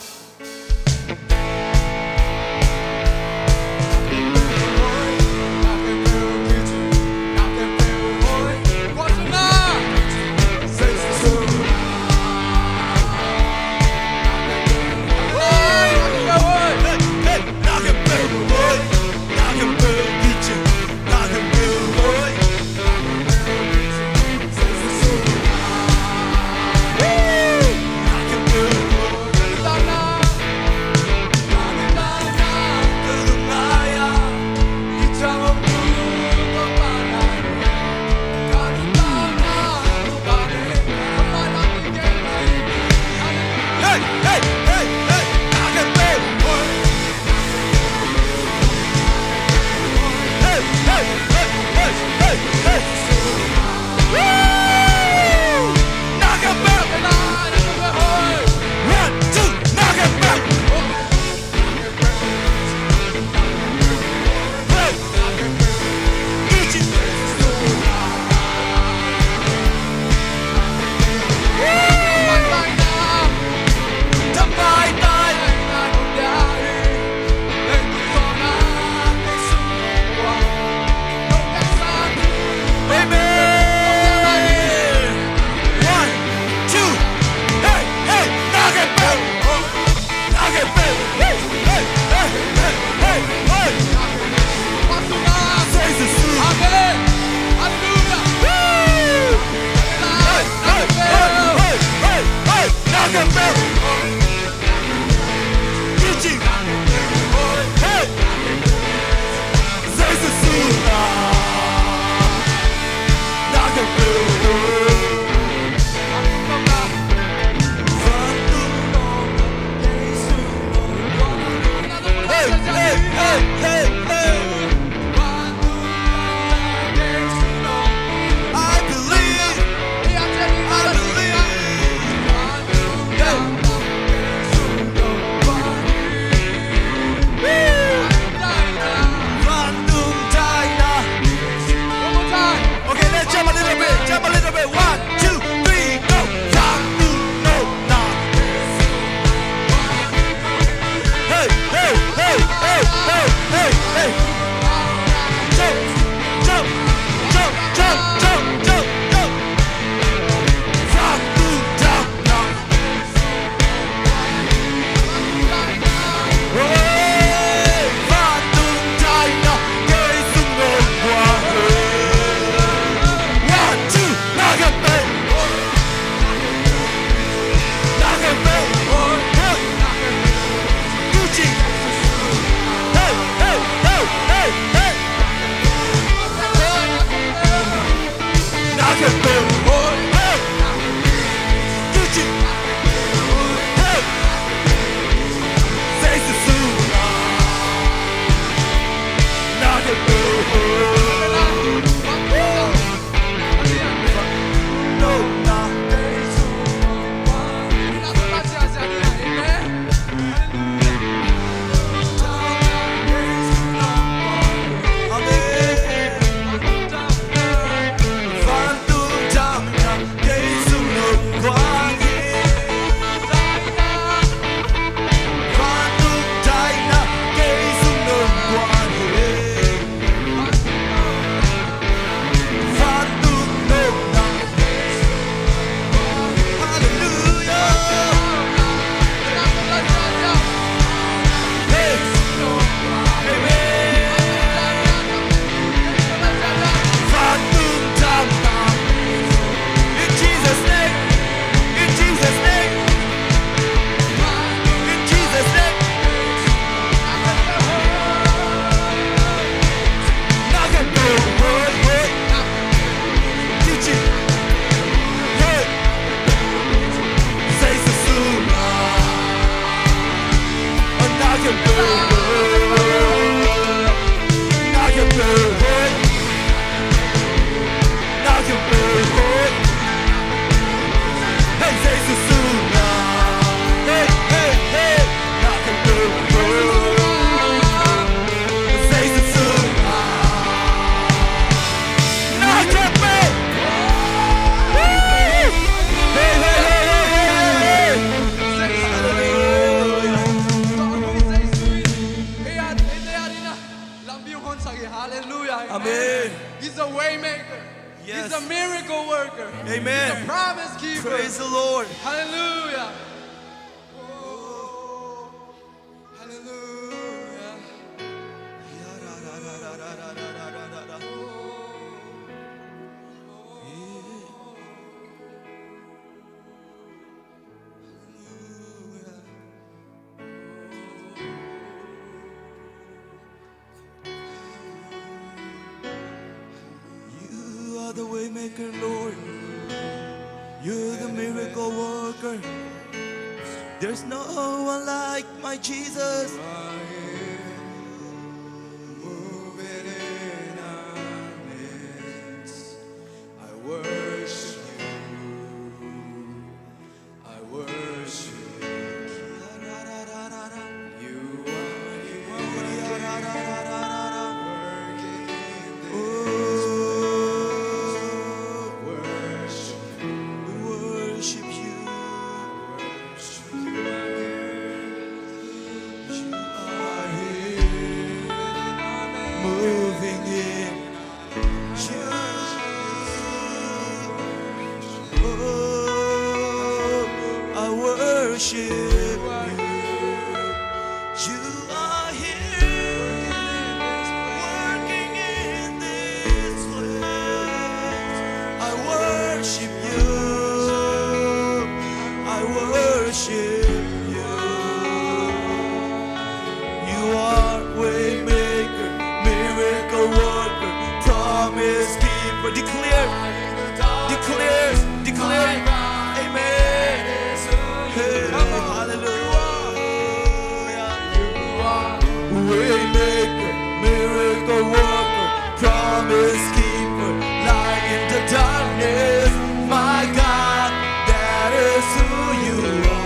Hallelujah. Amen. He's a way maker. Yes. He's a miracle worker. Amen. He's a promise keeper. Praise the Lord. Hallelujah. Oh, hallelujah. You are the way maker, Lord. You're the miracle worker. There's no one like my Jesus. Move it in our midst. I worship you. I worship you. You are here. Working in this place. Worship. We worship you. You are here. Moving in. Oh, I worship you. You are here, working in this place. I worship you. I worship you. You are way maker, miracle worker, promise keeper. Declare, declare, declare. Amen. Hey, hallelujah. You are way maker, miracle worker, promise keeper, light in the darkness. My God, that is who you are.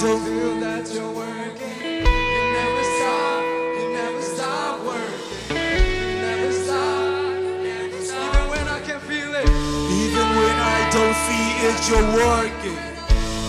Don't feel that you're working. You never stop, you never stop working. You never stop, you never stop. Even when I can feel it. Even when I don't see it, you're working.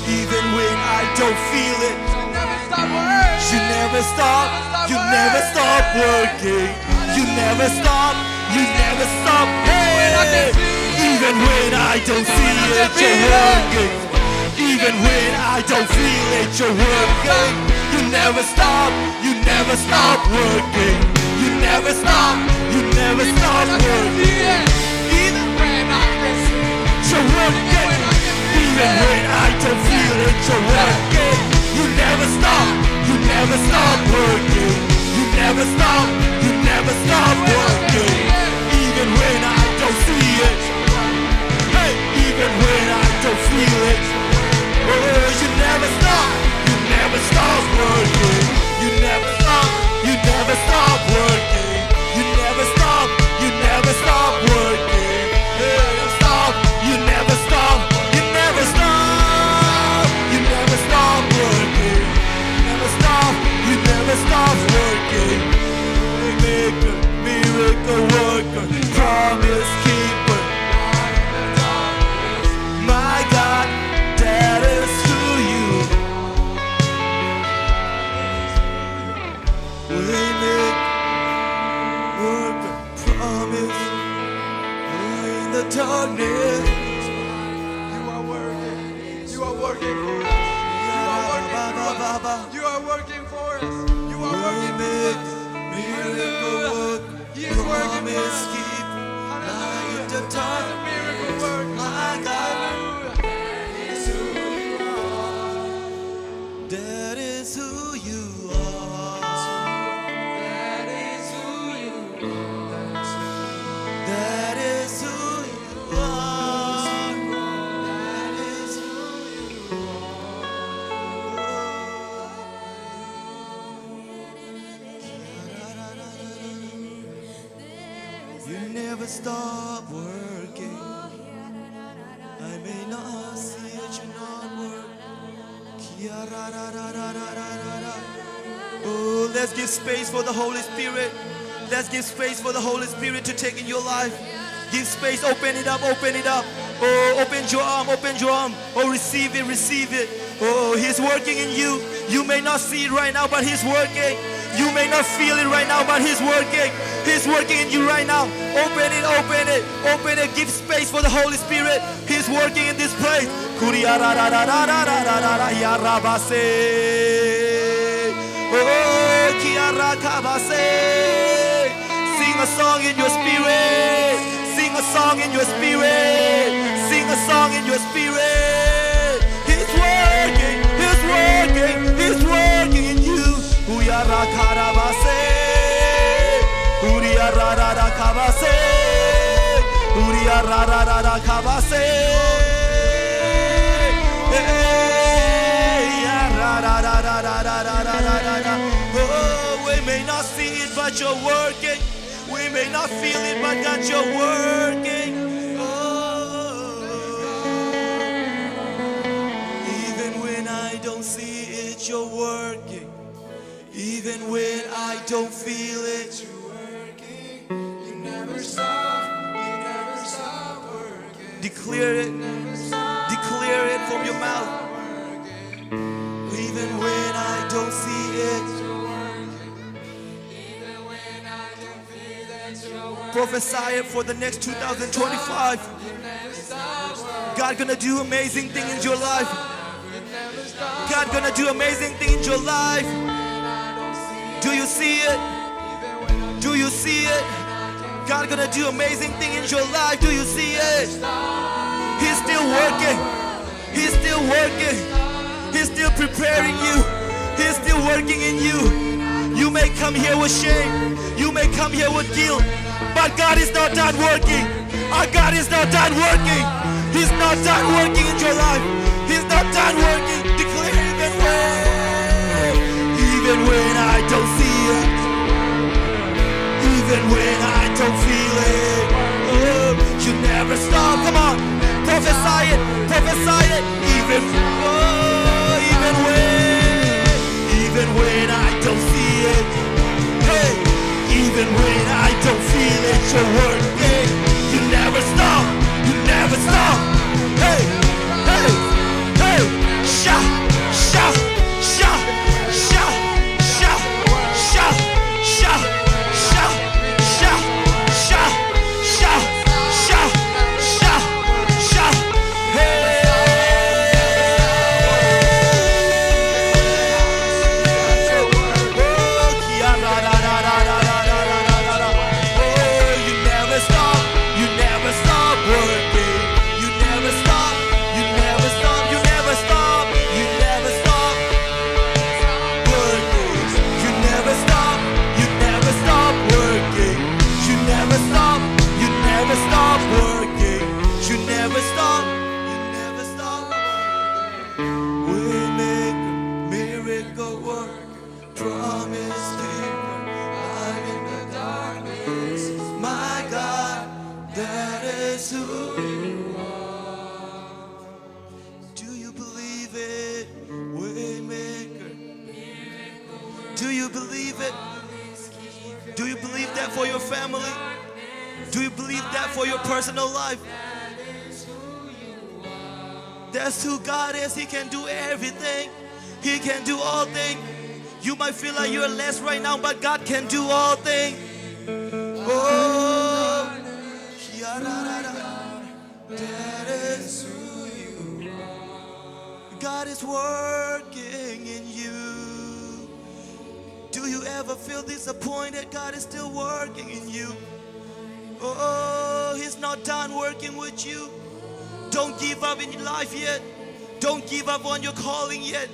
Even when I don't feel it. You never stop working. You never stop, you never stop working. You never stop, you never stop. Hey! Even when I don't see it, you're working. Even when I don't feel it, you're working. You never stop, you never stop working. You never stop, you never stop working. Even when I don't see it, you're working. Even when I don't feel it, you're working. You never stop, you never stop working. You never stop, you never stop working. Even when I don't see it. Hey, even when I don't feel it. Oh, you never stop, you never stop working. You never stop, you never stop working. You never stop, you never stop working. Hey, stop, you never stop, you never stop, you never stop working. Never stop, you never stop working. Maker, miracle worker, promise keeper. My God, that is who you. Waymaker, worker, promise in the darkness. You are working. You are working for us. You are working through us. You are working for us. You are working through us. Miracle worker. He is working for us. Hallelujah. Miracle work. My God. Hallelujah. That is who you are. That is who you are. That is who you are. That is who you are. You never stop working. I may not see it, you're not working. Oh, let's give space for the Holy Spirit. Let's give space for the Holy Spirit to take in your life. Give space, open it up, open it up. Oh, open your arm, open your arm. Oh, receive it, receive it. Oh, He's working in you. You may not see it right now, but He's working. You may not feel it right now, but He's working. He's working in you right now. Open it, open it, open it. Give space for the Holy Spirit. He's working in this place. Kuria ra ra ra ra ra ra ra ra ra ya ra ba se. Oh, kia ra ka ba se. Sing a song in your spirit. Sing a song in your spirit. Sing a song in your spirit. He's working. He's working. He's working in you. Uya ra ka ra ba se. Uria ra ra ra ka ba se. Uria ra ra ra ra ka ba se. Hey, ya ra ra ra ra ra ra ra ra ra ra. Oh, we may not see it, but you're working. We may not feel it, but God, you're working. Oh. Even when I don't see it, you're working. Even when I don't feel it, you're working. You never stop, you never stop working. Declare it. Declare it from your mouth. Even when I don't see it. Prophesy it for the next two thousand twenty-five. God gonna do amazing thing in your life. God gonna do amazing thing in your life. Do you see it? Do you see it? God gonna do amazing thing in your life. Do you see it? He's still working. He's still working. He's still preparing you. He's still working in you. You may come here with shame. You may come here with guilt. But God is not done working. Our God is not done working. He's not done working in your life. He's not done working. Declare even when, even when I don't see it. Even when I don't feel it. Oh, you never stop. Come on. Prophesy it. Prophesy it. Even, oh, even when Don't see it. Hey, even when I don't feel it, you're working. You never stop, you never stop. Hey, hey, hey. Sha, sha, sha, sha, sha, sha, sha, sha, sha, sha, sha, sha, sha, sha, sha. Hey. Oh, you never stop, you never stop working. You never stop, you never stop, you never stop, you never stop working. You never stop, you never stop working. You never stop, you never stop working. You never stop, you never stop. Waymaker, miracle worker, promise keeper, light in the darkness. My God, that is who you are. Do you believe it? Waymaker. Do you believe it? Do you believe that for your family? Do you believe that for your personal life? That's who God is. He can do everything. He can do all things. You might feel like you're less right now, but God can do all things. Oh, that is who you are. God is working in you. Do you ever feel disappointed? God is still working in you. Oh, He's not done working with you. Don't give up in life yet. Don't give up on your calling yet.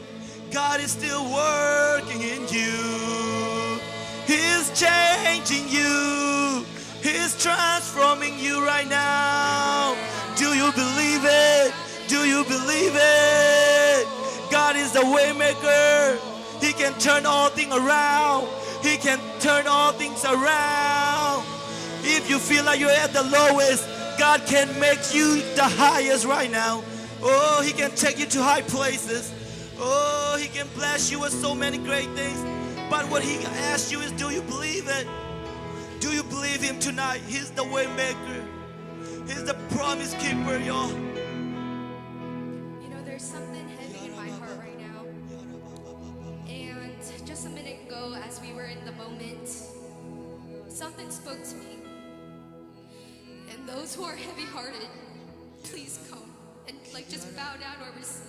God is still working in you. He's changing you. He's transforming you right now. Do you believe it? Do you believe it? God is the way maker. He can turn all things around. He can turn all things around. If you feel like you're at the lowest, God can make you the highest right now. Oh, He can take you to high places. Oh, He can bless you with so many great things. But what He asks you is, do you believe it? Do you believe Him tonight? He's the way maker. He's the promise keeper, y'all. You know, there's something heavy in my heart right now. And just a minute ago, as we were in the moment, something spoke to me. And those who are heavy-hearted, please come and, like, just bow down or receive.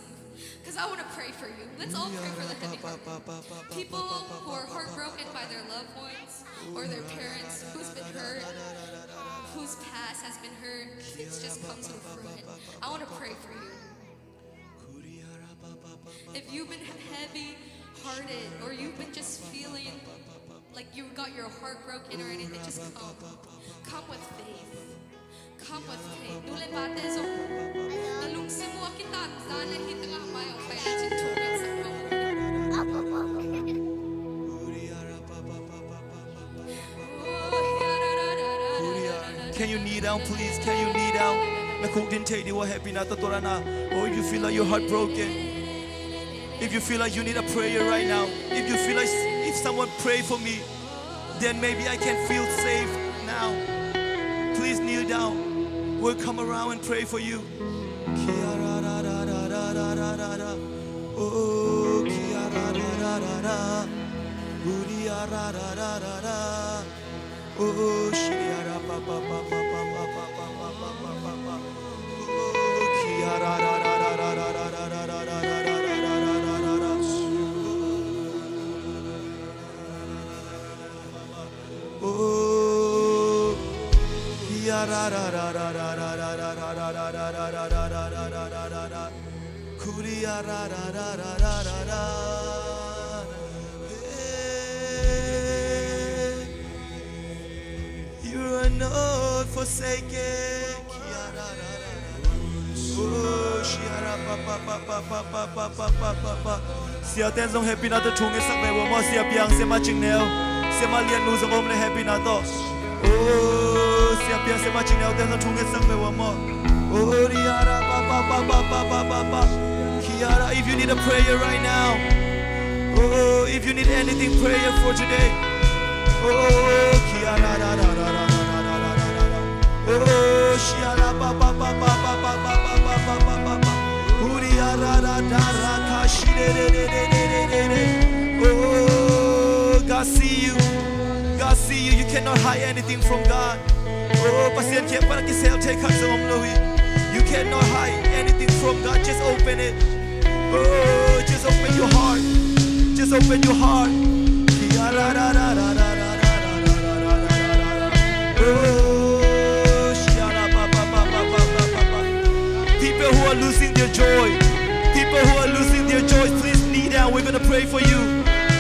Because I want to pray for you. Let's all pray for the heavy-hearted. People who are heartbroken by their loved ones or their parents, who's been hurt, whose past has been hurt, please just come to the front. I want to pray for you. If you've been he-, heavy-hearted, or you've been just feeling like you got your heart broken or anything, just come. Come with faith. Come with faith. Dule pate zong. Na lungsim uh a kitat zan le hih tengah mai a pai le cin thunget sak lo. Can you kneel down, please? Can you kneel down? Na khuk din thei dih uh a hehpihna tawh tawlh a na. Oh, if you feel like your heart broken, if you feel like you need a prayer right now, if you feel like s-, if someone pray for me, then maybe I can feel safe now. Please kneel down. We'll come around and pray for you. Oh, oh, oh, you are not forsaken. Siate'n zong hehpihna tawh thu ngetsak ve ua maw. Sia Piang, Sia Ma Cing Neu, Sia Ma Lian Nu zong om le hehpihna tawh. Oh, Sia Piang, Sia Ma Cing Neu te'n zong thu ngetsak ve ua maw. If you need a prayer right now, Oh, if you need anything prayer for today. Oh, kia ra ra ra ra ra ra ra ra ra ra. Oh, shia ra ba ba ba ba ba ba ba ba ba ba ba ba ba. Uri ya ra ra da ra ka shi re re re re re re re re. Oh, God see you. God see you. You cannot hide anything from God. Oh, Pasian kiang pan a kisel thei khat zong om lo hi. You cannot hide anything from God. Just open it. Oh, just open your heart. Just open your heart. Oh, shia ra ba ba ba ba ba ba ba ba. People who are losing their joy. People who are losing their joy, please kneel down. We're gonna pray for you.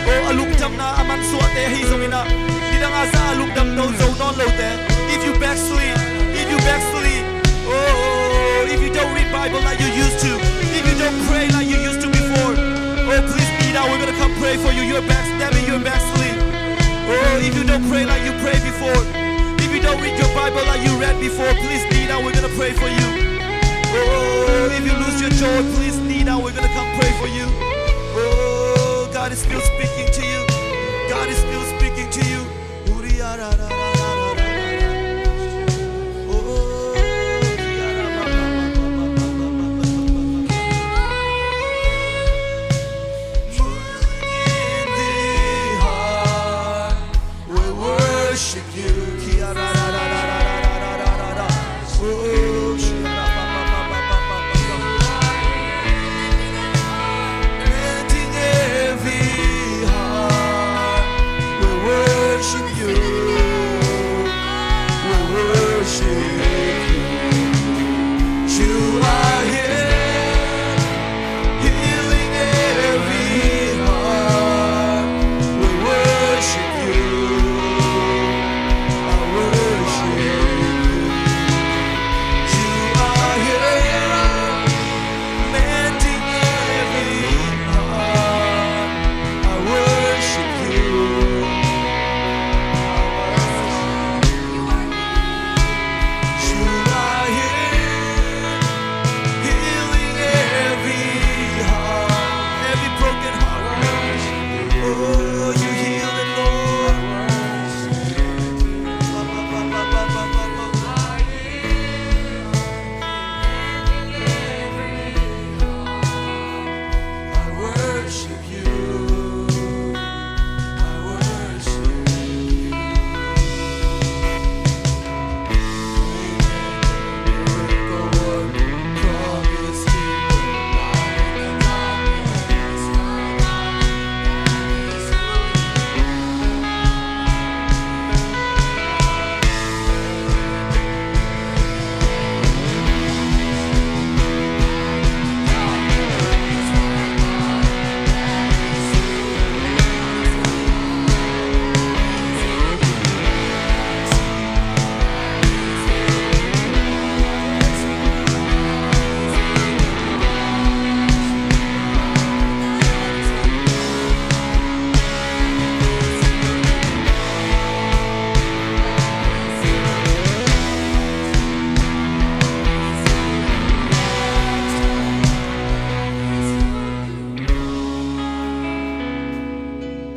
Oh, a lungdamna a mansuahte ahi zongin ah, nidang a zah a lungdam lo zo nawn lote. If you backslid, if you backslid, oh, if you don't read Bible like you used to, if you don't pray like you used to before, oh, please kneel down. We're gonna come pray for you. You're backstabbing, you're backslid. Oh, if you don't pray like you prayed before, if you don't read your Bible like you read before, please kneel down. We're gonna pray for you. Oh, if you lose your joy, please kneel down. We're gonna come pray for you. Oh, God is still speaking to you. God is still speaking to you. We worship you. Mending every heart. We worship you. We worship you. You are here, healing every heart. We worship you. I worship you. You are here, mending every heart. I worship you. You are here, healing every heart, every broken heart. Oh, you heal it, Lord. I worship you. I worship you. Miracle working, promise keeper, light in the darkness.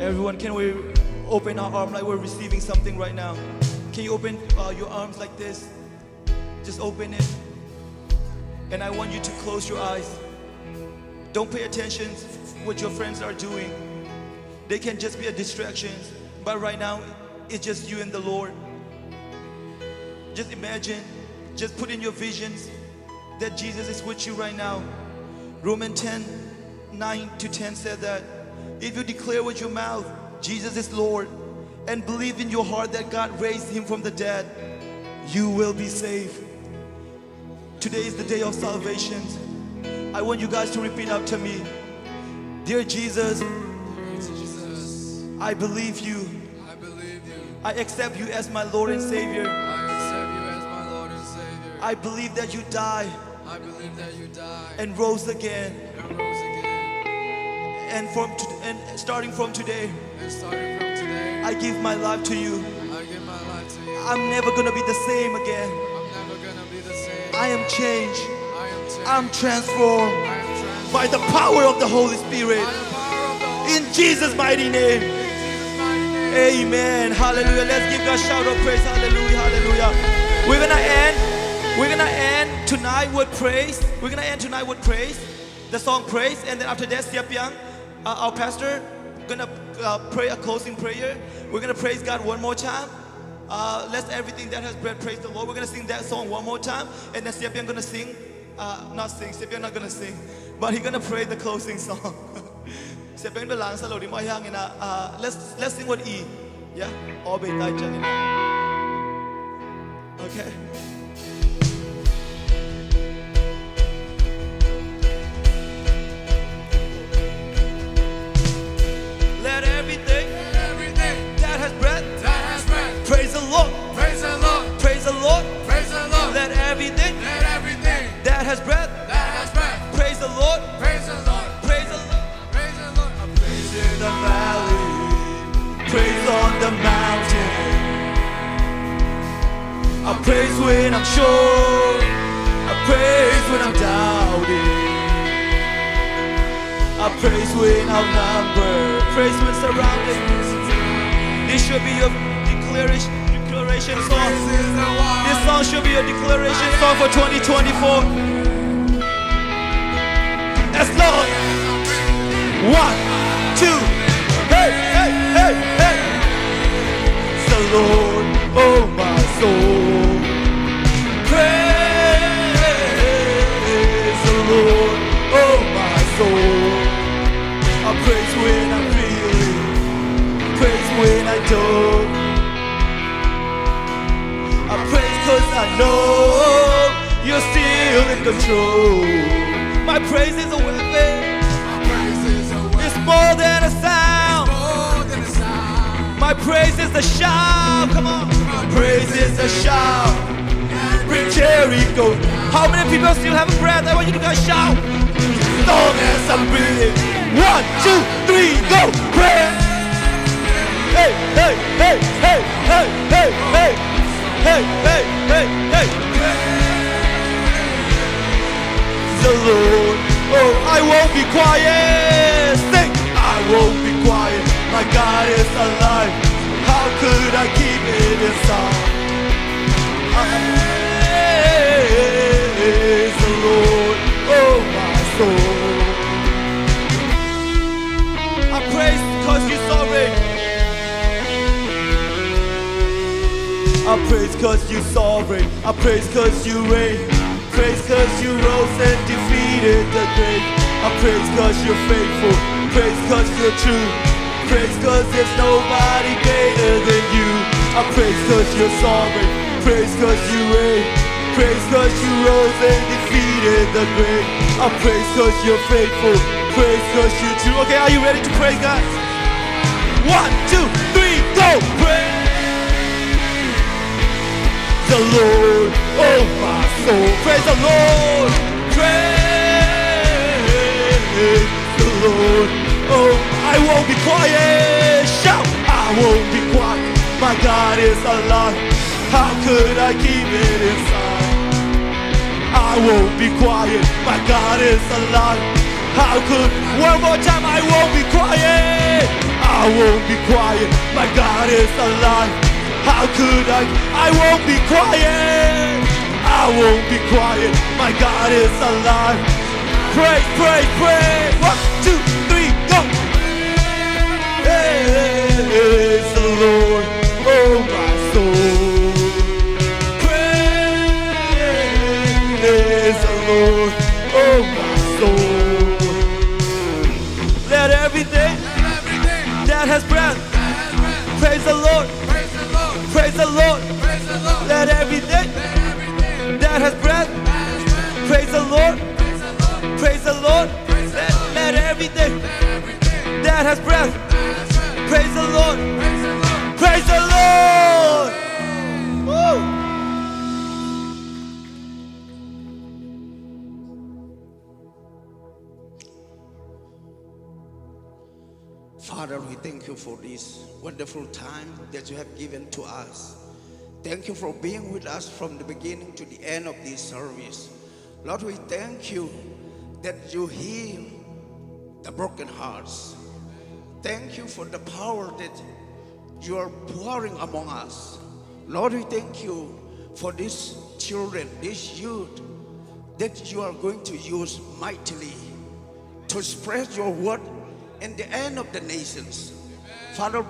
Everyone, can we open our arm like we're receiving something right now? Can you open, uh, your arms like this? Just open it. And I want you to close your eyes. Don't pay attention what your friends are doing. They can just be a distraction. But right now, it's just you and the Lord. Just imagine, just put in your visions that Jesus is with you right now. Romans ten, nine to ten said that if you declare with your mouth Jesus is Lord and believe in your heart that God raised him from the dead, you will be saved. Today is the day of salvation. I want you guys to repeat after me. Dear Jesus, I believe you. I believe you. I accept you as my Lord and Savior. I accept you as my Lord and Savior. I believe that you died I believe that you died and rose again. And rose again. And from to, and starting from today, and starting from today, I give my life to you. I give my life to you. I'm never gonna be the same again. I'm never gonna be the same. I am changed. I am changed. I'm transformed. I am transformed by the power of the Holy Spirit. By the power of the In Jesus' mighty name. Amen. Hallelujah. Let's give God a shout of praise. Hallelujah. Hallelujah. We're gonna end. We're gonna end tonight with praise. We're gonna end tonight with praise. The song praise, and then after that, Siap Yang, uh, our pastor, gonna uh, pray a closing prayer. We're gonna praise God one more time. Uh, let everything that has breath praise the Lord. We're gonna sing that song one more time, and then Siap Yang gonna sing. Uh, not sing. Siap Yang not gonna sing, but he gonna pray the closing song. Siap Yang bel lang sa lo di mo yang ina. Uh, let's let's sing with E. Yeah. All be tai jang ina. Okay. Let everything, everything that has breath, that has breath, praise the Lord. Praise the Lord. Praise the Lord. Praise the Lord. Let everything, let everything that has breath, that has breath, praise the Lord. Praise the Lord. Praise the Lord. Praise the Lord. I praise in the valley, praise on the mountain. I praise when I'm sure, I praise when I'm doubting. I praise when outnumbered, praise when surrounded. This should be your declaration. Declaration song. This song should be a declaration song for twenty twenty-four. Yes, Lord. One, two. Hey, hey, hey, hey. The Lord, oh my soul. Praise the Lord, oh my soul. I praise when I'm feeling, praise when I don't. I praise 'cause I know you're still in control. My praise is a weapon. My praise is a weapon. It's more than a sound. It's more than a sound. My praise is a shout. Come on. My praise is a shout. Bring Jericho. How many people still have a breath? I want you to guys shout. As long as I'm breathing. One, two, three, go. Praise. Hey, hey, hey, hey, hey, hey, hey. Hey, hey, hey, hey. Praise the Lord. Oh, I won't be quiet. Sing. I won't be quiet. My God is alive. How could I keep it inside? Praise the Lord, oh my soul. I praise 'cause you're sovereign. I praise 'cause you're sovereign. I praise 'cause you reign. Praise 'cause you rose and defeated the grave. I praise 'cause you're faithful. Praise 'cause you're true. Praise 'cause there's nobody greater than you. I praise 'cause you're sovereign. Praise 'cause you reign. Praise 'cause you rose and defeated the grave. I praise 'cause you're faithful. Praise 'cause you're true. Okay, are you ready to praise God? One, two, three, go! Praise the Lord, oh my soul. Praise the Lord. Praise the Lord. Oh, I won't be quiet. Shout, I won't be quiet. My God is alive. How could I keep it inside? I won't be quiet. My God is alive. How could, one more time, I won't be quiet. I won't be quiet. My God is alive. How could I? I won't be quiet. I won't be quiet. My God is alive. Praise, praise, praise. One, two, three, go. Praise the Lord, oh my soul. Praise the Lord, oh my soul. Let everything that has breath praise the Lord. Praise the Lord. Let everything that has breath praise the Lord. Praise the Lord. Let, let everything that has breath praise the Lord. Praise the Lord. Woo. Father, we thank you for this wonderful time that you have given to us. Thank you for being with us from the beginning to the end of this service. Lord, we thank you that you heal the broken hearts. Thank you for the power that you are pouring among us. Lord, we thank you for these children, these youth that you are going to use mightily to spread your word in the end of the nations. Father,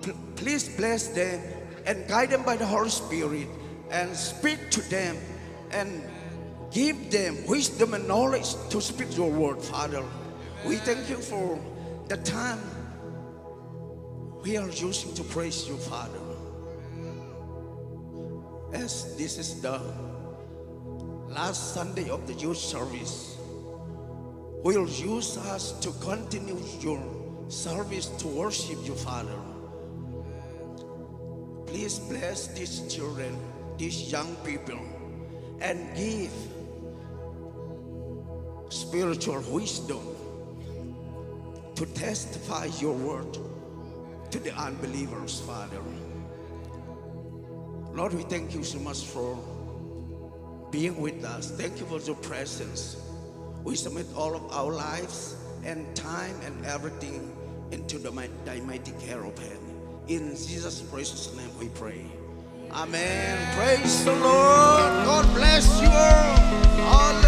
pl- please bless them and guide them by the Holy Spirit and speak to them and give them wisdom and knowledge to speak your word, Father. We thank you for the time we are using to praise you, Father. As this is the last Sunday of the youth service, will use us to continue your service to worship you, Father. Please bless these children, these young people, and give spiritual wisdom to testify your word to the unbelievers, Father. Lord, we thank you so much for being with us. Thank you for your presence. We submit all of our lives and time and everything into the mi- thy mighty care of hand. In Jesus' precious name we pray. Amen. Praise the Lord. God bless you all. Hallelujah.